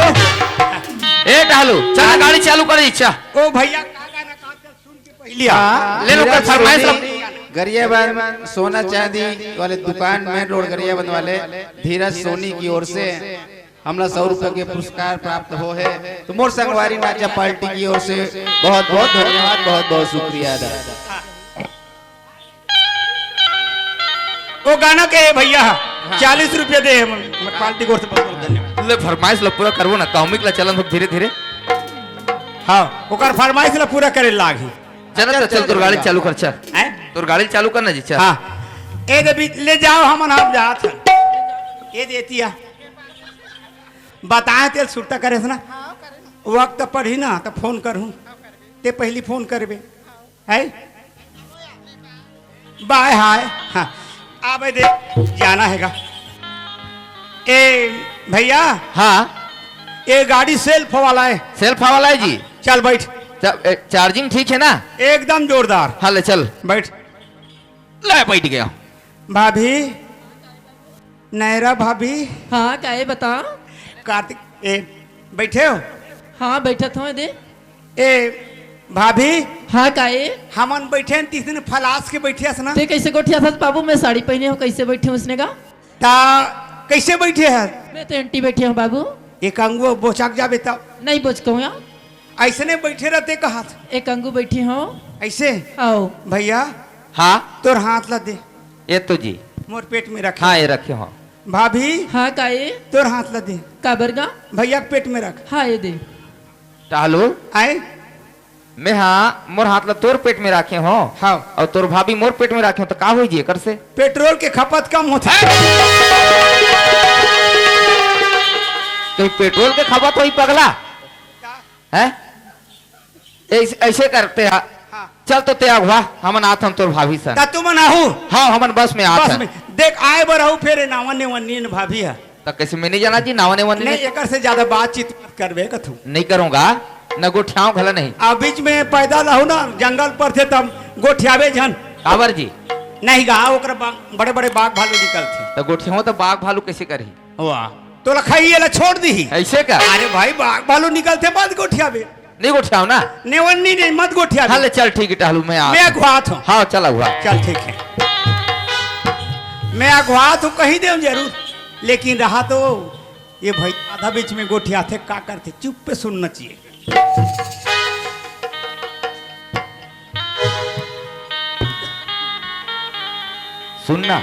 ए टहलू, चल ना गाड़ी चालू कर इच्छा। ओ भैया, का गाना, का सुन के पहली आ। हाँ, ले लो, हीरा फरमाइश सोनी, लो। गरियाबंद सोना चांदी वाले दुकान, मेन रोड गरियाबंद वाले धीरज सोनी की ओर से हमला सौ रुपये के पुरस्कार प्राप्त हो है। तो मोर संगवारी नाचा पार्टी की ओर से बहुत बहुत धन्यवाद, बहुत बहुत शुक्रिया अदा। वो गाना के भैया, हाँ। चालीस रुपया दे, हम, हम पार्टी की ओर से बहुत बहुत धन्यवाद। ले फरमाइश ला पूरा करबो ना, कॉमिक ला चलन हो धीरे धीरे। हाँ, ओकर फरमाइश ला पूरा करे लाग ही। चल, चल, चल, चल, तोर गाड़ी चालू कर, चल। हैं? तोर गाड़ी चालू कर ना जी, चल। हाँ। ए दे बीच ले जाओ, हमन हम जात हन। ए देतिया, बताए तेल सुरता करे ना। वक्त पड़ी ना तो फोन करूँ, ते पहली फोन करबे। है? Bye hi. हाँ, आबे दे, जाना हैगा। ए भैया, हाँ। ए गाड़ी सेल्फ वाला है। सेल्फ वाला है जी। चल बैठ। चा-, ए, चार्जिंग ठीक है ना? एकदम जोरदार। हाँ, ले चल। बैठ। ले, बैठ गया। भाभी, नैरा भाभी। हाँ, काहे बता? कार्तिक, ए, बैठे हो? हाँ, बैठत हो दे। ए, भाभी। हाँ, काहे? हमन बैठे हैं, तीस दिन फलास के बैठे हस ना। ते कैसे गोठिया था बाबू? मैं साड़ी पहने हूँ, कैसे बैठे हूँ उसने का? ता कैसे बैठे हैं? मैं तो एंटी बैठे हूँ बाबू। एक अंगुओ बोचक जाबे तब। नहीं बोच कहूँ यार। ऐसे नहीं बैठे रहते कहा था। एक अंगू बैठे हो। ऐसे? आओ। भैया। हाँ। तोर हाथ ला दे। ये तो जी। मोर पेट में रखे। हाँ, ये रखे हो। भाभी। हाँ, काए? तोर हाथ ला दे। काबर गा? भैया के पेट में रख। हाँ, ये दे। टहलू। आए? मैं हाँ, मोर हाथ ला तोर पेट में रखे हो। हाँ। और तोर भाभी मोर पेट में रखे हो, तो का होई जी एकर से? पेट्रोल के खपत कम होता है। तो पेट्रोल के खपत होई पगला? हैं? ऐसे, ऐसे करते हैं। हाँ। चल तो ते अगवा, हमन आथन तोर भाभी सन। ता तुमन आहू? हाँ, हमन बस में आथन। बस में। देख, आए बर आहू, फेर ए नावा नेवा नीन भाभी है। त कैसे मैं नहीं जाना जी, नावा नेवा नीन? नहीं, एकर से ज्यादा बातचीत मत करबे कथू। नहीं करूँगा, न गोठियाऊँ घला नहीं। आ बीच में पैदल आहू ना, जंगल पर थे तब गोठियाबे झन। काबर जी? नहीं गा, ओकर बा-, बड़े बड़े बाघ भालू निकलथे। त गोठियाऊँ त बाघ भालू कैसे करही? वाह, तोला खाई, एला छोड़ दीही। ऐसे का? अरे भाई, बाघ भालू निकलथे, मत गोठियाबे। नहीं गोठियाओ ना? नेवन्नी नहीं, मत गोठियाबे। हाँ, ले चल, ठीक है, टहलू, मैं आ मैं अगुवात हूँ। हाँ, चल अगुवा। चल, ठीक है। मैं अगुवात हूँ, कही देव जरूर, लेकिन रहा तो ये भाई आधा बीच में गोठियाथे, का करथे, चुप पे सुनना चाहिए। सुनना।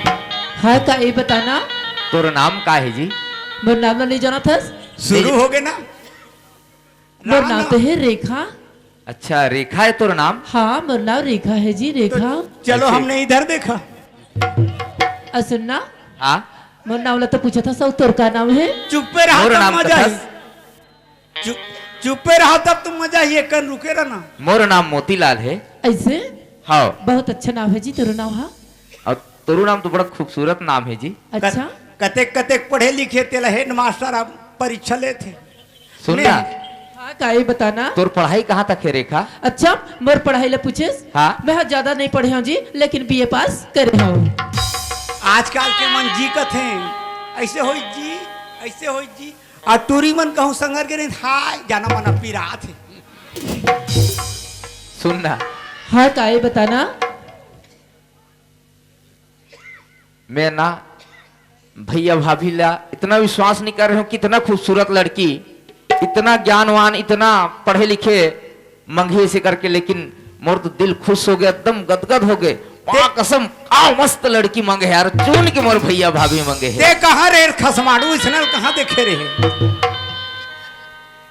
हाँ, का ये बताना? तोर नाम का है जी? मोर नाम ला नहीं जानत हस? शुरू हो गए ना? मोर नाम नाम तो है रेखा। अच्छा, रेखा है तोर नाम? हाँ, मोर नाम रेखा है जी, रेखा। तो चलो, अच्छा। हमने इधर देखा। आ सुनना। हाँ? मोर नाम ला तो पूछा था सब, तोर का नाम है? चुप्पे रहा मोर तब नाम मजा तो ही। था। चु-, चुप्पे रहा तब तुम मजा ही, एक कन रुके रहना। मोर नाम मोतीलाल है। ऐसे? हाँ। बहुत अच्छा नाम है जी, तोर नाम, हाँ। और तोर नाम तो बड़ा खूबसूरत नाम है जी। अच्छा। कत-, कतेक, कतेक पढ़े लिखे तेला हेडमास्टर अब परीक्षा लेथे। सुन ना। हाँ, का ये बताना? तोर पढ़ाई कहाँ तक है रेखा? अच्छा, मोर पढ़ाई ला पूछेस? हाँ। मैं हाँ ज्यादा नहीं पढ़े हूँ जी, लेकिन बीए पास करे हूँ। आजकल के मन जी कथे, ऐसे होई जी, ऐसे होई जी। आ टूरी मन कहूँ संगर के नहीं, हाय, जाना मना पिरात है। सुन ना। हाँ, का ये बताना? मैं ना भैया भाभी ला इतना विश्वास नहीं कर रहे हूँ कि इतना खूबसूरत लड़की, इतना ज्ञानवान, इतना पढ़े लिखे मंगे से करके, लेकिन मोर तो दिल खुश हो गया, एकदम गदगद हो गए। पा कसम, का मस्त लड़की मंगे है यार, चुन के मोर भैया भाभी मंगे है। ते कहाँ रे खसमाड़ू, इसने कहाँ देखे रहे?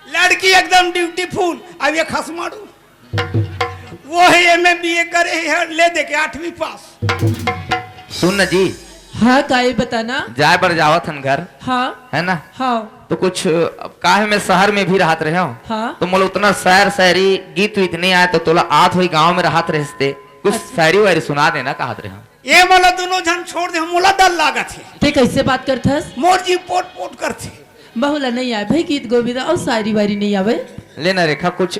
लड़की एकदम ब्यूटीफुल, अब ये खसमाड़ू। वो है एमए बीए करे है, ले दे के आठवीं पास। सुन न जी। हाँ, का ये बताना? जाए बर जावत हन घर। हाँ। है ना? हाँ। तो कुछ, अब काहे मैं शहर में भी रहत रहे हूँ। हाँ। तो मोला उतना शायर शायरी गीत वीत नहीं आए, तो तोला आत हुई गाँव में रहत रहते। कुछ अच्छा। शायरी वायरी सुना देना कहत रहे हूँ। ये मोला दोनों झन छोड़ दे, मोला डर लागत है। ते कैसे बात करथस? मोर जी पोट पोट करथे। बहुला नहीं आए भाई, गीत गोविंद और शायरी वायरी नहीं आवे। लेना रेखा, कुछ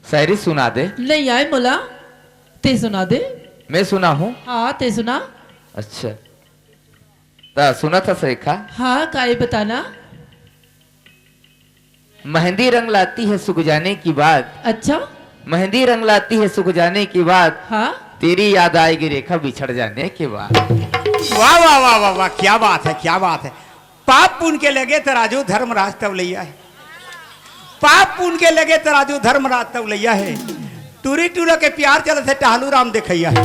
शायरी सुना दे। नहीं आए मोला, ते सुना दे। मैं सुना हूँ? हाँ, ते सुना। अच्छा, ता सुना था रेखा? हाँ, का ये बताना? मेहंदी रंग लाती है सुख जाने की बात। अच्छा। मेहंदी रंग लाती है सुख जाने की बात। हाँ। तेरी याद आएगी रेखा बिछड़ जाने के बाद। वाह, वाह, वाह, वाह, वाह, क्या बात है, क्या बात है। पाप पुण्य के लगे तराजू धर्मराज तौलैया है। पाप पुण्य के लगे तराजू धर्मराज तौलैया है। टूरी टूरा के प्यार चलत है, टहलू राम देखैया है।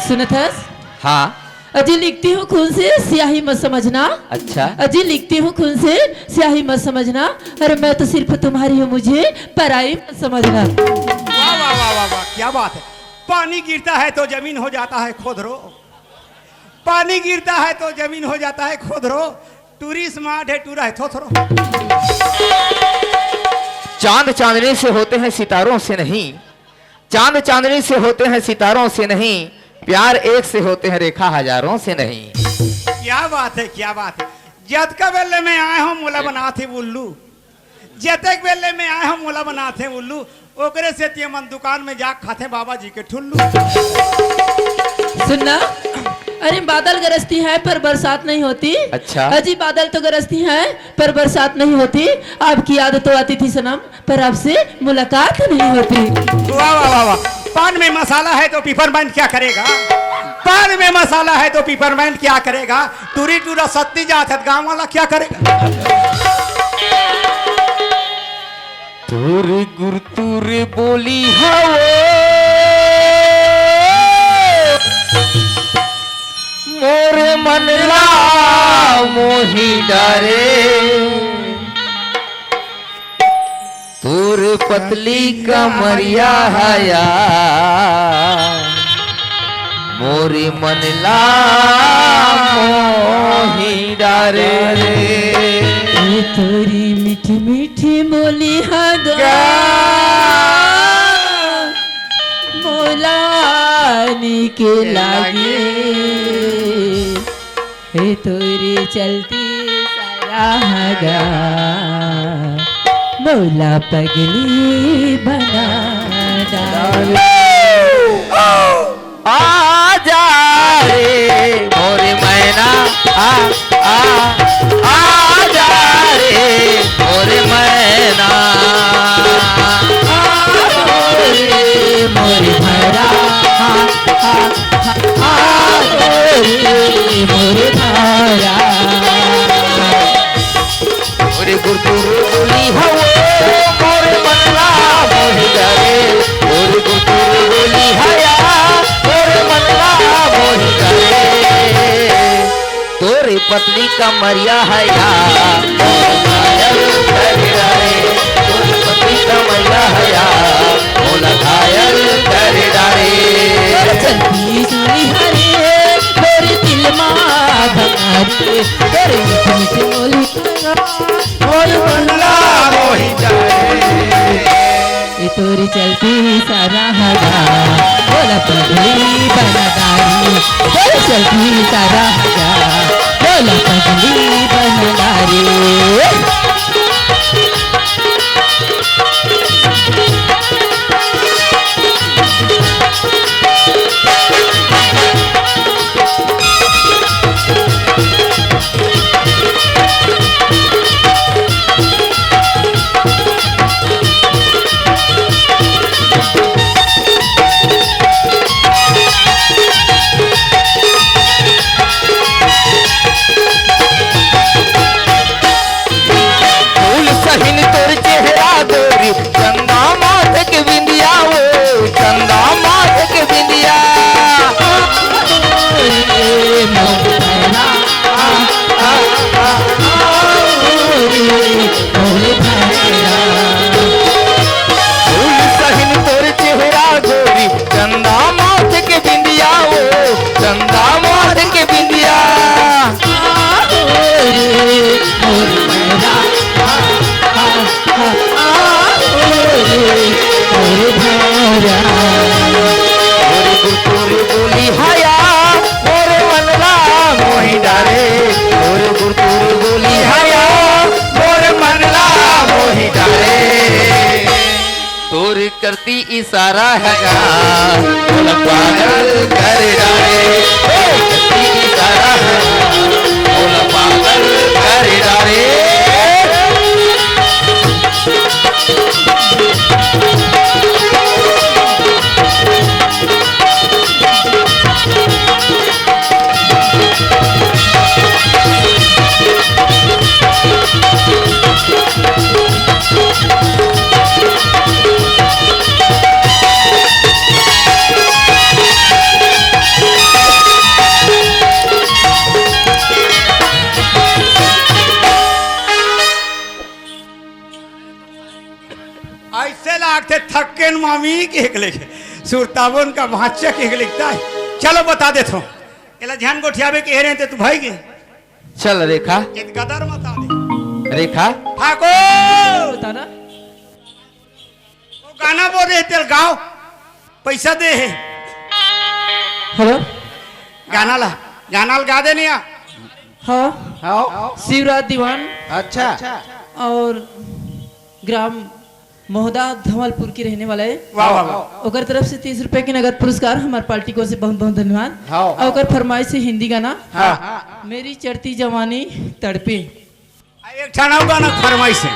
सुनत हस? हाँ। अजी लिखती हूँ खून से स्याही मत समझना। अच्छा। अजी लिखती हूँ खून से स्याही मत समझना। अरे मैं तो सिर्फ तुम्हारी हूँ, मुझे पराई मत समझना। वाह, वाह, वाह, वाह, वाह, क्या बात है। पानी गिरता है तो जमीन हो जाता है खोदरो। पानी गिरता है तो जमीन हो जाता है खोदरो, टूरी स्मार्ट है, टूरा है थोथरो। चांद चांदनी से होते हैं, सितारों से नहीं। चांद चांदनी से होते हैं, सितारों से नहीं। प्यार एक से होते हैं, रेखा हजारों से नहीं। क्या बात है, क्या बात है। जतका बेले मैं आए हूँ, मोला बनाथे उल्लू। जतेक बेले मैं आए हूँ, मोला बनाथे उल्लू। ओकरे सेती मन दुकान में जा खाथे बाबा जी के ठुल्लू। सुनना, अरे बादल गरजती है पर बरसात नहीं होती। अच्छा। अजी बादल तो गरजती है पर बरसात नहीं होती। आपकी याद तो आती थी सनम, पर आपसे मुलाकात नहीं होती। वाह, वाह, वाह, वाह। पान में मसाला है तो पिपरमेंट क्या करेगा? पान में मसाला है तो पिपरमेंट क्या करेगा? टूरी टूरा सत्ती जात है, गांव वाला क्या करेगा? तोर गुरतुर बोली हवो, मोर मन ला मोही डारे। तोर पतली कमरिया हया, मोरी मन ला मोही डारे रे। ये तोरी मीठी मीठी बोली हगा, गा। मोला नीके लागे। हे तोरे चलती सारा हगा, मोला पगली बना डाले। आ जा रे मोरे मैना, आ, आ, आ जा रे मोरे मैना। आ रे मोरे भरा, आ, आ, आ, आ रे मोरे भरा। मोरे गुरतुर बोली हवो, मोरे मन ला मोही डारे। मोरे गुरतुर बोली हया, मोरे मन ला मोही डारे। तोरे पतली कमरिया हया, मोर घायल कर डारे। तोरे पतली कमरिया हया, मोला घायल कर डारे। तोर चलती सुनी हरे, तोर दिल मा धमारे, तोर मीठ मीठ बोली मोर मन ला मोही जाए। ये तोरी चलती सारा हगा, मोला पगली बना डारी। तोरी चलती सारा हगा, मोला पगली बना डारी। फूल सहिन तोर चेहरा गोरी, चंदा माथे के बिंदिया वो, चंदा माथे के बिंदिया। फूल सहिन तोर चेहरा गोरी, चंदा माथे के बिंदिया वो, चंदा माथे के बिंदिया। तोर गुरतुर बोली हया, मोर मन ला मोही डारे। तोर गुरतुर बोली हया, मोर मन ला मोही डारे। तोर करती इशारा हगा, मोला पागल कर डारे। ओ, करती इशारा हगा, मोला पागल कर डारे। अइसे लागथे थकेन मामी के एक लिखे, सुरतावन का भांचा के एक लिखता है। चलो बता देथों। एला झन गोठियाबे के रहे ते तू भाई के। चल रेखा। इत गदर मत आ दे। रेखा। ठाकुर। बता ना। वो गाना बोल रहे तेल गाओ। पैसा दे हे। हेलो। गाना ला। गाना ला गा दे निया। हाँ। हाँ। शिवराज दीवान। अच्छा। और ग्राम मोहदा धवलपुर की रहने वाला है। वाह, वाह, वाह। ओकर तरफ से तीस रुपए के नगद पुरस्कार, हमार पार्टी को से बहुत बहुत धन्यवाद। हाँ। और ओकर फरमाइश है हिंदी गाना। हाँ। मेरी चढ़ती जवानी तड़पे। आ, एक ठन अउ गाना फरमाइश है,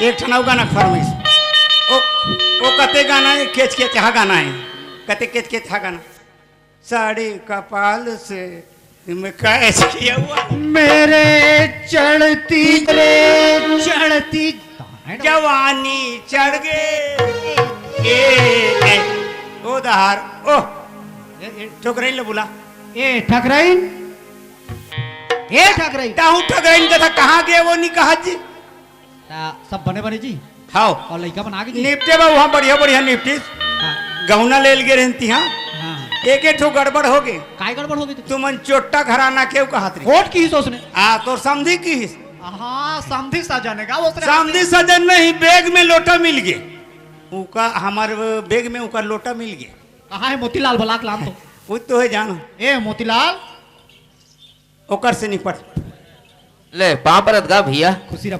एक ठन अउ गाना फरमाइश। ओ, ओ कते गाना है, केच केच हा गाना है, कते केच केच हा गाना। साड़ी कपाल से मैं कैच किया हुआ। मेरे चढ़ती, मेरे चढ़ती जवानी चढ़ गए। ए, ए, ओ दहार, ओ, ठुकराइन ले बुला। ए ठकराइन, ए ठकराइन। ताहू ठकराइन कथा कहाँ गए वो नहीं कहा जी। ता सब बने बने जी। हाव। और लइका मन आगे जी। निपटे बा, वहाँ बढ़िया बढ़िया निपटिस। हाँ। गहुना ले लगे रहन तिहाँ। हाँ। एक एक ठो गड़बड़ हो गए। काय गड़बड़ हो गई तू? तुमन चोट्टा घराना केव कहत रही। वोट किहिस उसने। आ, तोर समधी किहिस। हाँ, समधी सजन है का उसने? समधी सजन नहीं, बैग में लोटा मिल गए। उका, हमार बैग में उका लोटा मिल गए। कहाँ है मोतीलाल, बलाक लान तो। वो तो है जानो। ए मोतीलाल। ओकर से निपट। ले, पाँव परत गा भैया। खुशी रह।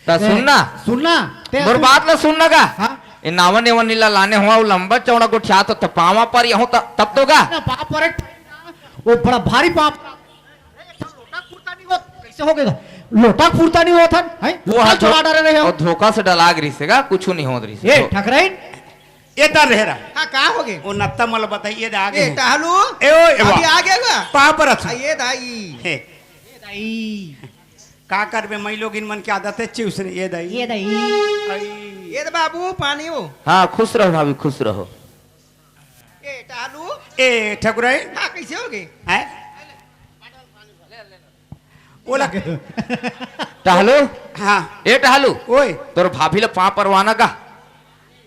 ता ए, सुन ना। सुन ना। ते मोर सुन। बात ला सुन ना गा। हाँ। ए नावन एवन नीला लाने हुआ, वो लंबा चौड़ा गोठिया तो त पाँव पर यहूँ त-, तब तो गा। ना, पाँव पर एक, वो बड़ा भारी पाँव। लोटा फुरता नहीं होत, कैसे हो गया? लोटा फुरता नहीं होत हन, हैं? वो लोटा हाथ चला धो-, डाले रहे हो। वो धोखा से डला गिरिस हे गा, कुछ नहीं होत रहिस हे। ए, ठकराइन, ए तर रहे रहा। हाँ, का हो गए? ओ नत्ता मला बताइए दे आगे ए, है। टहलू। ए, ओ, ए, अभी वाह। आ गया गा? पाँव परत। आ, ये दाई। हे। ये दाई। का करबे, मई लोगिन मन के आदत है चिउस रे, ये दाई। ये दाई। आई। ये दे बाबू, पानी हो। हाँ, खुश रहो भाभी, खुश रहो। ए, टहलू। ए, ठकुराई। हाँ, कैसे हो गए? हैं? ओला। टहलू। हाँ। ए टहलू। ओए। तोर भाभी ला पाँव परवाना का?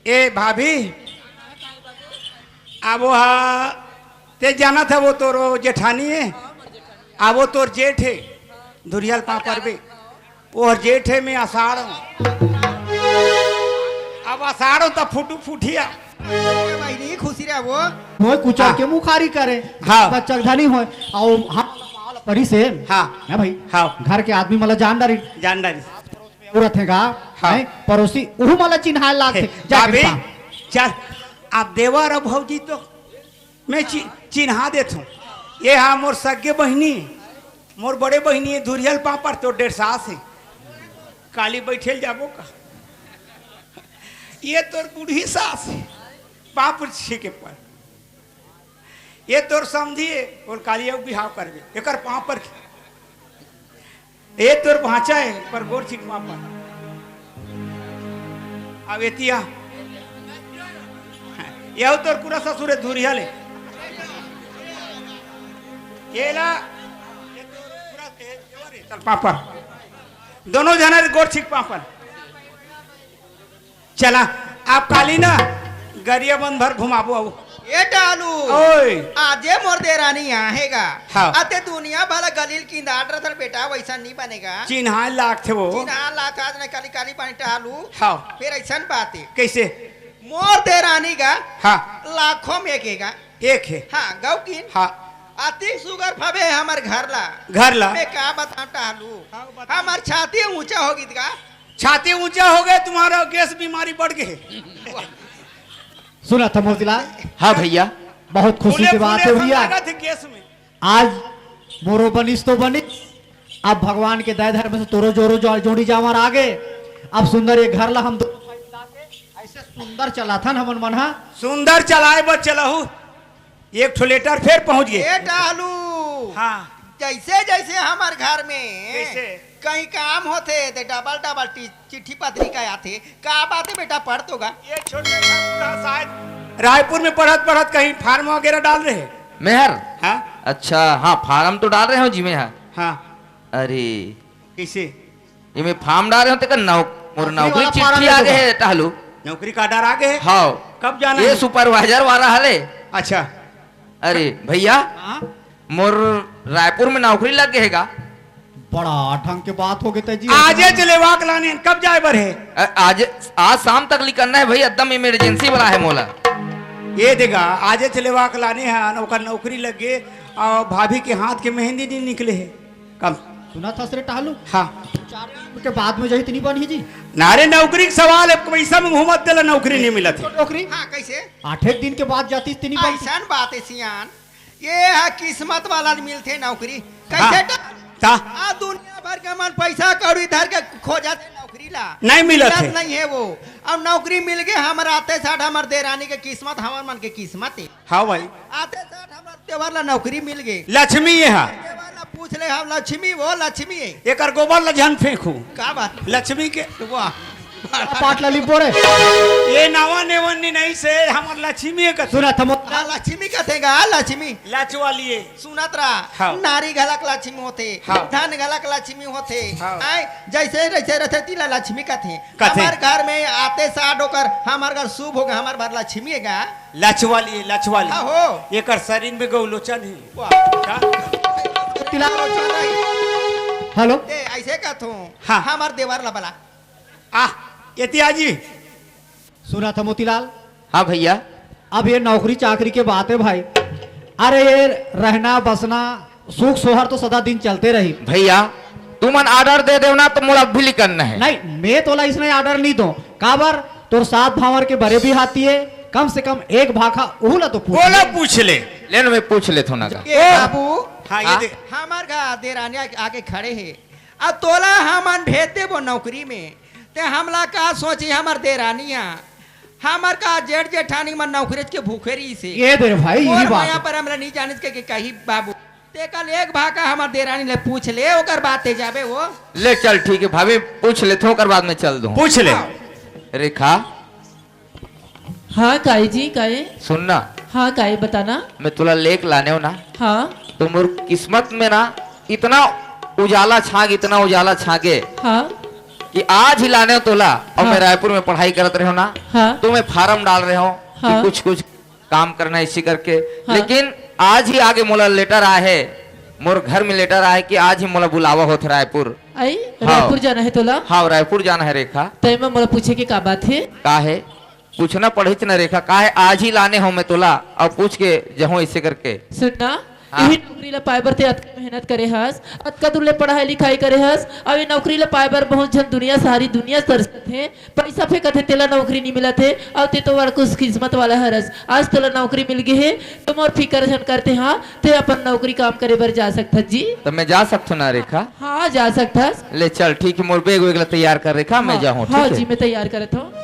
ए भाभी, अब वो हा, ते जाना था वो तोर जेठानी है, अब वो तोर जेठ है, धुरिया ल पाँव परबे, वो हर जेठ है, मैं आषाढ़ हूँ। अब आषाढ़ हूँ तो फुटू फुटिया। बहिनी खुशी रहे वो। मोय कुचर हाँ। के मुखारी करे। हाँ। बच्चा धनी होय। आओ हम परी से। हाँ। है भाई। हाँ। घर के आदमी मला जान डारी। जान डारी। औरत है गा। हाँ। हैं? पड़ोसी उहू मला चिन्हाय लागथे। हे, जा भाभी, कृपा। चल, आप देवर अब भौजी तो मैं चि-, चिन्हा देत हूँ। ये हाँ मोर सगे बहिनी, मोर बड़े बहिनी है, धुरियल पापड़ तो डेढ़ सास है। काली बैठेल जाबो का? ये तोर बूढ़ी सास है, पापड़ छीके पर। ये तोर समधी है, बोल काली अब बिहाव करबे, एकर पाँव पर। ए तोर भांचा है, पर गोर छिक पापा। अब एतिया। यहू तोर पूरा ससुर है, धुरिया ले। केला। चल पापा। दोनों जना रे गोर छिक पापा। चला, आप काली ना गरियाबंद भर घुमाबो आऊ। ए टालू, ओए। आजे मोर देरानी आहे गा। हाँ। अते दुनिया भला गलील किंदाट रथन बेटा, वैसा नहीं बनेगा। चिन्हाय लागथे वो। चिन्हाय लागथे, आज न काली काली पानी टालू। हाँ। फिर ऐसन बात है। कैसे? मोर देरानी गा। हाँ। लाखों में एक है गा। एक है। हाँ, गौ किन। हाँ। अति सुगर फबे हमर घर ला। घर ला। मैं का बताऊं टालू? हाँ, बता। हमर छाती ऊंचा हो गई गा। छाती ऊंचा हो गए, तुम्हारा गैस बीमारी बढ़ गई। सुना था मोतीलाल? हाँ भैया। बहुत खुशी फूले की बात फूले है भैया। ऐसा लगा थे गैस में। आज मोरो बनिस तो बनिस, अब भगवान के दया धर्म से तोरो जोरो जो-, जोड़ी जावर आगे। अब सुंदर ये घर ला हम दो ऐसे सुंदर चलाथन हमन मन हा। सुंदर चलाए बर चलहू। एक ठो लेटर फेर पहुंच गए। ए टालू। हाँ। जैसे जैसे हमर घर में कैसे? कहीं काम होथे ते डबल डबल टी-, चिट्ठी पत्री का आथे। का बात है बेटा, पढ़ तो गा। ये छोटे सा बूढ़ा शायद रायपुर में पढ़त पढ़त कहीं फार्म वगैरह डाल रहे। मेहर? हाँ। अच्छा, हाँ, फार्म तो डाल रहे हो जी मेहर। हाँ। अरे। कैसे? ये मैं फार्म डाल रहे हो, तेकर नौ-, मोर नौकरी नौकरी वाला फार्म चिट्ठी है आगे तो। है, टहलू। नौकरी का डर आगे है? हाँ। कब जाना ये है? सुपरवाइजर वाला हले। अच्छा। अरे, भैया। हाँ? मोर रायपुर में नौकरी लग गे हे गा। बड़ा ढंग के बात हो गे तय जी। आजे चलेवा के लाने हन, कब जाए बर हे? अ, आज, आज शाम तक निकलना है भाई, एकदम इमरजेंसी वाला है मोला। ये देखा, आजे चलेवा के लाने हन, ओकर नौकरी लग गे, अउ भाभी के हाथ के मेहंदी नहीं निकले हे। कम। सुनत हस रे टहलू? हाँ। चार दिन के बाद में जाही त नहीं बनही जी। ना रे, नौकरी के सवाल है, पैसा में घूमत तेला नौकरी नहीं मिलत हे। नौकरी? हाँ, कैसे? आठ एक दिन के बाद जाती त नहीं बनही। ऐसन बात है सियान, ये है किस्मत वाला ल मिलथे नौकरी। कैसे हाँ, टा-, ता? आ दुनिया भर के मन पैसा कौड़ी धर के खोजत हे नौकरी ला। नहीं मिलत हे। नहीं है वो। अब नौकरी मिल गे, हमर आते साठ हमर देरानी के किस्मत, हमर मन के किस्मत हे। हाँ भाई। आते साठ हमर देवर ला नौकरी मिल गे। लक्ष्मी ये हा। देवर ला पूछ ले, हम लक्ष्मी, वो लक्ष्मी है। एकर गोबर ला झन फेंकू। का बात? लक्ष्मी के। वाह। पाट ला लिपो रे। ये नवा नेवन नी नहीं से, हमर लक्ष्मी के कथे। सुनत हस? हाँ, लक्ष्मी कथे गा, लक्ष्मी। लच वाली है। सुनत रहा, हाँ। नारी घलक लक्ष्मी होथे, हाँ। धन घलक लक्ष्मी होथे। हाँ। आय, जैसे, जैसे रथे, तिला लक्ष्मी कथे। कथे। हमर घर में आते साठ ओकर, हमर घर शुभ हो गे, हमर बर लक्ष्मी हे गा। लच वाली है, लच वाली। हाँ हो। एकर शरीर में गौलोचन है। वाह। का? तिला- हेलो। ए, ऐसे कथों। हाँ। हमर देवर ला बला। आ, एती आजी। सुनत हस मोतीलाल? हाँ भैया। अब ये नौकरी चाकरी के बात है भाई। अरे ये रहना बसना, सुख सोहर तो सदा दिन चलते रही। भैया, तुमन order दे देव ना तो मोला अभी निकलना है। नहीं, मैं तोला इसने order नहीं दो। काबर? तोर सात भांवर के बरे भी हाथी है, कम से कम एक भाखा ओहू ला तो पूछ ओला ले। पूछ ले। ले ना, मैं पूछ लेथों ना का। ए बाबू, हाँ, ये हाँ? देख। हमर घर देरानी आके, आके खड़े हे। अब तोला हमन भेज देबो नौकरी में, ते हमला का सोची हमर देरानी हा? हमर का जेठ जेठानी मन नौकरी के भूखे रहिस हे। ये दे रे भाई, मोर यही बात मया है। पर हमला नहीं जानिस के, के कही बाबू। ते कल एक भाखा हमर देरानी ले पूछ ले, ओकर बाद ते जाबे वो। ले चल, ठीक है भाभी, पूछ लेथों, ओकर बाद में चल दूँ। पूछ ले। रेखा। हाँ, काई जी, काई? सुन ना। हाँ, काई, बताना। मैं तोला लेके लाने हों ना। हाँ। तो मोर किस्मत में ना इतना उजाला छा गे, इतना उजाला छा गे हाँ। कि आज ही लाने हों तोला। अउ हाँ। मैं रायपुर में पढ़ाई करत रहेंव ना, हाँ। तो मैं form डाल रहेंव कि हाँ। कुछ कुछ काम करना है इसी करके। हाँ। लेकिन आज ही आगे मोला letter आए हे, मोर घर में letter आए हे कि आज ही मोला बुलावा होत हे रायपुर। आई? हाँ। रायपुर जाना है तोला? हाँ, रायपुर जाना है रेखा। तय में मोला पूछे के का बात है? का है? पूछना पड़हिच न रेखा, का है? आज ही लाने हों मैं तोला, अउ पूछ के जहूँ इसे करके। सुन ना, हाँ। इही नौकरी ला पाए बर ते अतका मेहनत करे हस, अतका दूर ले पढ़ाई लिखाई करे हस, अउ ये नौकरी ला पाए बर बहुत झन दुनिया, सारी दुनिया तरसत हे, पैसा फेंकत हे, तेला नौकरी नहीं मिलत हे, अउ ते तो बड़ खुशकिस्मत वाला हरस, आज तोला नौकरी मिल गे हे, तो मोर फिकर झन करते हाँ, ते अपन नौकरी काम करे बर जा सकथस जी। तो मैं जा सकथों ना रेखा? हाँ, जा सकथस। ले चल, ठीक है, मोर bag वैग ला तैयार कर रेखा, मैं हाँ, जाहूँ, हाँ ठीक है? जी, मैं तैयार करत हूँ।